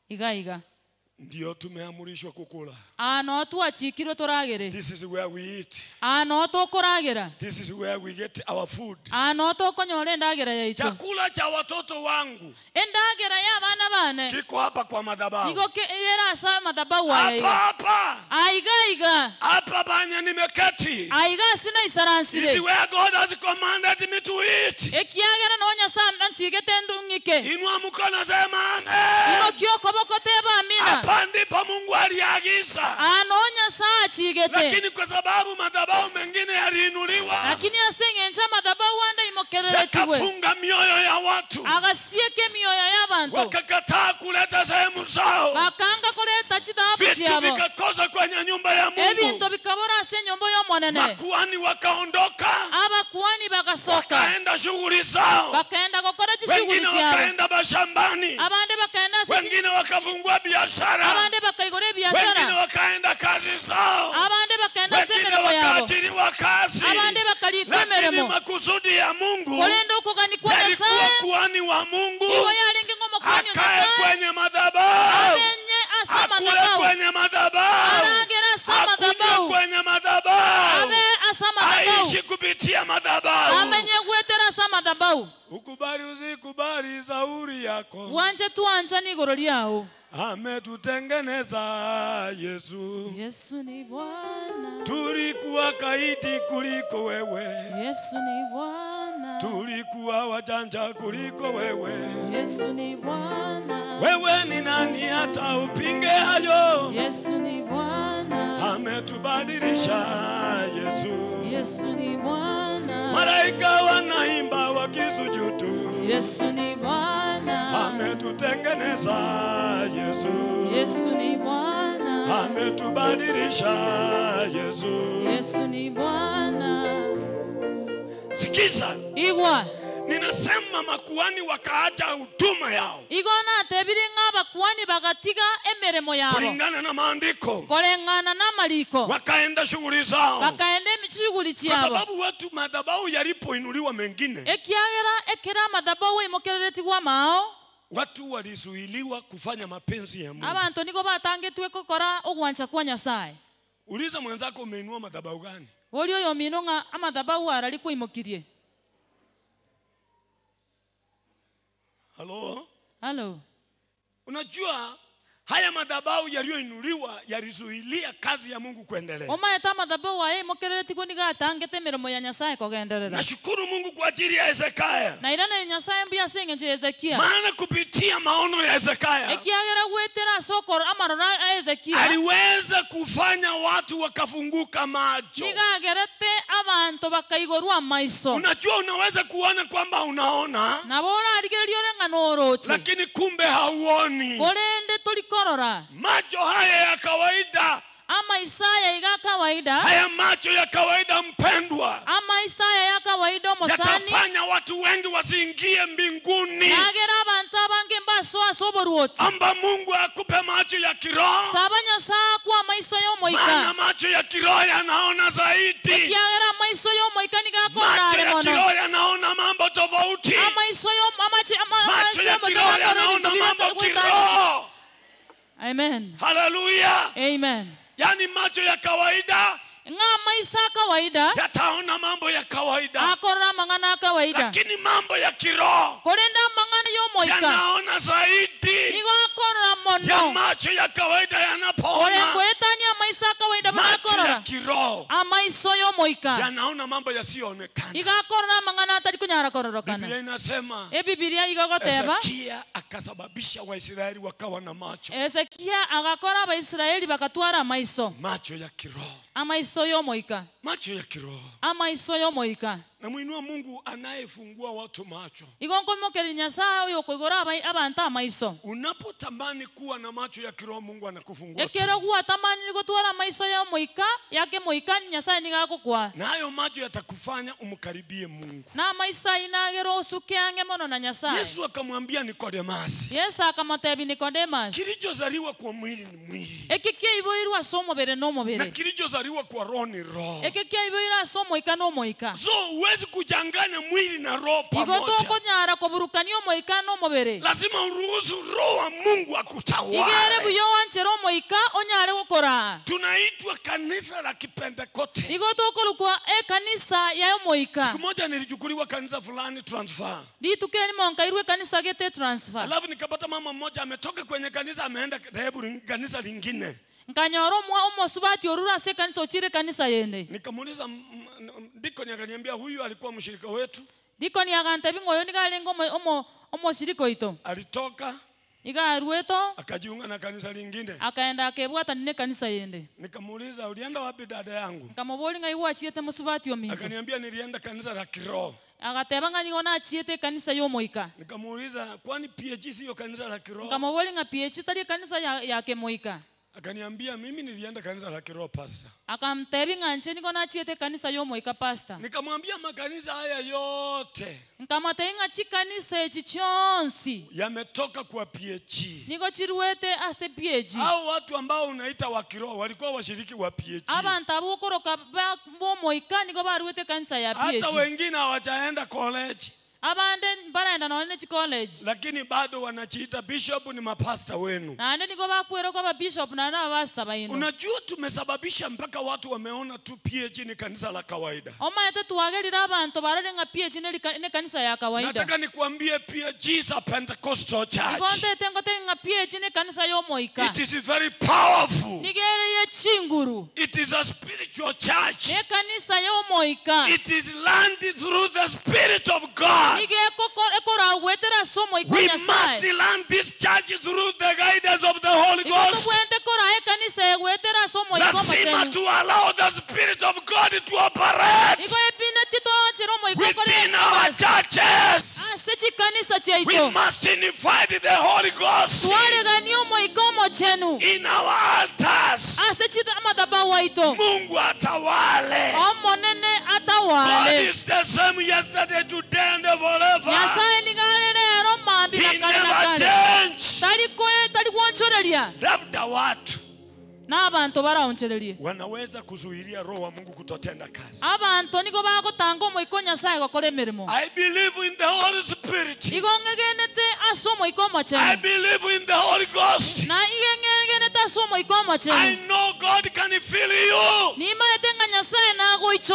iga iga ndio tumeamrishwa kukula. Ano twachikirwe toragere. This is where we eat. Ano tokoragera. This is where we get our food. Ano tokonyora endagera yaitu. Chakula cha watoto wangu Endagera ya abana bane kiko hapa kwa madhabahu. Nigo ke era asa madhabahu aya. Hapa hapa. Aiga iga. Hapa banya nimeketi. Aiga sina isaransire. This is where God has commanded me to eat. Ekiagera no Nyasaye anchigete ndung'ike. Inua mkono sema amen. Inokio koboko teba amina. Hapa ndipo Mungu aliagiza. Ano Nyasaye achigete. Lakini kwa sababu madhabahu mengine yaliinuliwa, lakini asengenja madhabahu anda imokereretiwe, yakafunga mioyo ya watu, agasieke mioyo ya bantu, wakakataa kuleta sehemu zao, bakanga kuleta chidhabu vitu chiabo, vikakosa kwenye nyumba ya Mungu, ebintu bikabora ase nyumba y'Omonene. Makuhani wakaondoka, abakuhani bakasoka, wakaenda shughuli zao, bakaenda gukora chishughuli wengine chiabo, wakaenda mashambani, abande bakaenda wengine wakafungua biashara, abande bakaigora biashara, wengine wakaenda kazi zao, abande bakaenda wengine semeremo yabo, wakaajiriwa kazi, abande bakarikwa Lakini emeremo. makusudi ya Mungu Kolendo okuganikwa yalikuwa Nyasaye kuhani wa Mungu igo yarenge ng'omokuhani o akae Nyasaye kwenye madhabahu, abenye ase akule amadhabahu, kwenye madhabahu, aragere ase akunywe amadhabahu, kwenye madhabahu, abe ase amadhabahu, aishi kupitia madhabahu. amenye gwetera ase amadhabahu. Ukubali usikubali sauri yako, Wanje tuanja n'igoro ryao. ametutengeneza Yesu. Yesu ni Bwana. Tulikuwa kaidi kuliko wewe, Yesu ni Bwana. tulikuwa wajanja kuliko wewe. Yesu ni Bwana. Wewe ni nani hata upinge hayo? Yesu ni Bwana. Ametubadilisha Yesu. Yesu ni Bwana. Malaika wanaimba wakisujudu. Yesu ni Bwana. Ametutengeneza Yesu. Yesu ni Bwana. Ametubadilisha Yesu. Yesu ni Bwana. Sikiza. Igwa. Ninasema makuhani wakaacha huduma yao. Igona tebiri ng'abakuhani bagatiga emeremo yabo. Kulingana na maandiko. Kulingana na maliko. Wakaenda shughuli zao. Wakaenda shughuli zao. Kwa sababu watu madhabahu yalipoinuliwa mengine. Ekiagera ekera madhabahu imokereretigwa mao. Watu walizuiliwa kufanya mapenzi ya Mungu. Abantu niko batangetwe kokora ogwancha kwa Nyasaye. Uliza mwenzako umeinua madhabahu gani? Olio yomino nga amadhabahu arali kuimokirie. Halo? Halo. Unajua haya madhabahu yaliyoinuliwa yalizuilia kazi ya Mungu kuendelea. Omaeta madhabahu aye mokerereti niga atangete miromo ya Nyasaye kogenderera. Nashukuru Mungu kwa ajili ya Hezekia. Na irana Nyasaye mbuya sengenje Hezekia. Maana kupitia maono ya Hezekia. Ekiagera gwetera sokoro amarora a Hezekia. Aliweza kufanya watu wakafunguka macho. Niga gerete abantu bakaigorwa maiso. Unajua unaweza kuona kwamba unaona. Na bora arigererio ng'ano oroche. Lakini kumbe hauoni. Korende tolikorora. Macho haya ya kawaida. Ama Isaya ya kawaida. Haya macho ya kawaida mpendwa. Ama Isaya ya kawaida mosani. Yatafanya watu wengi wasiingie mbinguni. Nagera abantu abange mbaso asoboruoti. Amba Mungu akupe macho ya kiroho. Saba Nyasaye kwa maiso yomoika. Maana macho ya kiroho yanaona zaidi. Ekiagera maiso yomoika nigakora. Macho ya kiroho yanaona mambo tofauti. Ama iso macho ya kiroho yanaona mambo kiroho. Amen. Hallelujah. Amen. Yani macho ya kawaida nga maisa kawaida yataona mambo ya kawaida. Akora mangana kawaida. Lakini mambo ya kiroho korenda mangana yomoika yanaona zaidi. Nigo akora mono. Ya macho ya kawaida yanapoona. Orengoetania maisa kawaida macho ya kiroho amaiso yomoika yanaona mambo yasiyoonekana. Iga akora mangana atari kunyara kororokana. Biblia inasema Biblia igogoteba Hezekia akasababisha Waisraeli wakawa na macho. Hezekia agakora Waisraeli bakatwara maiso. Macho ya kiroho. Amaiso yomoika. Macho ya kiroho. Amaiso yomoika. Na muinua Mungu anayefungua watu macho. Igongo mokeri Nyasaye oyokoigora abantu amaiso. Unapotamani kuwa na macho ya kiroho Mungu anakufungua. Ekero gwatamani gotwara maiso yomoika yake moika Nyasaye nigakokwa. Na hayo macho yatakufanya umkaribie Mungu. Na maiso inagero usuke ange mono na Nyasaye. Yesu akamwambia Nikodemasi. Yesu akamtebi Nikodemasi. Kilichozaliwa kwa mwili ni mwili. Ekikiiboirwa somo bere no mobere. Na kilichozaliwa kwa roho ni roho. Ekikiiboirwa somo ika no moika. So huwezi kuchanganya mwili na roho pamoja. Igotoko nyara kuburukania moika no mobere. Lazima uruhusu roho wa Mungu akutawale. Igere buyo wanchero moika onyare gukora. Tunaitwa kanisa la Kipentekote. Igotoko lukwa kanisa ya moika. Siku moja nilichukuliwa kanisa fulani transfer. Litukeni monkairwe kanisa gete transfer. Alafu nikapata mama mmoja ametoka kwenye kanisa ameenda dhehebu kanisa lingine. Nkanyoro mwa omosubati orura se kanisa ochire kanisa yende. Nikamuuliza dikoni akaniambia huyu alikuwa mshirika wetu. Dikoni agantebi ngoyo nigalengo omoshiriko ito. Alitoka igarueto akajiunga na kanisa lingine. Akaenda akebwata nine kanisa yende. Nikamuuliza ulienda wapi dada yangu? Nkamoboli ngaiwa achiete mosubati ominto. Akaniambia nilienda kanisa la kiroho. Agateba ngani achiete kanisa yomoika. Nikamuuliza kwani PhD sio kanisa la kiroho? Nkamoboli nga PhD tali kanisa yake moika. Akaniambia mimi nilienda kanisa la kiroho pastor. Akamtebi nganje niko nachiete kanisa yomoika pastor. Nikamwambia makanisa haya yote. Nkamate nga chikanisa echi chonsi. Yametoka kwa PhD. Niko chiruete ase PhD. Hao watu ambao unaita wa kiroho walikuwa washiriki wa PhD. Abantu abokoroka bomoika niko baruete kanisa ya PhD. Hata wengine hawajaenda college. Abande baraenda na wane college. Lakini bado wanajiita bishop ni mapasta wenu. Na ande niko bakwero kwa bishop na na pastor baino. Unajua tumesababisha mpaka watu wameona tu PhD ni kanisa la kawaida. Oma ete tuwagerira abantu bararenga PhD ne kanisa ya kawaida. Nataka nikuambie PhD is a Pentecostal church. Ngonte tengo tenga PhD ne kanisa yomoika. It is very powerful. Nigere ye chingu. chinguru. It is a spiritual church. Ekanisa y'omoika. It is learned through the Spirit of God. We must learn this church through the guidance of the Holy Ghost. Lazima to allow the Spirit of God to operate within our churches. We must invite the Holy Ghost in our altars. Mungu atawale. God is the same yesterday, today, and forever. He never changed. Labda watu wanaweza kuzuilia roho wa Mungu kutotenda kazi. I believe in the Holy Spirit. I believe in the Holy Ghost. I know God can fill you.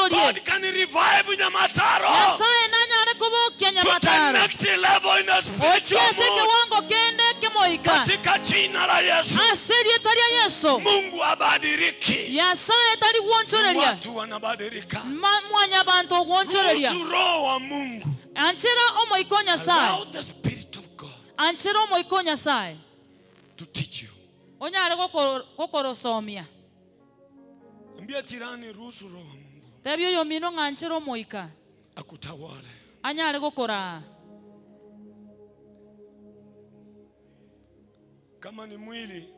God can revive Nyamataro to the next level in the spiritual world. Katika jina la Yesu. Mungu abadiliki. Watu wanabadilika. Ruhusu roho wa Mungu. Allow the Spirit of God to teach you. Ambia jirani, ruhusu roho wa Mungu akutawale. Kama ni mwili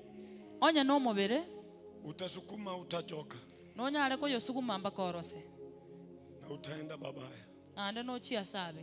onya no mubere utasukuma, utachoka. Nonyare ko yosukuma mpaka orose. Na utaenda babaya. Ande no chia sabe.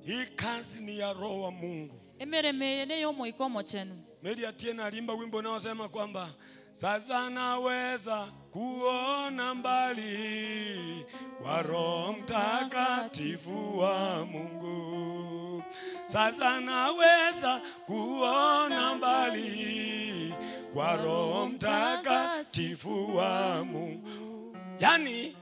Hii kazi ni ya roho wa Mungu. Emereme ne yo moiko mochenu. Mary Atieno alimba wimbo unaosema kwamba sasa naweza kuona mbali kwa Roho Mtakatifu wa Mungu. Sasa naweza kuona mbali kwa Roho Mtakatifu wa Mungu. Yani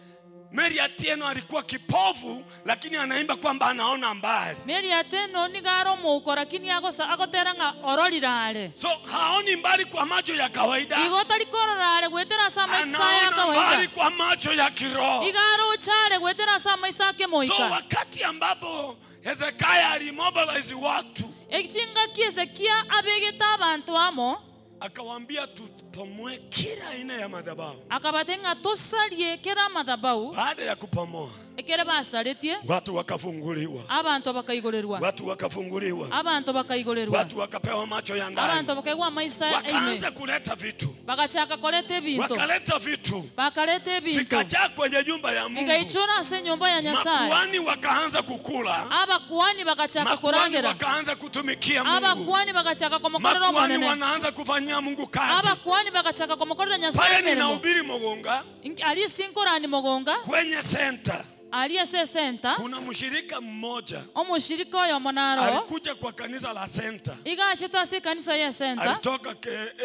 Mary Atieno alikuwa kipofu lakini anaimba kwamba anaona mbali. Mary Atieno ni garo muko lakini agoteranga orolirale. So haoni mbali kwa macho ya kawaida. Igotari kororale gwetera sama isaya kawaida. Mbali kwa macho ya kiroho. Igaro chale gwetera sama isake moika. So wakati ambapo Hezekiah alimobilize watu, Echinga Hezekiah abegeta abantu amo, akawaambia tupomoe kila aina ya madhabahu. Akabatenga tosalie kila madhabahu. Baada ya kupomoa, ekere basaretie, watu wakafunguliwa. Abantu bakaigorerwa. Watu wakafunguliwa. Abantu bakaigorerwa. Watu wakapewa macho ya ndani. Abantu bakaigwa maisa aime. Wakaanza kuleta vitu. Bakachaka kuleta bintu. Wakaleta vitu. Bakaleta bintu. Vikajaa kwenye nyumba ya Mungu. Vikaichora ase nyumba ya Nyasaye. Makuhani wakaanza kukula. Abakuhani bakachaka kurangera. Makuhani wakaanza kutumikia Mungu. Abakuhani bakachaka komokorera Makuhani omonene. wanaanza kufanyia Mungu kazi. Abakuhani bakachaka komokorera Nyasaye. Pale ninahubiri Mogonga. Ali sinkorani Mogonga. Kwenye center. Aliye center. Kuna mshirika mmoja. Omushirika oyo monaro. Alikuja kwa kanisa la center. Igashita si kanisa ya center. Alitoka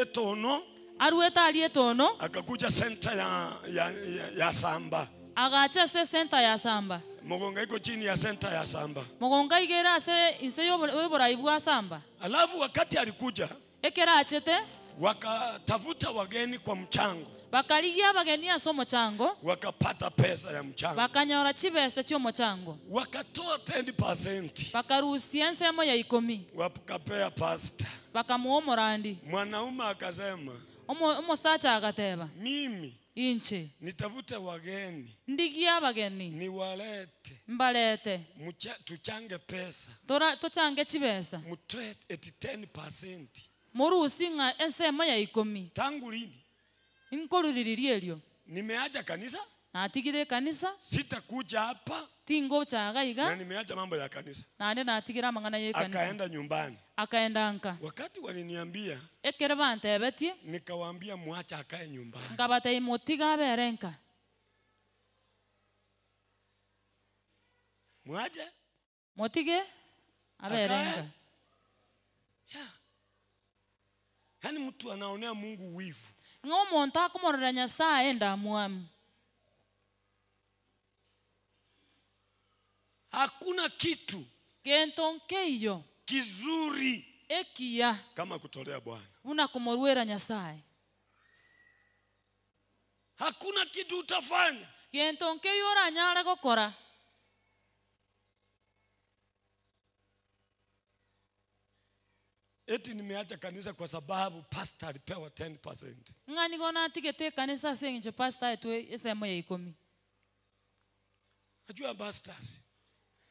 Etono. Arueta alietono. Akakuja center ya Samba. Agacha se center ya Samba. Mogonga iko chini ya center ya Samba. Mogonga igera se inse yo boraibu Samba. Alafu wakati alikuja, ekera achete, wakatafuta wageni kwa mchango. Bakarigia bageni aso mchango. Wakapata pesa ya mchango. Bakanyora chibesa chio mchango. Wakatoa 10%. Bakaruhusia nsemo ya 10. Wakapea pastor. Bakamuomorandi. Mwanaume akasema, omosacha akateba, mimi inche nitafute wageni. Ndigia bageni. Niwalete. Mbalete. Tuchange pesa. Tuchange chibesa. Mtoe 10%. Muruhusi ensemo ya 10. Tangu lini? Inkoruriririo. Nimeacha kanisa? Natigire kanisa. Sitakuja hapa. Tingo chaga iga. Na nimeacha mambo ya kanisa. Na natigira mangana ya kanisa. Akaenda nyumbani. Akaenda anka. Wakati waliniambia, ekere bantebetie, nikawaambia muacha akae nyumbani. Ngabate motiga berenka. Muache? Motige aberenka. Yeah. Yaani mtu anaonea Mungu wivu. Ngomonta akomorera Nyasaye ndamwamu. Hakuna kitu kento nkeiyo kizuri ekiya kama kutolea Bwana. Una kumorwera Nyasaye. Hakuna kitu utafanya. Gento nkeiyo oranyare gokora. Eti nimeacha kanisa kwa sababu pastor alipewa 10%. Ng'a nigo natigete kanisa ase eng'encho pastor aetwe esemo ya 10. Najua pastors.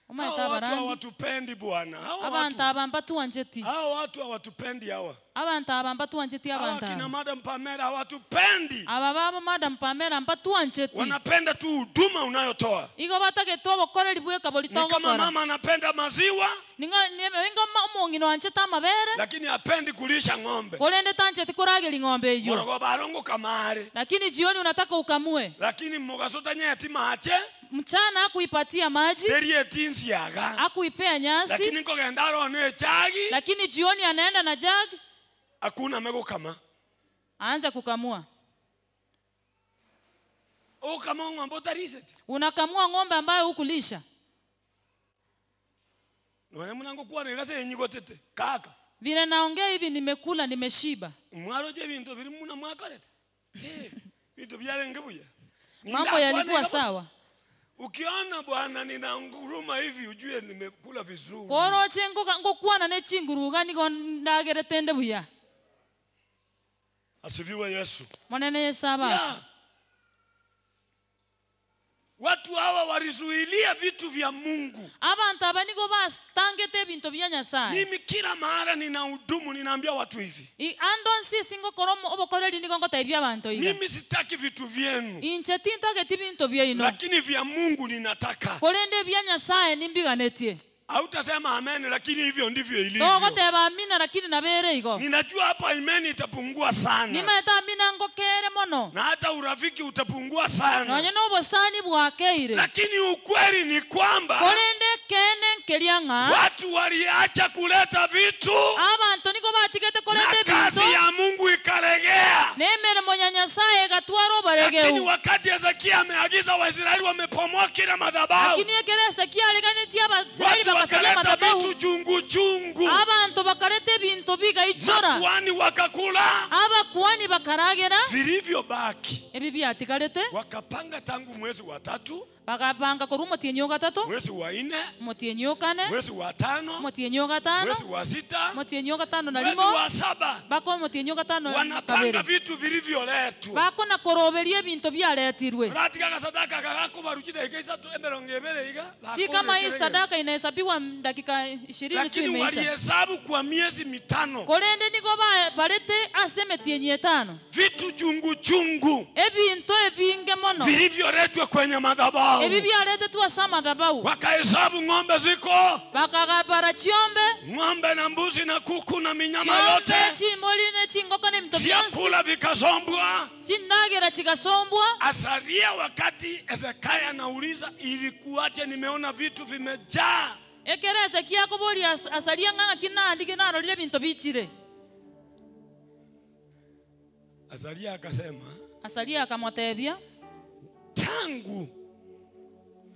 Omaete Hao watu abarandi. hawatupendi Bwana. Hao Abantu watu. aba mbatuancheti. Hao watu hawatupendi hawa. Abantu aba mbatuancheti Hawa abantu kina aba. Madam Pamela hawatupendi. Aba babo Madam Pamela mbatuancheti. Wanapenda tu huduma unayotoa. Igo batagete obokoreri bweka Ni kama bori mama anapenda maziwa Ninga omong'ina anchete amabere lakini hapendi kulisha ng'ombe. korende tancheti korageri ng'ombe eyo. Morogo barongo kamare. Lakini jioni unataka ukamue. Lakini mugasota nyeti mache Mchana hakuipatia maji, teri etinsi yaga. hakuipea nyasi, Lakini nkogenda arone chagi lakini jioni anaenda na jug hakuna megokama. aanze kukamua. Okama ng'ombe utarisete. Unakamua ng'ombe ambayo hukulisha. None munango kuwa ngase enyigotete kaka. Vile naongea hivi nimekula nimeshiba. Mwaroje bintu biri muna mwakarete. Bintu byarenge buya. Mambo yalikuwa sawa. Ukiona Bwana nina nguruma hivi ujue nimekula vizuri. Koroche ngokwana nechinguruga nigo ndageretende buya. Asifiwe Yesu. Mwanene Yesu aba. Yeah. Watu hawa walizuilia vitu vya Mungu. Abantu aba nigo bastangete ebintu bya Nyasaye. Mimi kila mara ninahudumu ninaambia watu hivi. Ando nsi singokora obokoreri nigo ngotaibia abantu iga. Mimi sitaki vitu vyenu. Inche tintageti bintu byaino. Lakini vya Mungu ninataka. Korende bya Nyasaye nimbiganetie. Hautasema amen lakini hivyo ndivyo ilivyo. Togoteba amina lakini nabere igo. Ninajua hapa imani itapungua sana. Nimaeta amina ngokere mono. Na hata urafiki utapungua sana. Nonye nobosani bwakeire. Lakini ukweli ni kwamba korende kene nkerianga watu waliacha kuleta vitu. Abantu nigo batigete koleta na kazi ebintu. ya Mungu ikalegea. Nemeremo ya Nyasaye gatwara obaregeu. Lakini wakati Hezekia ameagiza Waisraeli wamepomoa kila madhabahu. Lakini ekere Hezekia aleganetie Abaisraeli Watu bakasalia wakaleta madhabahu. vitu chungu chungu. Abantu bakaleta ebintu bigaichora. Makuhani wakakula. Abakuhani bakaragera. Vilivyobaki ebi byatigarete wakapanga tangu mwezi wa 3 bakapanga korwa omotienyi o 3 mwezi wa 4 omotienyi o 4 mwezi wa 5 omotienyi o 5 mwezi wa 6 omotienyi o 5 na mwezi rimo wa 7 bako omotienyi o 5 na wanapanga kabere vitu vilivyoletwa. bako na koroberia ebintu byaretirwe. Ratika sadaka kakako barujida ikaisa emerongo ebere iga. Si kama hii sadaka inahesabiwa dakika 20 tu Lakini imeisha. walihesabu kwa miezi 5. Korende nigo barete ase emetienyi 5 Vitu chungu chungu ebintu ebinge mono vilivyoletwa kwenye madhabahu. ebi byaretetwe ase amadhabahu. Wakahesabu ng'ombe ziko Bakagabara chiombe ng'ombe na mbuzi na kuku na minyama chiombe yote, chimboli ne chingoko ne mito byonsi vyakula vikasombwa. chinagera chikasombwa. Asaria wakati Hezekia anauliza ilikuwaje nimeona vitu vimejaa. Ekere Hezekia akoboria asaria ng'a kinandike narorire bintu bichire. Asaria akasema, Asaria akamotebia tangu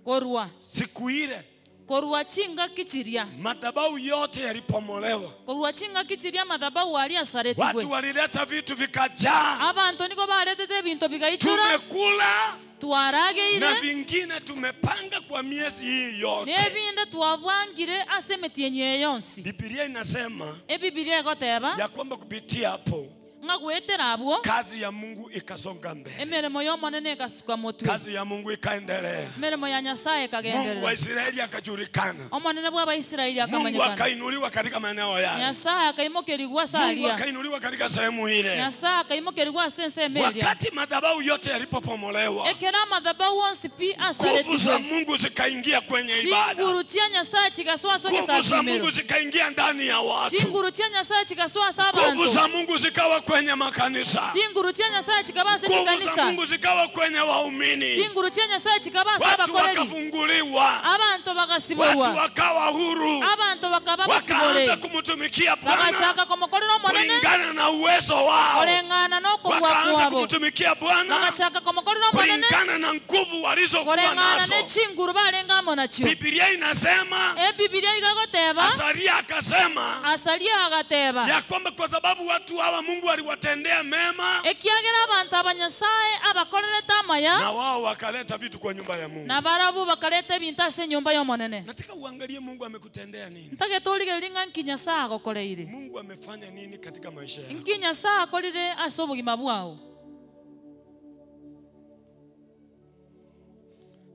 korwa siku ile korwa chinga kichiria madhabahu yote yalipomolewa, korwa chinga kichiria madhabahu ali asaretigwe. watu walileta vitu vikajaa. Abantu nigo baretete ebintu bigaichora. Tumekula Twarageire na vingine tumepanga kwa miezi hii yote. nebinde twabwangire ase emetienyi eyonsi. Biblia inasema Ebibilia egoteba ya kwamba kupitia hapo ng'a gwetera abwo kazi ya Mungu ikasonga mbele, emeremo y'omonene ekasuka motwe, kazi ya Mungu ikaendelea. emeremo ya Nyasaye Mungu wa ekagenderera. Israeli akajulikana, Omonene bwa Abaisraeli Mungu akamanyekana. akainuliwa katika maeneo yale, Nyasaye akaimokerigwa ase Mungu aria. akainuliwa katika sehemu ile. Nyasaye akaimokerigwa ase ensemo eria. Wakati madhabahu yote yalipopomolewa, Ekero amadhabahu onsi pi nguvu za asaretigwe, Mungu zikaingia kwenye ibada, chinguru chia Nyasaye chigaswa ase nguvu za egesakimero. Mungu zikaingia ndani ya watu, Chinguru chia Nyasaye chigaswa ase nguvu abantu. za Mungu zikawa kwenye makanisa, Chinguru chia Nyasaye chikaba ase nguvu za chikanisa. Mungu zikawa kwenye waumini, Chinguru chia Nyasaye chikaba ase watu abakoreri. wakafunguliwa, Abantu watu bagasiborwa. wakawa huru, Abantu bakaba basibore. wakaanza kumtumikia Bwana Bagashaka komokorera omonene kulingana na uwezo wao, koreng'ana n'okobua wakaanza kwabo. kumtumikia Bwana Bagashaka komokorera omonene kulingana na nguvu walizokuwa koreng'ana nazo. n'echinguru barenga amo nachio. Biblia inasema, Ebibilia igagoteba Asaria akasema Asaria agateba ya kwamba kwa sababu watu hawa Mungu aliwatendea mema, ekiagera abantu abanyasaye abakorerete amaya, na wao wakaleta vitu kwa nyumba ya Mungu, na barabu bakaleta ebintu ase nyumba y'omonene. Nataka uangalie Mungu amekutendea nini. Ntake torigereria nki Nyasaye agokoreire. Mungu amefanya nini katika maisha yako? Nki Nyasaye akorire ase obogima bwao.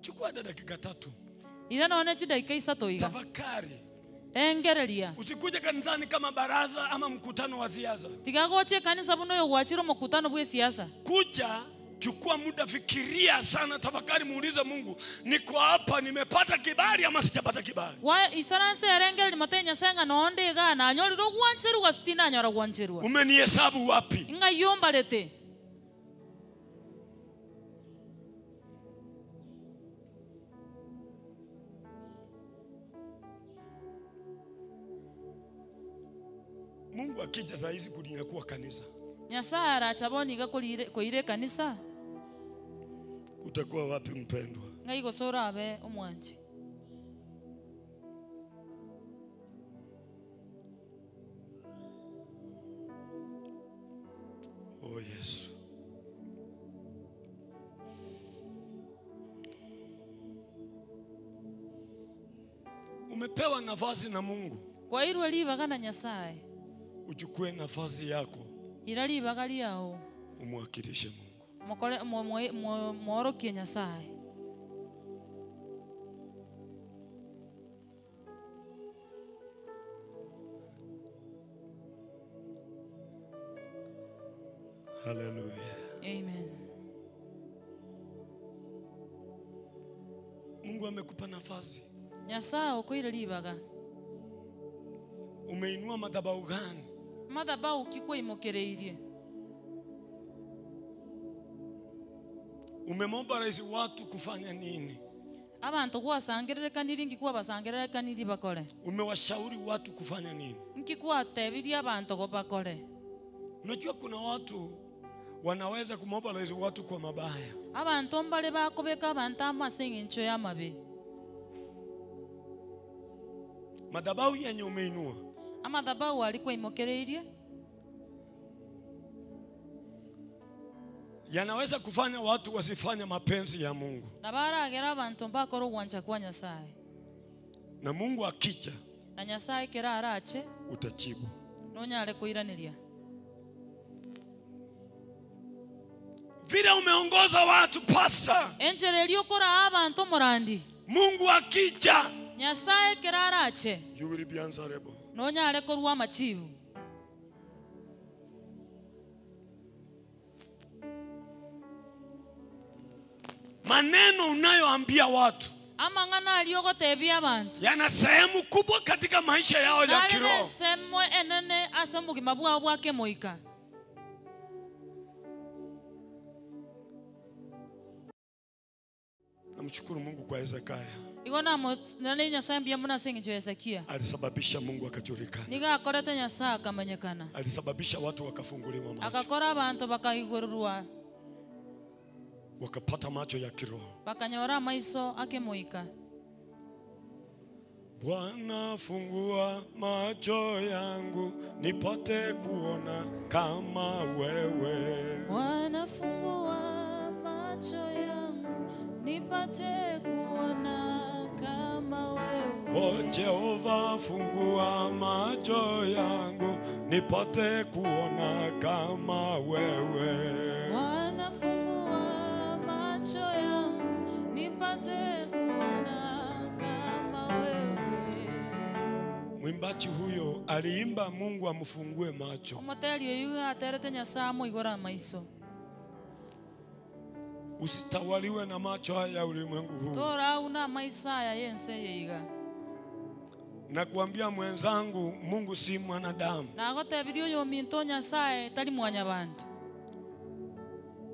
Chukua dakika 3. Ira none chidaika 3 iga. Tafakari. Engereria. Usikuje kanisani kama baraza ama mkutano wa siasa. Tigagoche kanisa buno yogwachira mkutano bwe siasa. Kuja, chukua muda, fikiria sana, tafakari, muulize Mungu, niko hapa nimepata kibali ama sijapata kibali? Wa isaranse erengere matenya senga nonde ga na nyoriro gwancherwa sitina nyora gwancherwa. Umenihesabu wapi? Nga yombalete. Mungu akija saa hizi kulinyakua kanisa, Nyasaye arachaboni koire kanisa, utakuwa wapi mpendwa? Ngai gosora abe omwanje. Oh Yesu. Umepewa nafasi na Mungu. Kwa irwe libaga na Nyasaye. Uchukue nafasi yako. Irali bagali yao. Umwakilishe Mungu. Mokole mworokie Nyasaye. Hallelujah. Amen. Mungu amekupa nafasi. Nyasaye okoire libaga. Umeinua madhabahu gani? Madhabahu kikwaimokereirie. Umemobilize watu kufanya nini? Abantu gwasangererekaniri ngikuwa basangererekaniri bakore. Umewashauri watu kufanya nini? Ngikuwa tebiria abantu go bakore. Unajua kuna watu wanaweza kumobilize watu kwa mabaya. Abantu mbale bakobeka abantu amasengencho ya mabe. Madhabahu yenye umeinua, amadhabahu alikuwa imokereirie, yanaweza kufanya watu wasifanye mapenzi ya Mungu. Na baragera abantu mbakoro gwancha kwa Nyasaye. Na Mungu akija, na Nyasaye kera arache, utajibu. Nonyare kuiraniria. Vile umeongoza watu pastor, enjererio kora abantu morandi. Mungu akija, Nyasaye kera arache, you will be answerable. Nonyare korwa machibu. Maneno unayoambia watu amang'ana aliyogotebia abantu yana sehemu kubwa katika maisha yao ya kiroho. Sehemu enene ase omogima bwao bwake moika. Namshukuru Mungu kwa Hezekia. Igo namo nane Nyasaye mbia muna sengencho Hezekia. Alisababisha Mungu akajulikana. Niga akorete Nyasaye akamanyekana. Alisababisha watu wakafunguliwa macho. Akakora abantu bakaigururwa. Wakapata macho ya kiroho. Bakanyora maiso akemoika. Bwana fungua macho yangu nipate kuona kama wewe. Bwana fungua macho yangu nipate kuona kama wewe. O Jehova fungua macho yangu nipate kuona kama wewe. Bwana fungua macho yangu nipate kuona kama wewe. Mwimbaji huyo aliimba Mungu amfungue macho. Omoteri yuyo aterete Nyasaye amoigora maiso. Usitawaliwe na macho haya ya ulimwengu huu. Tora una maiso haya yense yeiga. Nakuambia mwenzangu, Mungu si mwanadamu. Nagotebirio yo minto Nyasaye tari mwanyabantu.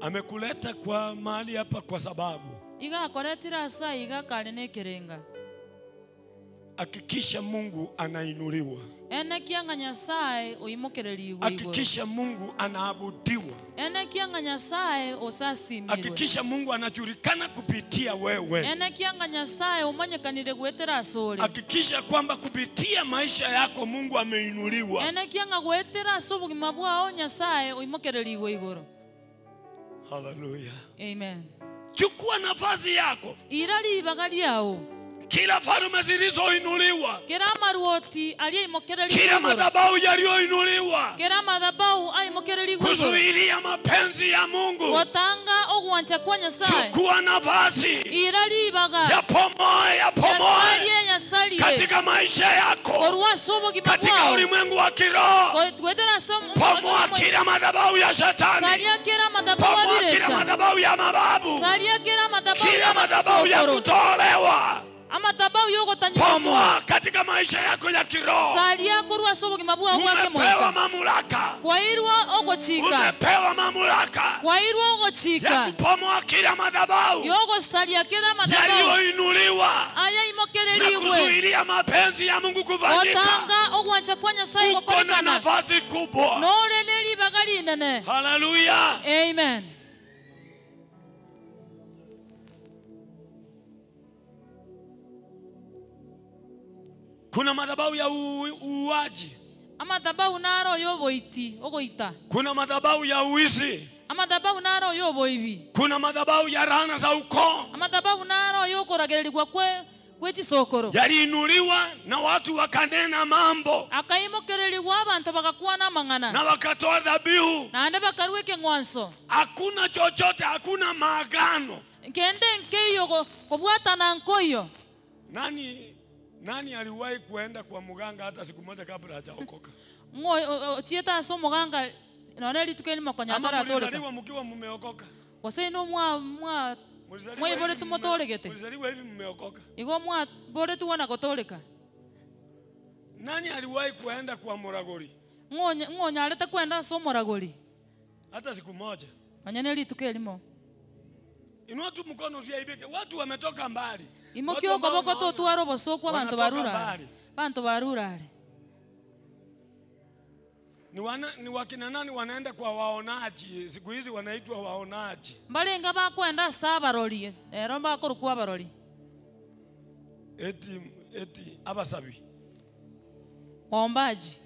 Amekuleta kwa mali hapa kwa sababu iga akoretira asa iga kale nekerenga. Hakikisha Mungu anainuliwa. Ene kianga Nyasaye oimokereriwe. Hakikisha Mungu anaabudiwa. Enekianga Nyasaye osasimirwe. Hakikisha Mungu anajulikana kupitia wewe. Enekianga Nyasaye umanyekanire gwetera asore. Hakikisha kwamba kupitia maisha yako Mungu ameinuliwa. Enekianga gwetera ase obogima bwao Nyasaye oimokereriwe igoro. Haleluya. Amen. Chukua nafasi yako. Irali ibaga lyao. Kila falme zilizoinuliwa, kila maruoti aliyeimokereriwe, kila madhabahu yaliyoinuliwa, kila madhabahu aimokereriwe kuzuilia mapenzi ya Mungu, gotanga ogwancha kwa Nyasaye. Chukua nafasi. Irali ibaga. Yapomoe, yapomoe Nyasaye katika maisha yako, katika ulimwengu wa kiroho. Pomoa kila madhabahu ya shetani, pomoa kila madhabahu ya mababu, kila madhabahu ya kutolewa. Pomoa katika maisha yako ya kiroho. Umepewa mamlaka. Umepewa mamlaka ya kupomoa kila madhabahu yaliyoinuliwa na kuzuilia mapenzi ya Mungu kufanyika. Uko na nafasi kubwa. Haleluya. Amen. Kuna madhabahu ya uuaji. Amadhabahu naro yoboiti ogoita. Kuna madhabahu ya uizi. Amadhabahu naro yoboibi. Kuna madhabahu ya laana za ukoo. Amadhabahu naro yokoragererwa kwe chisokoro. Yaliinuliwa na watu wakanena mambo. Akaimokererwa abantu bakakuwa na mang'ana. Na wakatoa dhabihu. Na ande bakarwa ekeng'wanso. Hakuna chochote, hakuna maagano. Nkende nkeyo kobwatana nkoyo. Nani aliwahi kuenda kwa muganga hata siku moja kabla hajaokoka? Ngo chieta so muganga naona litukeni makonyatara atoleka. Mlizaliwa mkiwa mmeokoka. Gose no mwa mwa bore tumotolegete. Mlizaliwa hivi mmeokoka. Igo mwa bore tu wana kotoleka. Nani aliwahi kuenda kwa muragori? Ngo nyaleta kwenda so muragori. Hata siku moja. Anyane litukeni mo. Inua tu mkono usiaibike. Watu wametoka mbali. Imokio koboko to tuaro bosoko abantu barura. Bantu barura. Ni wakina nani wanaenda kwa waonaji? Siku hizi wanaitwa waonaji. Balenga bakwenda sabaroli. Romba korukwa baroli. Eti abasabi. Waombaji.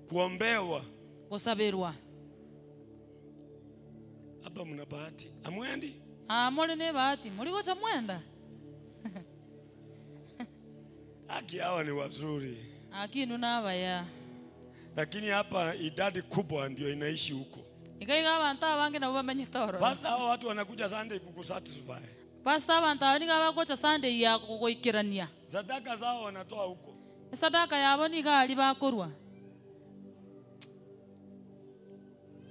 Kuombewa. Kusaberwa. Hapa mna bahati. Amwendi? Mole ne bahati. Muligocha mwenda. Haki hawa ni wazuri. Aki nuna baya. Lakini hapa idadi kubwa ndio inaishi huko. Ikaiga abantu abange nabo bamenye toro. Pastor, hao watu wanakuja Sunday kukusatisfy. Pastor, abantu abaniga bakocha Sunday ya kugoikirania. Sadaka zao wanatoa huko. Sadaka yabo niga ali bakorwa.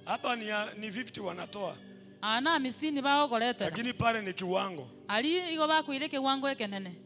Hapa ni 50 wanatoa. Ana 50 bagokorete. Lakini pale ni kiwango. Ali igo bakuire kiwango ekenene.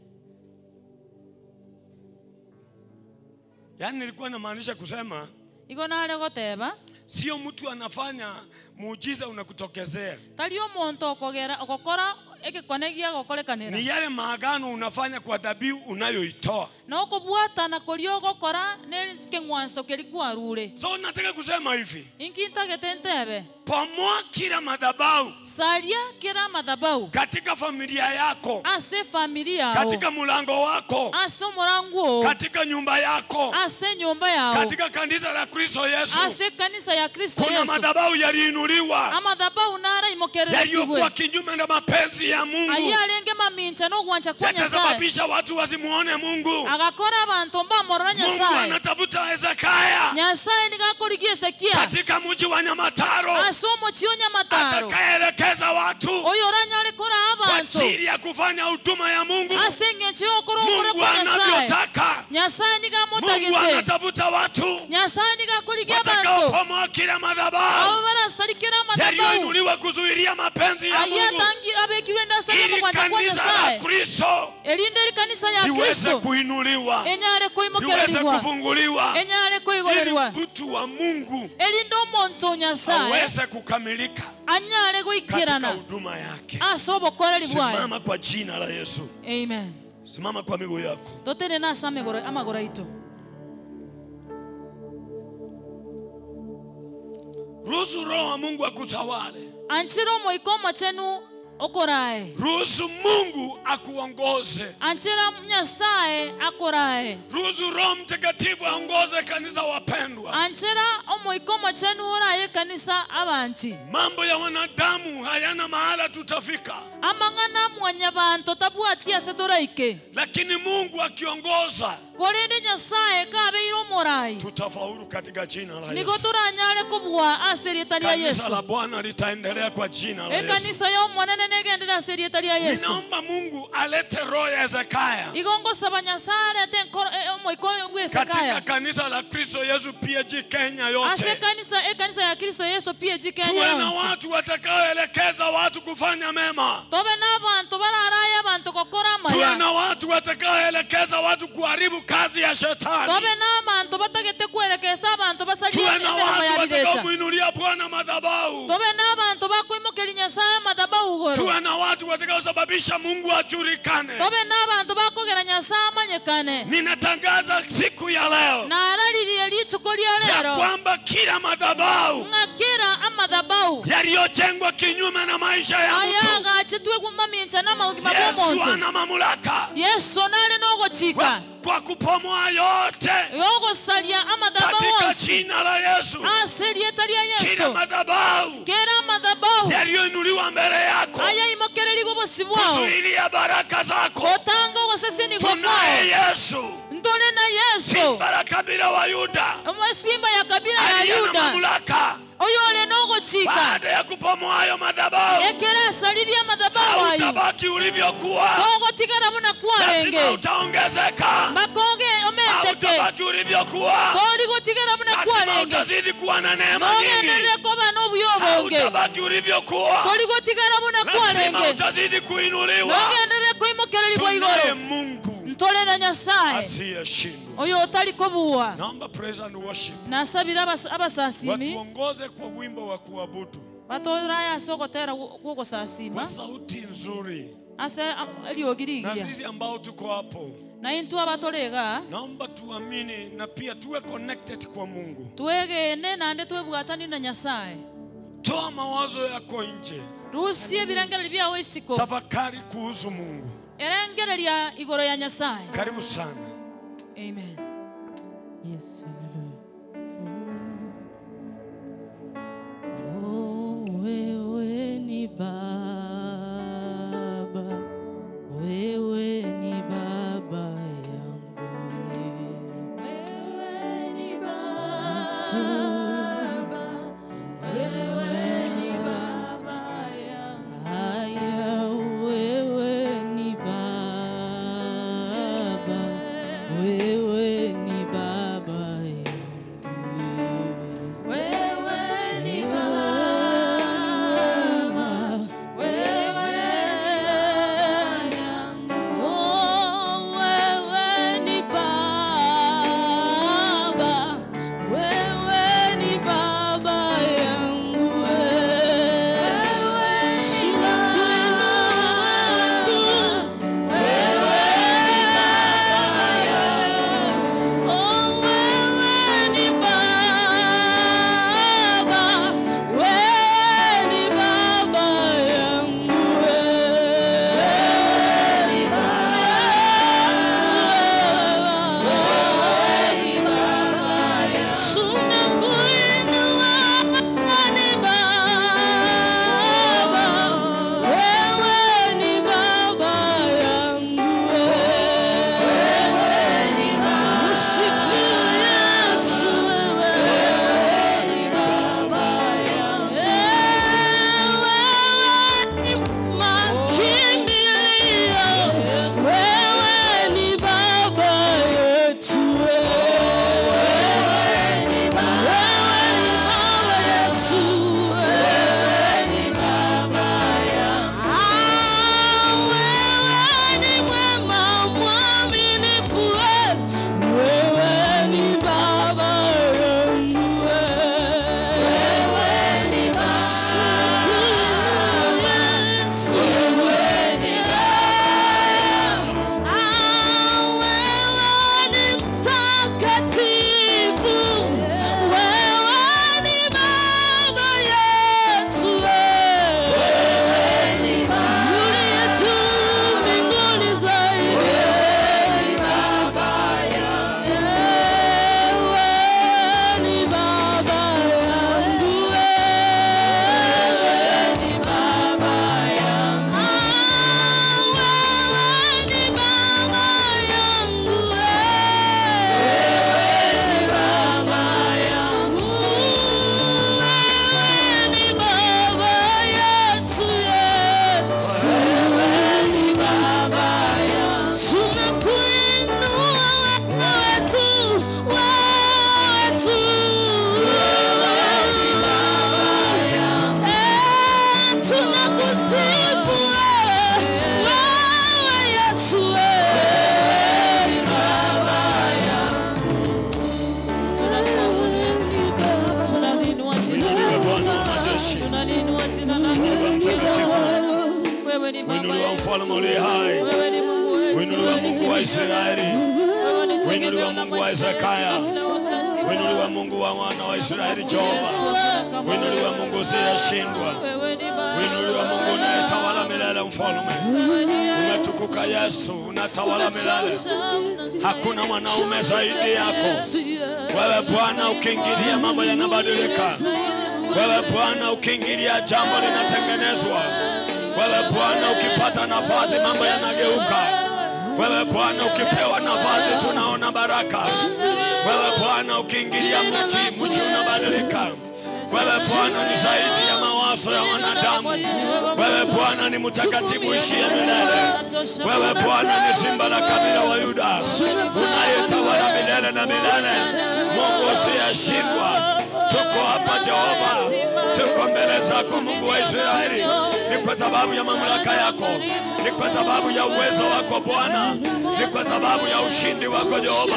Yaani nilikuwa namaanisha kusema igo nale goteba sio mtu anafanya muujiza unakutokezea. Tali omonto okogera okokora ekikonegia gokorekanira. Ni yale maagano unafanya kwa dhabihu unayoitoa. Na okobwatana korio gokora ne keng'wanso kerikwarure. So nataka kusema hivi. Inkintagete ntebe. Pomoa kila madhabahu. Salia kila madhabahu. Katika familia yako. Ase familia. Katika mulango wako. Ase mulango. Katika nyumba yako. Ase nyumba yao. Katika kanisa la Kristo Yesu. Ase kanisa ya Kristo Yesu. Kuna madhabahu yaliinuliwa. Amadhabahu nara imokererwa. Yaliyokuwa kinyume na mapenzi ya Mungu. Ayalenge mamincha no gwancha kwa Nyasaye. Yatasababisha watu wasimuone Mungu. Agakora abantu mbamorora Nyasaye. Mungu anatafuta Hezekia. Nyasaye nigakorigie Hezekia. Katika mji wa Nyamataro. Asomo chio Nyamataro. Atakayeelekeza watu. Oyo oranyare kora abantu. Kwa ajili ya kufanya huduma ya Mungu. Asenge chio okoro okoro Mungu kwa Nyasaye. anavyotaka. Nyasaye nigamotagete. Mungu anatafuta watu. Nyasaye nigakorigie abantu. Watakaopomoa kila madhabahu. Abo barasarikira madhabahu. Yaliyoinuliwa kuzuilia mapenzi ya Mungu. Ayatangi abekirwe ndasarika Ili kwa kanisa la Nyasaye. Kristo Elinde kanisa ya liweze Kristo kuinuliwa. Enyare Liweze kuimokererwa. kufunguliwa. Enyare kuigorerwa. Ili mtu wa Mungu Elinde omonto Nyasaye aweze kukamilika anyare katika guikirana huduma yake. asobokoreri bwaye. Simama kwa jina la Yesu. Amen. Simama kwa miguu yako. Totene nasa amagoro ito. Ruhusu Roho wa Mungu akutawale. Anchira moiko machenu okorae. Ruhusu Mungu akuongoze. Anchira Nyasaye akorae. Ruhusu Roho Mtakatifu aongoze kanisa wapendwa. Anchira omoiko machenu oraye kanisa abanti. Mambo ya wanadamu hayana mahala tutafika. Amang'ana mwanyabanto tabwatia setoraike. Lakini Mungu akiongoza, Korende Nyasaye kabeiro morai, tutafaulu katika jina la Yesu. Nigo turanyare kubwa aserieta lya Yesu. Kanisa la Bwana litaendelea kwa jina la Yesu. Kanisa yo mwanene negendera aserieta lya Yesu. Ninaomba Mungu alete roho ya Hezekia. Igongo saba Nyasaye alete moiko bwe Hezekia. Katika kanisa la Kristo Yesu PAG Kenya yote. Ase kanisa kanisa ya Kristo Yesu PAG Kenya. Tuwe na watu watakaoelekeza watu kufanya mema. Tobe na bantu bararaya bantu kokora maya. Tuwe na watu watakaoelekeza watu kuharibu kazi ya shetani. Tobe na bantu batagete kuelekeza bantu basalie. Tuwe na watu watakaomuinulia Bwana madhabahu. Tobe na bantu bakuimukeli Nyasaye madhabahu goro. Tuwe na watu watakaosababisha Mungu ajulikane. Tobe na bantu bakogera Nyasaye amanyekane. Ninatangaza siku ya leo. Na aralirie rituko lya lero. Ya kwamba kila madhabahu na kila amadhabahu yaliyojengwa kinyume na maisha ya mtu Yesu ana mamlaka. Yesu nale nogochika kwa kupomoa yote katika jina la Yesu. Kila madhabahu yaliyoinuliwa mbele yako kuzuilia baraka zako, tunaye Yesu. Simba la kabila wa Yuda, simba ya kabila ya aliye na Yuda, mamlaka oyole nogochika. Baada ya kupomoa hayo madhabahu, ekera saliria madhabahu ayo, hautabaki ulivyokuwa. Togotigara muna kuwarenge, lazima utaongezeka. Makoge ometeke, hautabaki ulivyokuwa. Torigotigara muna kuwarenge, lazima utazidi kuwa na neema nyingi. Nogenderere koba n'obuyobonge, hautabaki ulivyokuwa. Torigotigara muna kuwarenge, lazima utazidi kuinuliwa. Nogenderere kuimokererwa igoro. Tunaye Mungu Ntore na Nyasaye asiyeshindwa. Oyo otalikobuwa. Naomba praise and worship. Nasabira abasasimi watuongoze kwa wimbo wa kuabudu. Batoraya sokotera kugosasima kwa sauti nzuri. Ase eliogirigia. Na sisi ambao tuko hapo, na intu abatorega, naomba tuamini na pia tuwe connected kwa Mungu. Tuegene na ande tuebwatani na Nyasaye. Toa mawazo yako nje. Rusie birengere byawe isiko. Tafakari kuhusu Mungu. Erengereria igoro ya Nyasaye. Karibu sana. Amen. Yes, hallelujah. Oh, wewe ni Baba, wewe ni Baba yangu. Wewe ni Baba, wewe ni Baba yangu. Haya, wewe ni Baba, wewe ni Baba yangu. Jina lako Mtakatifu. Wewe ni Baba Uinuliwa mfalme uliye hai. Wewe ni Mungu wetu. Uinuliwa Mungu wa Israeli. Wewe ni tegemeo Uinuliwa la Mungu wa maisha yetu Isakaya. kila wakati. Uinuliwa Mungu wa wana wa Israeli Jehova. Uinuliwa Mungu usiyeshindwa. Wewe ni Baba. Uinuliwa Mungu unayetawala milele mfalme. Umetukuka Yesu, unatawala milele. Hakuna mwanaume zaidi yako. Wewe Bwana ukiingilia mambo yanabadilika. Wewe Bwana ukiingilia jambo linatengenezwa. Wewe Bwana ukipata nafasi mambo yanageuka. Wewe Bwana ukipewa nafasi tunaona baraka. Wewe Bwana ukiingilia mji unabadilika. Wewe Bwana ni zaidi ya mawazo ya wanadamu. Wewe Bwana ni mtakatifu ishiye milele. Wewe Bwana ni simba la kabila wa Yuda, unayetawala milele na milele. Mungu usiyeshindwa. Tuko hapa Jehova, tuko mbele zako Mungu wa Israeli. Ni kwa sababu ya mamlaka yako, ni kwa sababu ya uwezo wako Bwana, ni kwa sababu ya ushindi wako Jehova.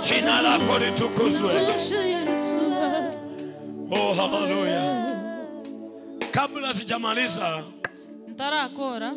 Jina lako litukuzwe. Oh, haleluya. Kabla sijamaliza, Ntarakora.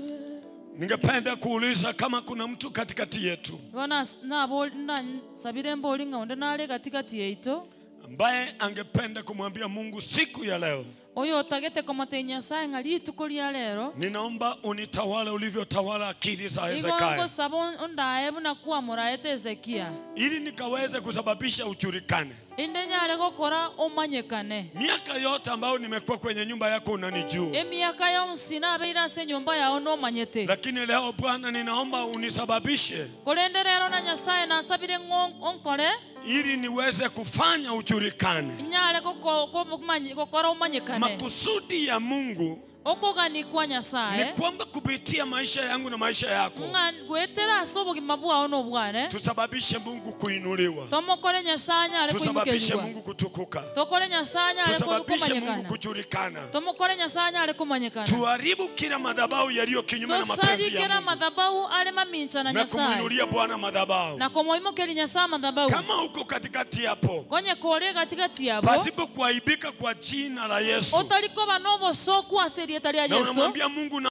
ningependa kuuliza kama kuna mtu katikati yetu Gona na bol na sabire mboli ngaonde nale katikati yeito ambaye angependa kumwambia Mungu siku ya leo, oyo otagete komate Nyasaye ngali ituko lya lero, ninaomba unitawale ulivyotawala akili za igo Hezekia, ngosaba ondaye buna muraete Hezekia, ili nikaweze kusababisha ujulikane. Inde nyale gokora omanyekane. Miaka yote ambayo nimekuwa kwenye nyumba yako unanijua, Emiaka yonsi nabeira ase nyumba yao nomanyete, lakini leo Bwana ninaomba unisababishe korende rero na Nyasaye nasabire onkore ili niweze kufanya ujulikane. Nyale gokora omanyekane. Makusudi ya Mungu Okoganikwa Nyasaye ni kwamba kupitia maisha yangu na maisha yako gwetera ase obogima bwao nobwane, tusababishe Mungu kuinuliwa, tomokore Nyasaye nyale tusababishe kuimukerwa, Mungu kutukuka, tokore Nyasaye nyale tusababishe Mungu kumanyekana, kujulikana, tomokore Nyasaye nyale kumanyekana, tuharibu kila madhabahu yaliyo kinyume na mapenzi ya tosarikera Mungu madhabahu ale mamincha na na Nyasaye kumuinulia Bwana madhabahu. na komoimokeri Nyasaye madhabahu. Kama uko katikati hapo Konye kore katikati yabo pasipo kuaibika kwa jina la Yesu, otalikoba nobosoku ase erieta ria na Yesu, unamwambia Mungu na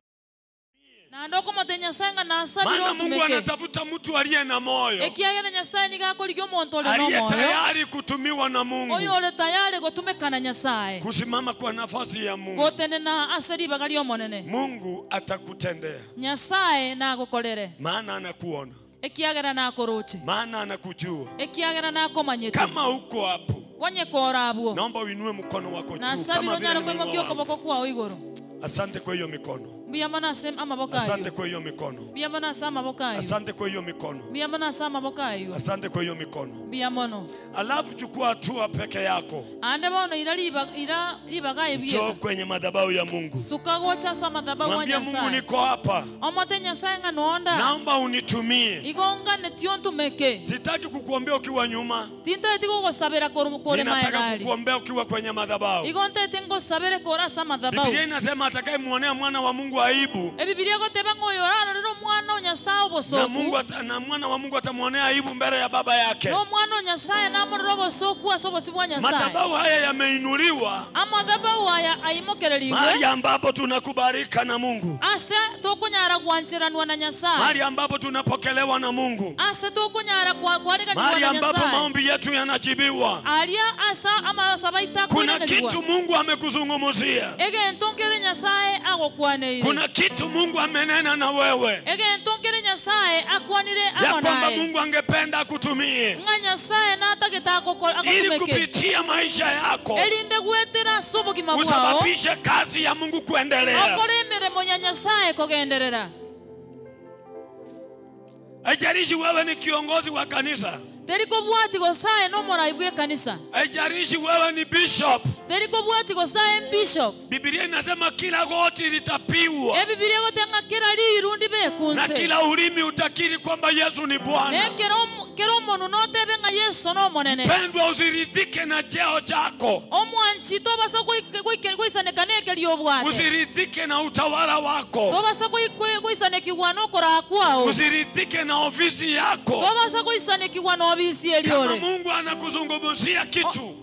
na ndokomote Nyasaye nga nasabire maana Mungu otumeke, anatafuta mtu aliye na moyo, ekiagera Nyasaye nigakorigia omonto ore aliye nomoyo, tayari kutumiwa na Mungu, oyo ore tayari gotumeka na Nyasaye, kusimama kwa nafasi ya Mungu. gotenena ase ribaga riomonene. Mungu atakutendea, Nyasaye nagokorere, maana anakuona, ekiagera nakoroche, maana anakujua. Ekiagera nakomanyete. Kama uko hapo, Konye korabwo, naomba uinue mkono wako juu nasabire kama vile onyare nimeinua koimokia wangu. okoboko kwao igoro. Asante kwa hiyo mikono. Mbuya mono ase amaboko ayo. Asante kwa hiyo mikono. Mbuya mono ase amaboko ayo. Asante kwa hiyo mikono. Mbuya mono ase amaboko ayo. Asante kwa hiyo mikono. Mbuya mono. Alafu chukua hatua peke yako. Ande bono ira ribaga Njoo ebiye. kwenye madhabahu ya Mungu. Suka gocha ase madhabahu ya Mwambie Mungu, Nyasaye. niko hapa. Omote Nyasaye ng'a nonda. Naomba unitumie. Igonga netiontumeke. Sitaki kukuombea ukiwa nyuma. Tintaeti gogosabera kore Ninataka maegari. kukuombea ukiwa kwenye madhabahu. Igontaeti ngosabere kora ase madhabahu. Biblia inasema atakayemwonea mwana wa Mungu aibu, Ebibilia goteba ng'oyo orarorere omwana o Nyasaye obosoku, na Mungu na mwana wa Mungu atamwonea aibu mbele ya baba yake. No mwana o Nyasaye namorere obosoku ase obosi bwa Nyasaye. Madhabahu haya yameinuliwa Amadhabahu aya aimokereriwe mahali ambapo tunakubalika na Mungu, ase tokonyara gwancheranwa na Nyasaye, mahali ambapo tunapokelewa na Mungu, ase tokonyara kwariganirwa mahali na ambapo Nyasaye, maombi yetu yanajibiwa. aria asa amasaba Kuna itakuiraneriwa. kitu Mungu amekuzungumzia. Egento nkere Nyasaye agokwaneire. Kuna kitu Mungu amenena na wewe, Egento nkere Nyasaye akwanire ya kwamba amonaye, Mungu angependa akutumie ng'a Nyasaye natagete ili agotumeke, kupitia maisha yako erinde gwetera ase obogima bwao usababishe kazi ya Mungu kuendelea. okore emeremo ya Nyasaye kogenderera. Haijalishi wewe ni kiongozi wa kanisa, Terikobwati gosaye nomorai bwe kanisa, haijalishi wewe ni bishop. Terikobwati gosaye bishop. Biblia inasema kila goti litapigwa, Ebibilia gotenga kila lirundi na bekunse, kila ulimi utakiri kwamba Yesu ni Bwana. Nekero Mpendwa, usiridhike na cheo chako. Usiridhike na utawala wako. Usiridhike na ofisi yako. Kama Mungu anakuzungumzia kitu,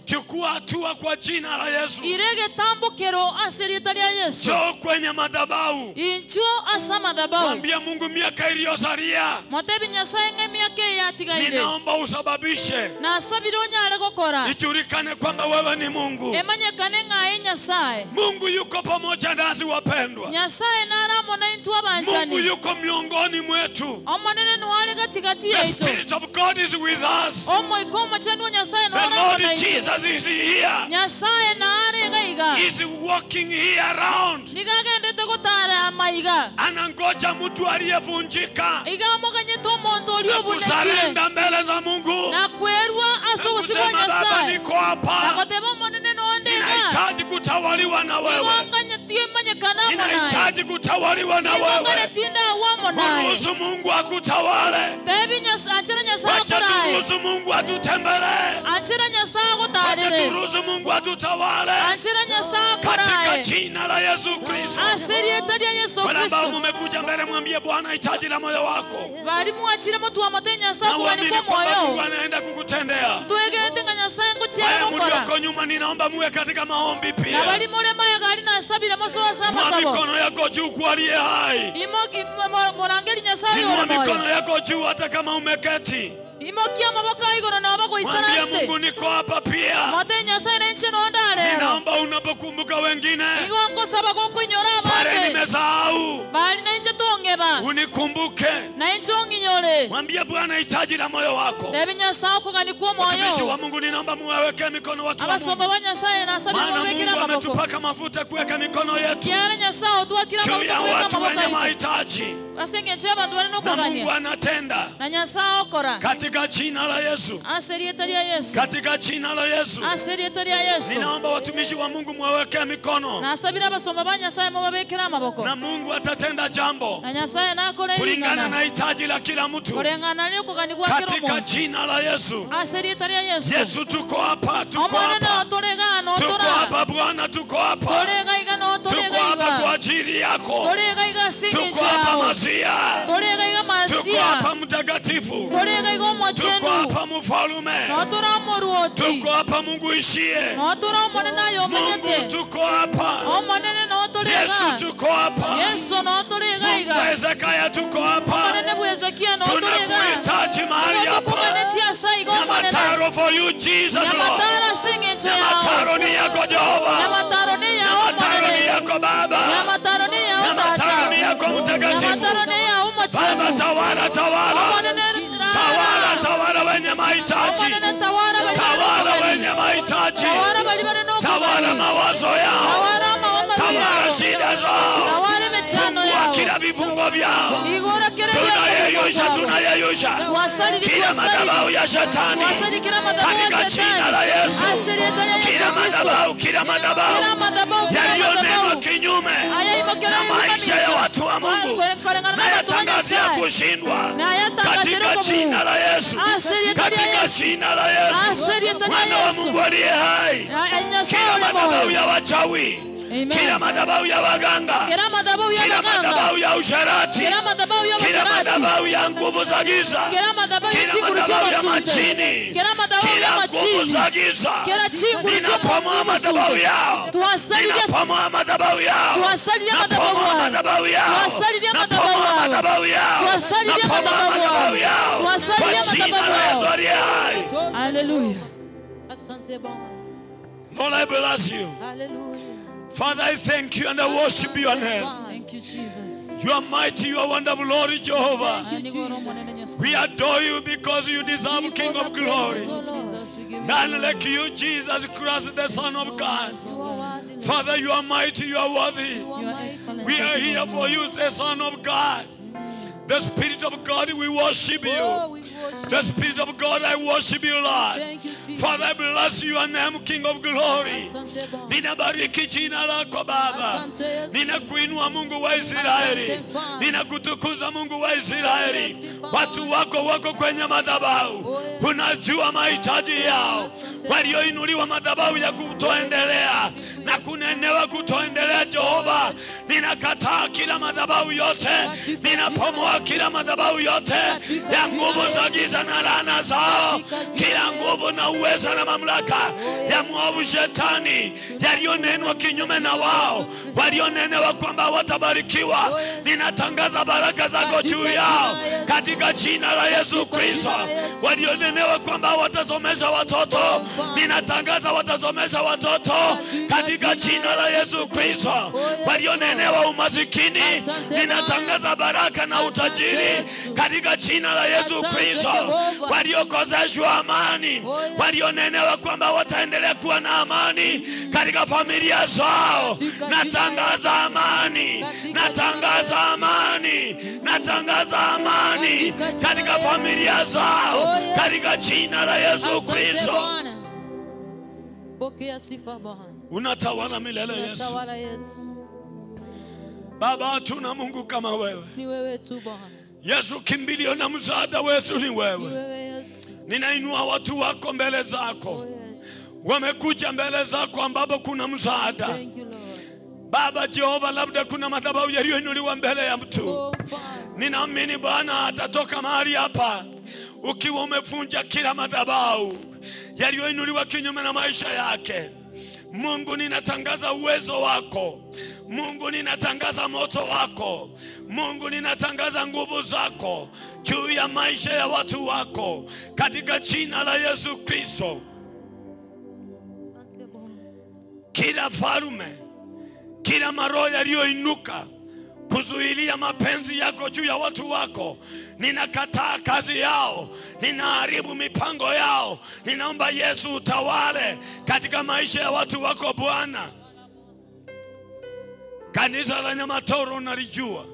chukua hatua kwa jina la Yesu. Njoo kwenye madhabahu. Mwambie Mungu, miaka iliyosalia ninaomba usababishe ijulikane kwamba wewe ni Mungu. Mungu yuko pamoja nasi wapendwa. Mungu yuko miongoni mwetu. The Spirit of God is with us. The Lord Jesus is here. He's walking here around. Anangoja mtu aliyevunjika na kusarenda mbele za Mungu na kusema, Baba, niko hapa, ninahitaji kutawaliwa na wewe, ninahitaji kutawaliwa na wewe. Ruhusu Mungu akutawale. Wacha turuhusu Mungu atutembelee. Wacha turuhusu Mungu atutawale katika jina la Yesu Kristo. Wale ambao mmekuja mbele, mwambie Bwana hitaji la moyo wako, na uamini kwamba Mungu anaenda kukutendea. Wale mlioko nyuma, ninaomba muwe katika maombi pia. Inua mikono yako juu kwa aliye hai. Inua mikono yako juu hata kama umeketi. Mwambie Mungu, niko hapa pia. Ninaomba unapokumbuka wengine pale nimesahau, unikumbuke. Mwambie Bwana hitaji la moyo wako. Watumishi wa Mungu, ninaomba muwaweke mikono watu wa Mungu, maana Mungu ametupaka mafuta kuweka mikono yetu juu ya watu wenye mahitaji, na Mungu anatenda katika jina la Yesu. Katika jina la Yesu. Ninaomba watumishi wa Mungu muwaweke mikono, na Mungu atatenda jambo kulingana na hitaji la kila mtu katika jina la Yesu. Yesu, tuko hapa, tuko hapa, tuko hapa Bwana, tuko hapa, tuko hapa kwa ajili yako, tuko hapa Masia, tuko hapa Mtakatifu, tuko hapa Mfalme, tuko hapa Mungu ishie, Mungu tuko hapa, Yesu tuko hapa, Mungu Hezekia tuko hapa, tunakuhitaji mahali hapa. Nyamataro for you Jesus Lord. Nyamataro ni yako Jehova, Nyamataro ni yako Baba, Nyamataro ni yako Mtakatifu. Baba, tawala, tawala, tawala, tawala wenye mahitaji, tawala wenye mahitaji, tawala mawazo yao, tawala shida zao, fungua kila vifungo vyao. Tunayeyusha, tunayeyusha kila madhabahu ya shetani katika jina la Yesu. Kila madhabahu, kila madhabahu yaliyonenwa kinyume na maisha ya watu wa Mungu, na yatangazia kushindwa katika jina la Yesu, katika jina la Yesu, Mwana wa Mungu aliye hai. Kila madhabahu ya wachawi, kila madhabahu ya waganga, kila madhabahu ya usherati, kila madhabahu ya nguvu za giza, kila madhabahu ya majini, kila nguvu za giza, ninapomoa madhabahu yao, ninapomoa madhabahu yao, napomoa madhabahu yao, napomoa madhabahu yao, napomoa madhabahu yao kwa jina la Yesu aliye hai. Hallelujah. Asante Bwana. Lord, I bless you. Hallelujah. Father, I thank you and I worship your name. Thank you, Jesus. You are mighty, you are wonderful, Lord Jehovah. We adore you because you deserve King of glory. None like you, Jesus Christ, the Son of God. Father, you are mighty, you are worthy. We are here for you, the Son of God. The Spirit of God, we worship you. Oh, we worship The Spirit of God, I worship you, Lord. Thank you, Jesus. Father, I bless your name, King of glory. Asante Bwana. Ninabariki jina lako Baba. Asante Yesu. Ninakuinua Mungu wa Israeli. Asante Bwana. Ninakutukuza Mungu wa Israeli. Yes, Bwana. Watu wako wako kwenye madhabahu. Oh, yes. Unajua mahitaji yao. Walioinuliwa madhabahu ya kutoendelea na kunenewa kutoendelea, Jehova, ninakataa kila madhabahu yote, ninapomoa kila madhabahu yote ya nguvu za giza na laana zao, kila nguvu na uwezo na mamlaka ya mwovu shetani yaliyonenwa kinyume na wao, walionenewa kwamba watabarikiwa, ninatangaza baraka zako juu yao katika jina la Yesu Kristo. Walionenewa kwamba watasomesha watoto, ninatangaza watasomesha watoto katika jina la Yesu Kristo. Walionenewa umasikini, ninatangaza baraka na utajiri katika jina la Yesu Kristo. Waliokoseshwa amani, walionenewa kwamba wataendelea kuwa na amani katika familia zao, natangaza amani, natangaza amani, natangaza amani katika familia zao katika jina la Yesu Asante Kristo. Bwana. Pokea sifa Bwana. Unatawala milele Yesu. Unatawala Yesu. Baba, hatuna Mungu kama wewe. Ni wewe tu Bwana. Yesu, kimbilio na msaada wetu ni Ni wewe. wewe Yesu. Ninainua watu wako mbele zako, Oh, yes. wamekuja mbele zako ambapo kuna msaada. Thank you Lord. Baba Jehova, labda kuna madhabahu yaliyoinuliwa mbele ya mtu. Oh, Father. Ninaamini Bwana atatoka mahali hapa ukiwa umevunja kila madhabahu yaliyoinuliwa kinyume na maisha yake. Mungu, ninatangaza uwezo wako. Mungu, ninatangaza moto wako. Mungu, ninatangaza nguvu zako juu ya maisha ya watu wako katika jina la Yesu Kristo. Asante Bwana. Kila farume, kila maroho yaliyoinuka kuzuilia mapenzi yako juu ya watu wako, ninakataa kazi yao, ninaharibu mipango yao. Ninaomba Yesu utawale katika maisha ya watu wako Bwana. Kanisa la Nyamatoro nalijua,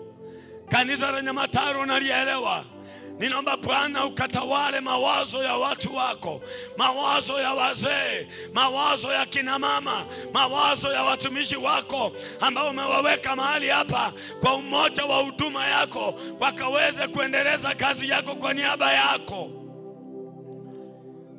kanisa la Nyamataro nalielewa. Ninaomba Bwana ukatawale mawazo ya watu wako, mawazo ya wazee, mawazo ya kina mama, mawazo ya watumishi wako ambao umewaweka mahali hapa kwa umoja wa huduma yako, wakaweze kuendeleza kazi yako kwa niaba yako.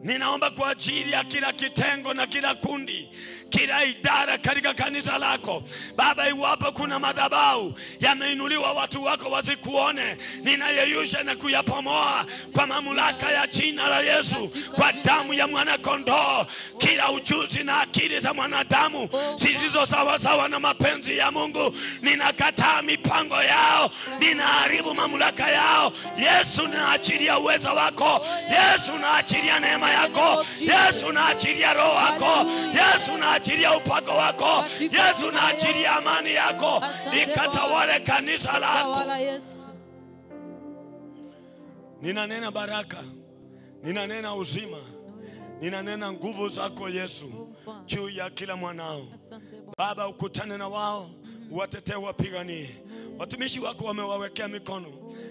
Ninaomba kwa ajili ya kila kitengo na kila kundi, kila idara katika kanisa lako Baba. Iwapo kuna madhabahu yameinuliwa watu wako wasikuone, ninayeyusha na kuyapomoa kwa mamlaka ya jina la Yesu, kwa damu ya mwana kondoo. Kila ujuzi na akili za mwanadamu zisizo sawasawa na mapenzi ya Mungu, ninakataa mipango yao, ninaharibu mamlaka yao. Yesu, naachilia uwezo wako. Yesu, naachilia neema yako. Yesu, naachilia roho wako. Yesu, naachilia upako wako. Yesu, naachilia amani yako ikatawale kanisa lako. Tawala Yesu. Ninanena baraka, ninanena uzima, ninanena nguvu zako Yesu juu ya kila mwanao. Asante Bwana. Baba, ukutane na wao, uwatetee, wapiganie. Watumishi wako wamewawekea mikono.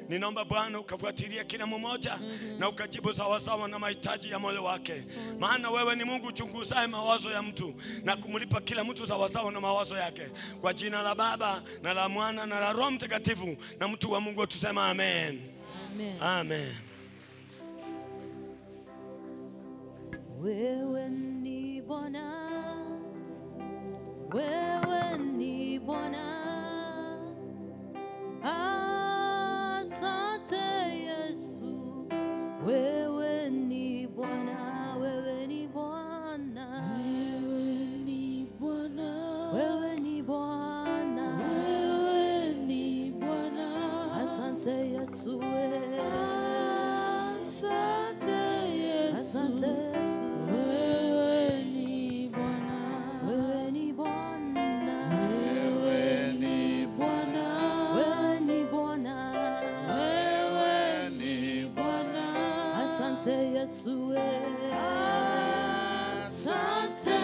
Ninaomba Bwana ukafuatilia kila mmoja na ukajibu sawasawa na mahitaji ya moyo wake, maana wewe ni Mungu uchunguzaye mawazo ya mtu na kumlipa kila mtu sawasawa na mawazo yake. Kwa jina la Baba na la Mwana na la Roho Mtakatifu, na mtu wa Mungu tusema amen. Amen. Amen. Wewe ni Bwana, wewe ni Bwana. Asante Yesu, wewe ni Bwana, wewe ni Bwana, Wewe ni Bwana, wewe ni Bwana. wewe ni Bwana. Asante Yesu, wewe. Asante Yesu, Asante Yesu, wewe ni Bwana, wewe ni Bwana, wewe ni Bwana, wewe ni Bwana. wewe ni Bwana. Asante Yesu, wewe. Asante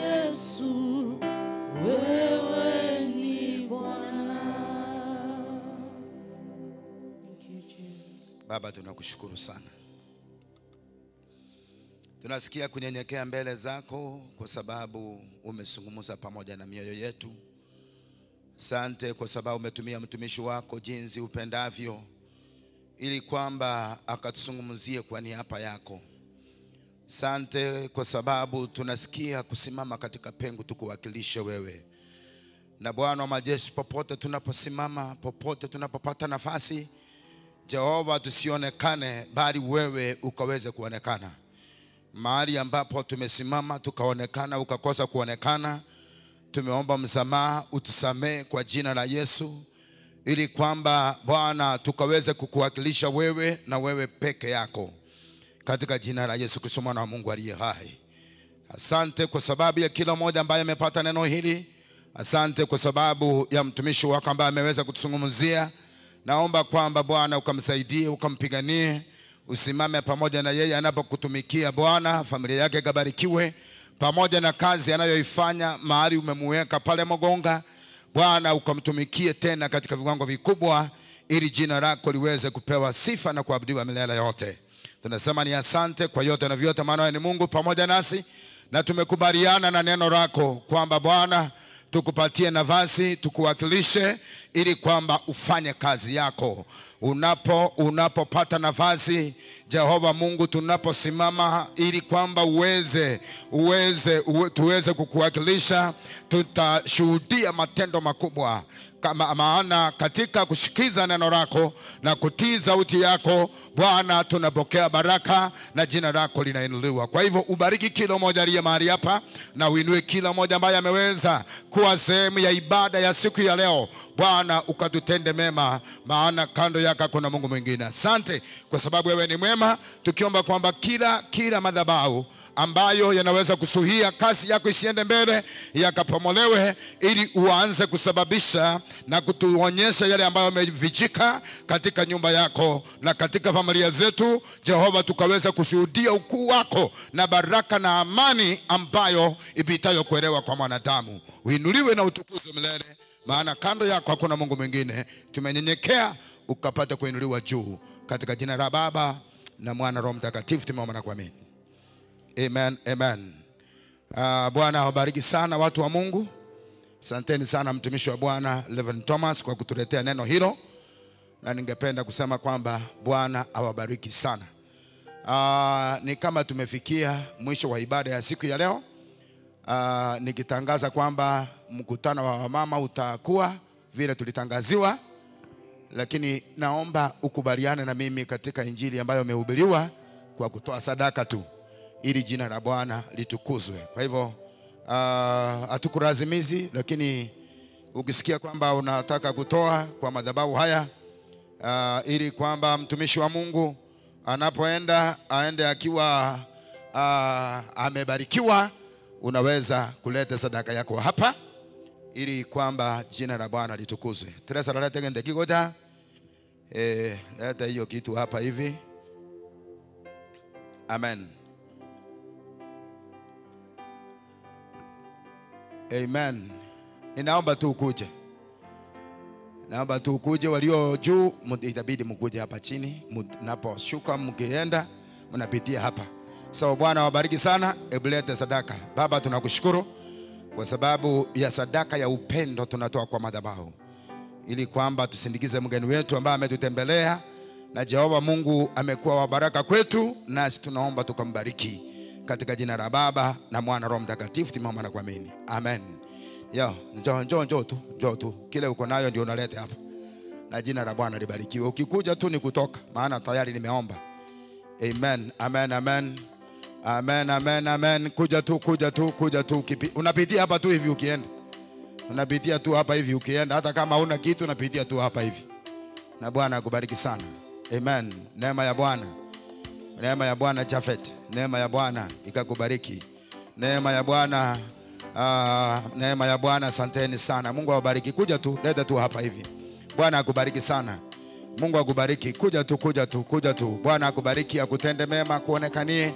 Yesu, wewe ni Bwana. Baba, tunakushukuru sana. Tunasikia kunyenyekea mbele zako kwa sababu umezungumza pamoja na mioyo yetu. Asante kwa sababu umetumia mtumishi wako jinsi upendavyo ili kwamba akatuzungumzie kwa niaba yako. Asante kwa sababu tunasikia kusimama katika pengo tukuwakilishe wewe. Na Bwana wa majeshi, popote tunaposimama, popote tunapopata nafasi, Jehova, tusionekane bali wewe ukaweze kuonekana. Mahali ambapo tumesimama tukaonekana ukakosa kuonekana, tumeomba msamaha, utusamee kwa jina la Yesu, ili kwamba Bwana tukaweze kukuwakilisha wewe na wewe peke yako, katika jina la Yesu Kristo mwana wa Mungu aliye hai. Asante kwa sababu ya kila mmoja ambaye amepata neno hili. Asante kwa sababu ya mtumishi wako ambaye ameweza kutuzungumzia. Naomba kwamba Bwana ukamsaidie, ukampiganie, usimame pamoja na yeye anapokutumikia Bwana, familia yake ikabarikiwe, pamoja na kazi anayoifanya mahali umemuweka pale Mogonga. Bwana ukamtumikie tena katika viwango vikubwa, ili jina lako liweze kupewa sifa na kuabudiwa milele yote. Tunasema ni asante kwa yote na vyote, maana wewe ni Mungu pamoja nasi, na tumekubaliana na neno lako kwamba Bwana tukupatie nafasi, tukuwakilishe, ili kwamba ufanye kazi yako. Unapopata nafasi, Jehova Mungu, tunaposimama ili kwamba tuweze kukuwakilisha, tutashuhudia matendo makubwa. Kama maana katika kushikiza neno lako na kutii sauti yako Bwana, tunapokea baraka na jina lako linainuliwa. Kwa hivyo ubariki kila mmoja aliye mahali hapa, na uinue kila mmoja ambaye ameweza kuwa sehemu ya ibada ya siku ya leo. Bwana ukatutende mema, maana kando yako kuna Mungu mwingine. Asante kwa sababu wewe ni mwema, tukiomba kwamba kila madhabahu ambayo yanaweza kusuhia kasi yako isiende mbele yakapomolewe, ili uanze kusababisha na kutuonyesha yale ambayo yamevijika katika nyumba yako na katika familia zetu. Jehova, tukaweza kushuhudia ukuu wako na baraka na amani ambayo ipitayo kuelewa kwa mwanadamu. Uinuliwe na utukuzwe milele, maana kando yako hakuna Mungu mwingine. Tumenyenyekea ukapata kuinuliwa juu, katika jina la Baba na Mwana Roho Mtakatifu tumeomba na kuamini. Amen, amen. Bwana awabariki sana watu wa Mungu. Asanteni sana mtumishi wa Bwana Reverend Thomas kwa kutuletea neno hilo. Na ningependa kusema kwamba Bwana awabariki sana. Ni kama tumefikia mwisho wa ibada ya siku ya leo. Nikitangaza kwamba mkutano wa wamama utakuwa vile tulitangaziwa, lakini naomba ukubaliane na mimi katika injili ambayo imehubiriwa kwa kutoa sadaka tu, ili jina la Bwana litukuzwe. Kwa hivyo hatukulazimizi, lakini ukisikia kwamba unataka kutoa kwa madhabahu haya, ili kwamba mtumishi wa Mungu anapoenda aende akiwa amebarikiwa, unaweza kuleta sadaka yako hapa ili kwamba jina la Bwana litukuzwe. Teresa, leta ngende kigoja. Leta hiyo kitu hapa hivi. Amen. Amen. Ninaomba tu ukuje. Naomba tu ukuje, walio juu itabidi mkuje hapa chini, mnaposhuka mkienda mnapitia hapa. So Bwana wabariki sana, hebu leta sadaka. Baba, tunakushukuru kwa sababu ya sadaka ya upendo tunatoa kwa madhabahu, ili kwamba tusindikize mgeni wetu ambaye ametutembelea, na Jehova Mungu amekuwa wa baraka kwetu, nasi tunaomba tukambariki katika jina la Baba na Mwana Roho Mtakatifu tumeomba na kuamini. Amen. Yo, njoo tu. Kile uko nayo ndio unaleta hapa. Na jina la Bwana libarikiwe. Ukikuja tu ni kutoka, maana tayari nimeomba. Amen. Amen, amen. Amen, amen, amen. Kuja tu. Unapitia hapa tu hivi ukienda. Unapitia tu hapa hivi ukienda, hata kama huna kitu unapitia tu hapa hivi. Na Bwana akubariki sana. Amen. Neema ya Bwana. Neema ya Bwana Jafet. Neema ya Bwana ikakubariki. Neema ya Bwana, neema ya Bwana, asanteni sana. Mungu awabariki. Kuja tu, leta tu hapa hivi. Bwana akubariki sana. Mungu akubariki. Kuja tu. Bwana akubariki, akutende mema, kuonekanie.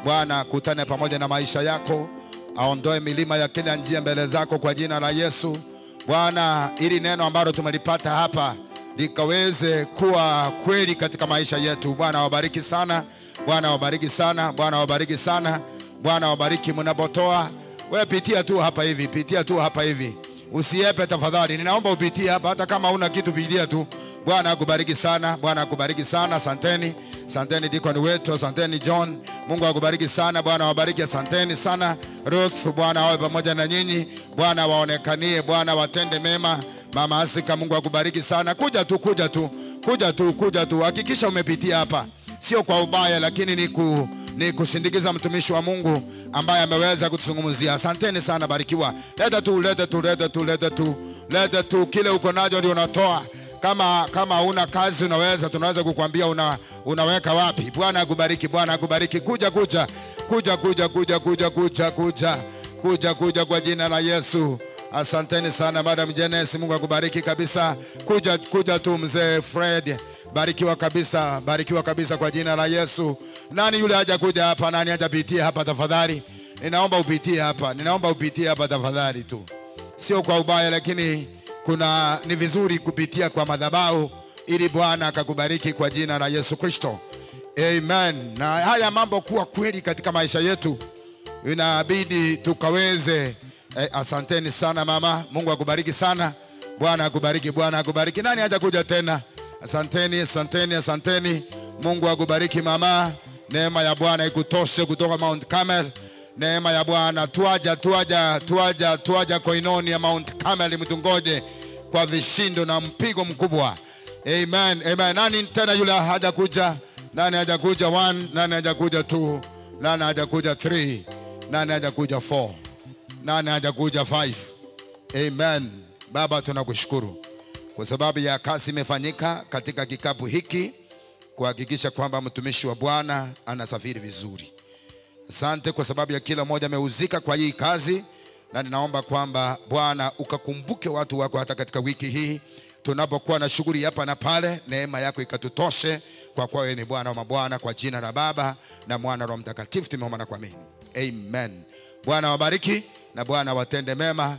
Bwana akutane pamoja na maisha yako, aondoe milima ya kila njia mbele zako kwa jina la Yesu. Bwana, ili neno ambalo tumelipata hapa likaweze kuwa kweli katika maisha yetu. Bwana wabariki sana, Bwana wabariki sana, Bwana wabariki sana, Bwana wabariki mnapotoa. Wewe pitia tu hapa hivi, pitia tu hapa hivi. Usiepe tafadhali. Ninaomba upitie hapa hata kama huna kitu, pitia tu. Bwana akubariki sana, Bwana akubariki sana. Asanteni. Asanteni deacon wetu, asanteni John. Mungu akubariki sana, Bwana wabariki, asanteni sana. Ruth, Bwana awe pamoja na nyinyi. Bwana waonekanie, Bwana watende mema. Mama Asika, Mungu akubariki sana. Kuja tu, kuja tu. Kuja tu, kuja tu. Hakikisha umepitia hapa. Sio kwa ubaya, lakini ni kusindikiza mtumishi wa Mungu ambaye ameweza kutuzungumzia. Asanteni sana, barikiwa. Leta tu, leta tu, leta tu, leta tu. Leta tu kile uko nacho ndio unatoa. Kama huna kazi unaweza, tunaweza kukwambia unaweka wapi. Bwana akubariki, Bwana akubariki. Kuja, kuja. Kuja, kuja, kuja, kuja, kuja, kuja. Kuja, kuja kwa jina la Yesu. Asanteni sana Madam Jenes, Mungu akubariki kabisa. Kuja, kuja tu mzee Fred. Barikiwa kabisa, barikiwa kabisa kwa jina la Yesu. Nani yule hajakuja hapa? Nani hajapitia hapa tafadhali? Ninaomba upitie hapa. Ninaomba upitie hapa tafadhali tu. Sio kwa ubaya, lakini ni vizuri kupitia kwa madhabahu ili Bwana akakubariki kwa jina la Yesu Kristo. Amen. Na haya mambo kuwa kweli katika maisha yetu inabidi tukaweze. Asanteni sana mama, Mungu akubariki sana. Bwana akubariki, Bwana akubariki. Nani hajakuja tena? Asanteni, asanteni, asanteni. Mungu akubariki mama. Neema ya Bwana ikutoshe kutoka Mount Carmel. Neema ya Bwana, tuaja, tuaja, tuaja, tuaja koinoni ya Mount Carmel, mtungoje kwa vishindo na mpigo mkubwa. Amen, amen. Nani tena yule hajakuja? Nani hajakuja 1? Nani hajakuja 2? Nani hajakuja 3? Nani hajakuja 4? Nani hajakuja 5? Amen. Baba, tunakushukuru kwa sababu ya kazi imefanyika katika kikapu hiki kuhakikisha kwamba mtumishi wa Bwana anasafiri vizuri. Asante kwa sababu ya kila mmoja amehusika kwa hii kazi, na ninaomba kwamba Bwana ukakumbuke watu wako hata katika wiki hii tunapokuwa na shughuli hapa na pale. Neema yako ikatutoshe, kwa kuwa wewe ni Bwana wa mabwana. Kwa jina la Baba na Mwana Roho Mtakatifu tumeomba na kuamini. Amen. Bwana wabariki na Bwana watende mema.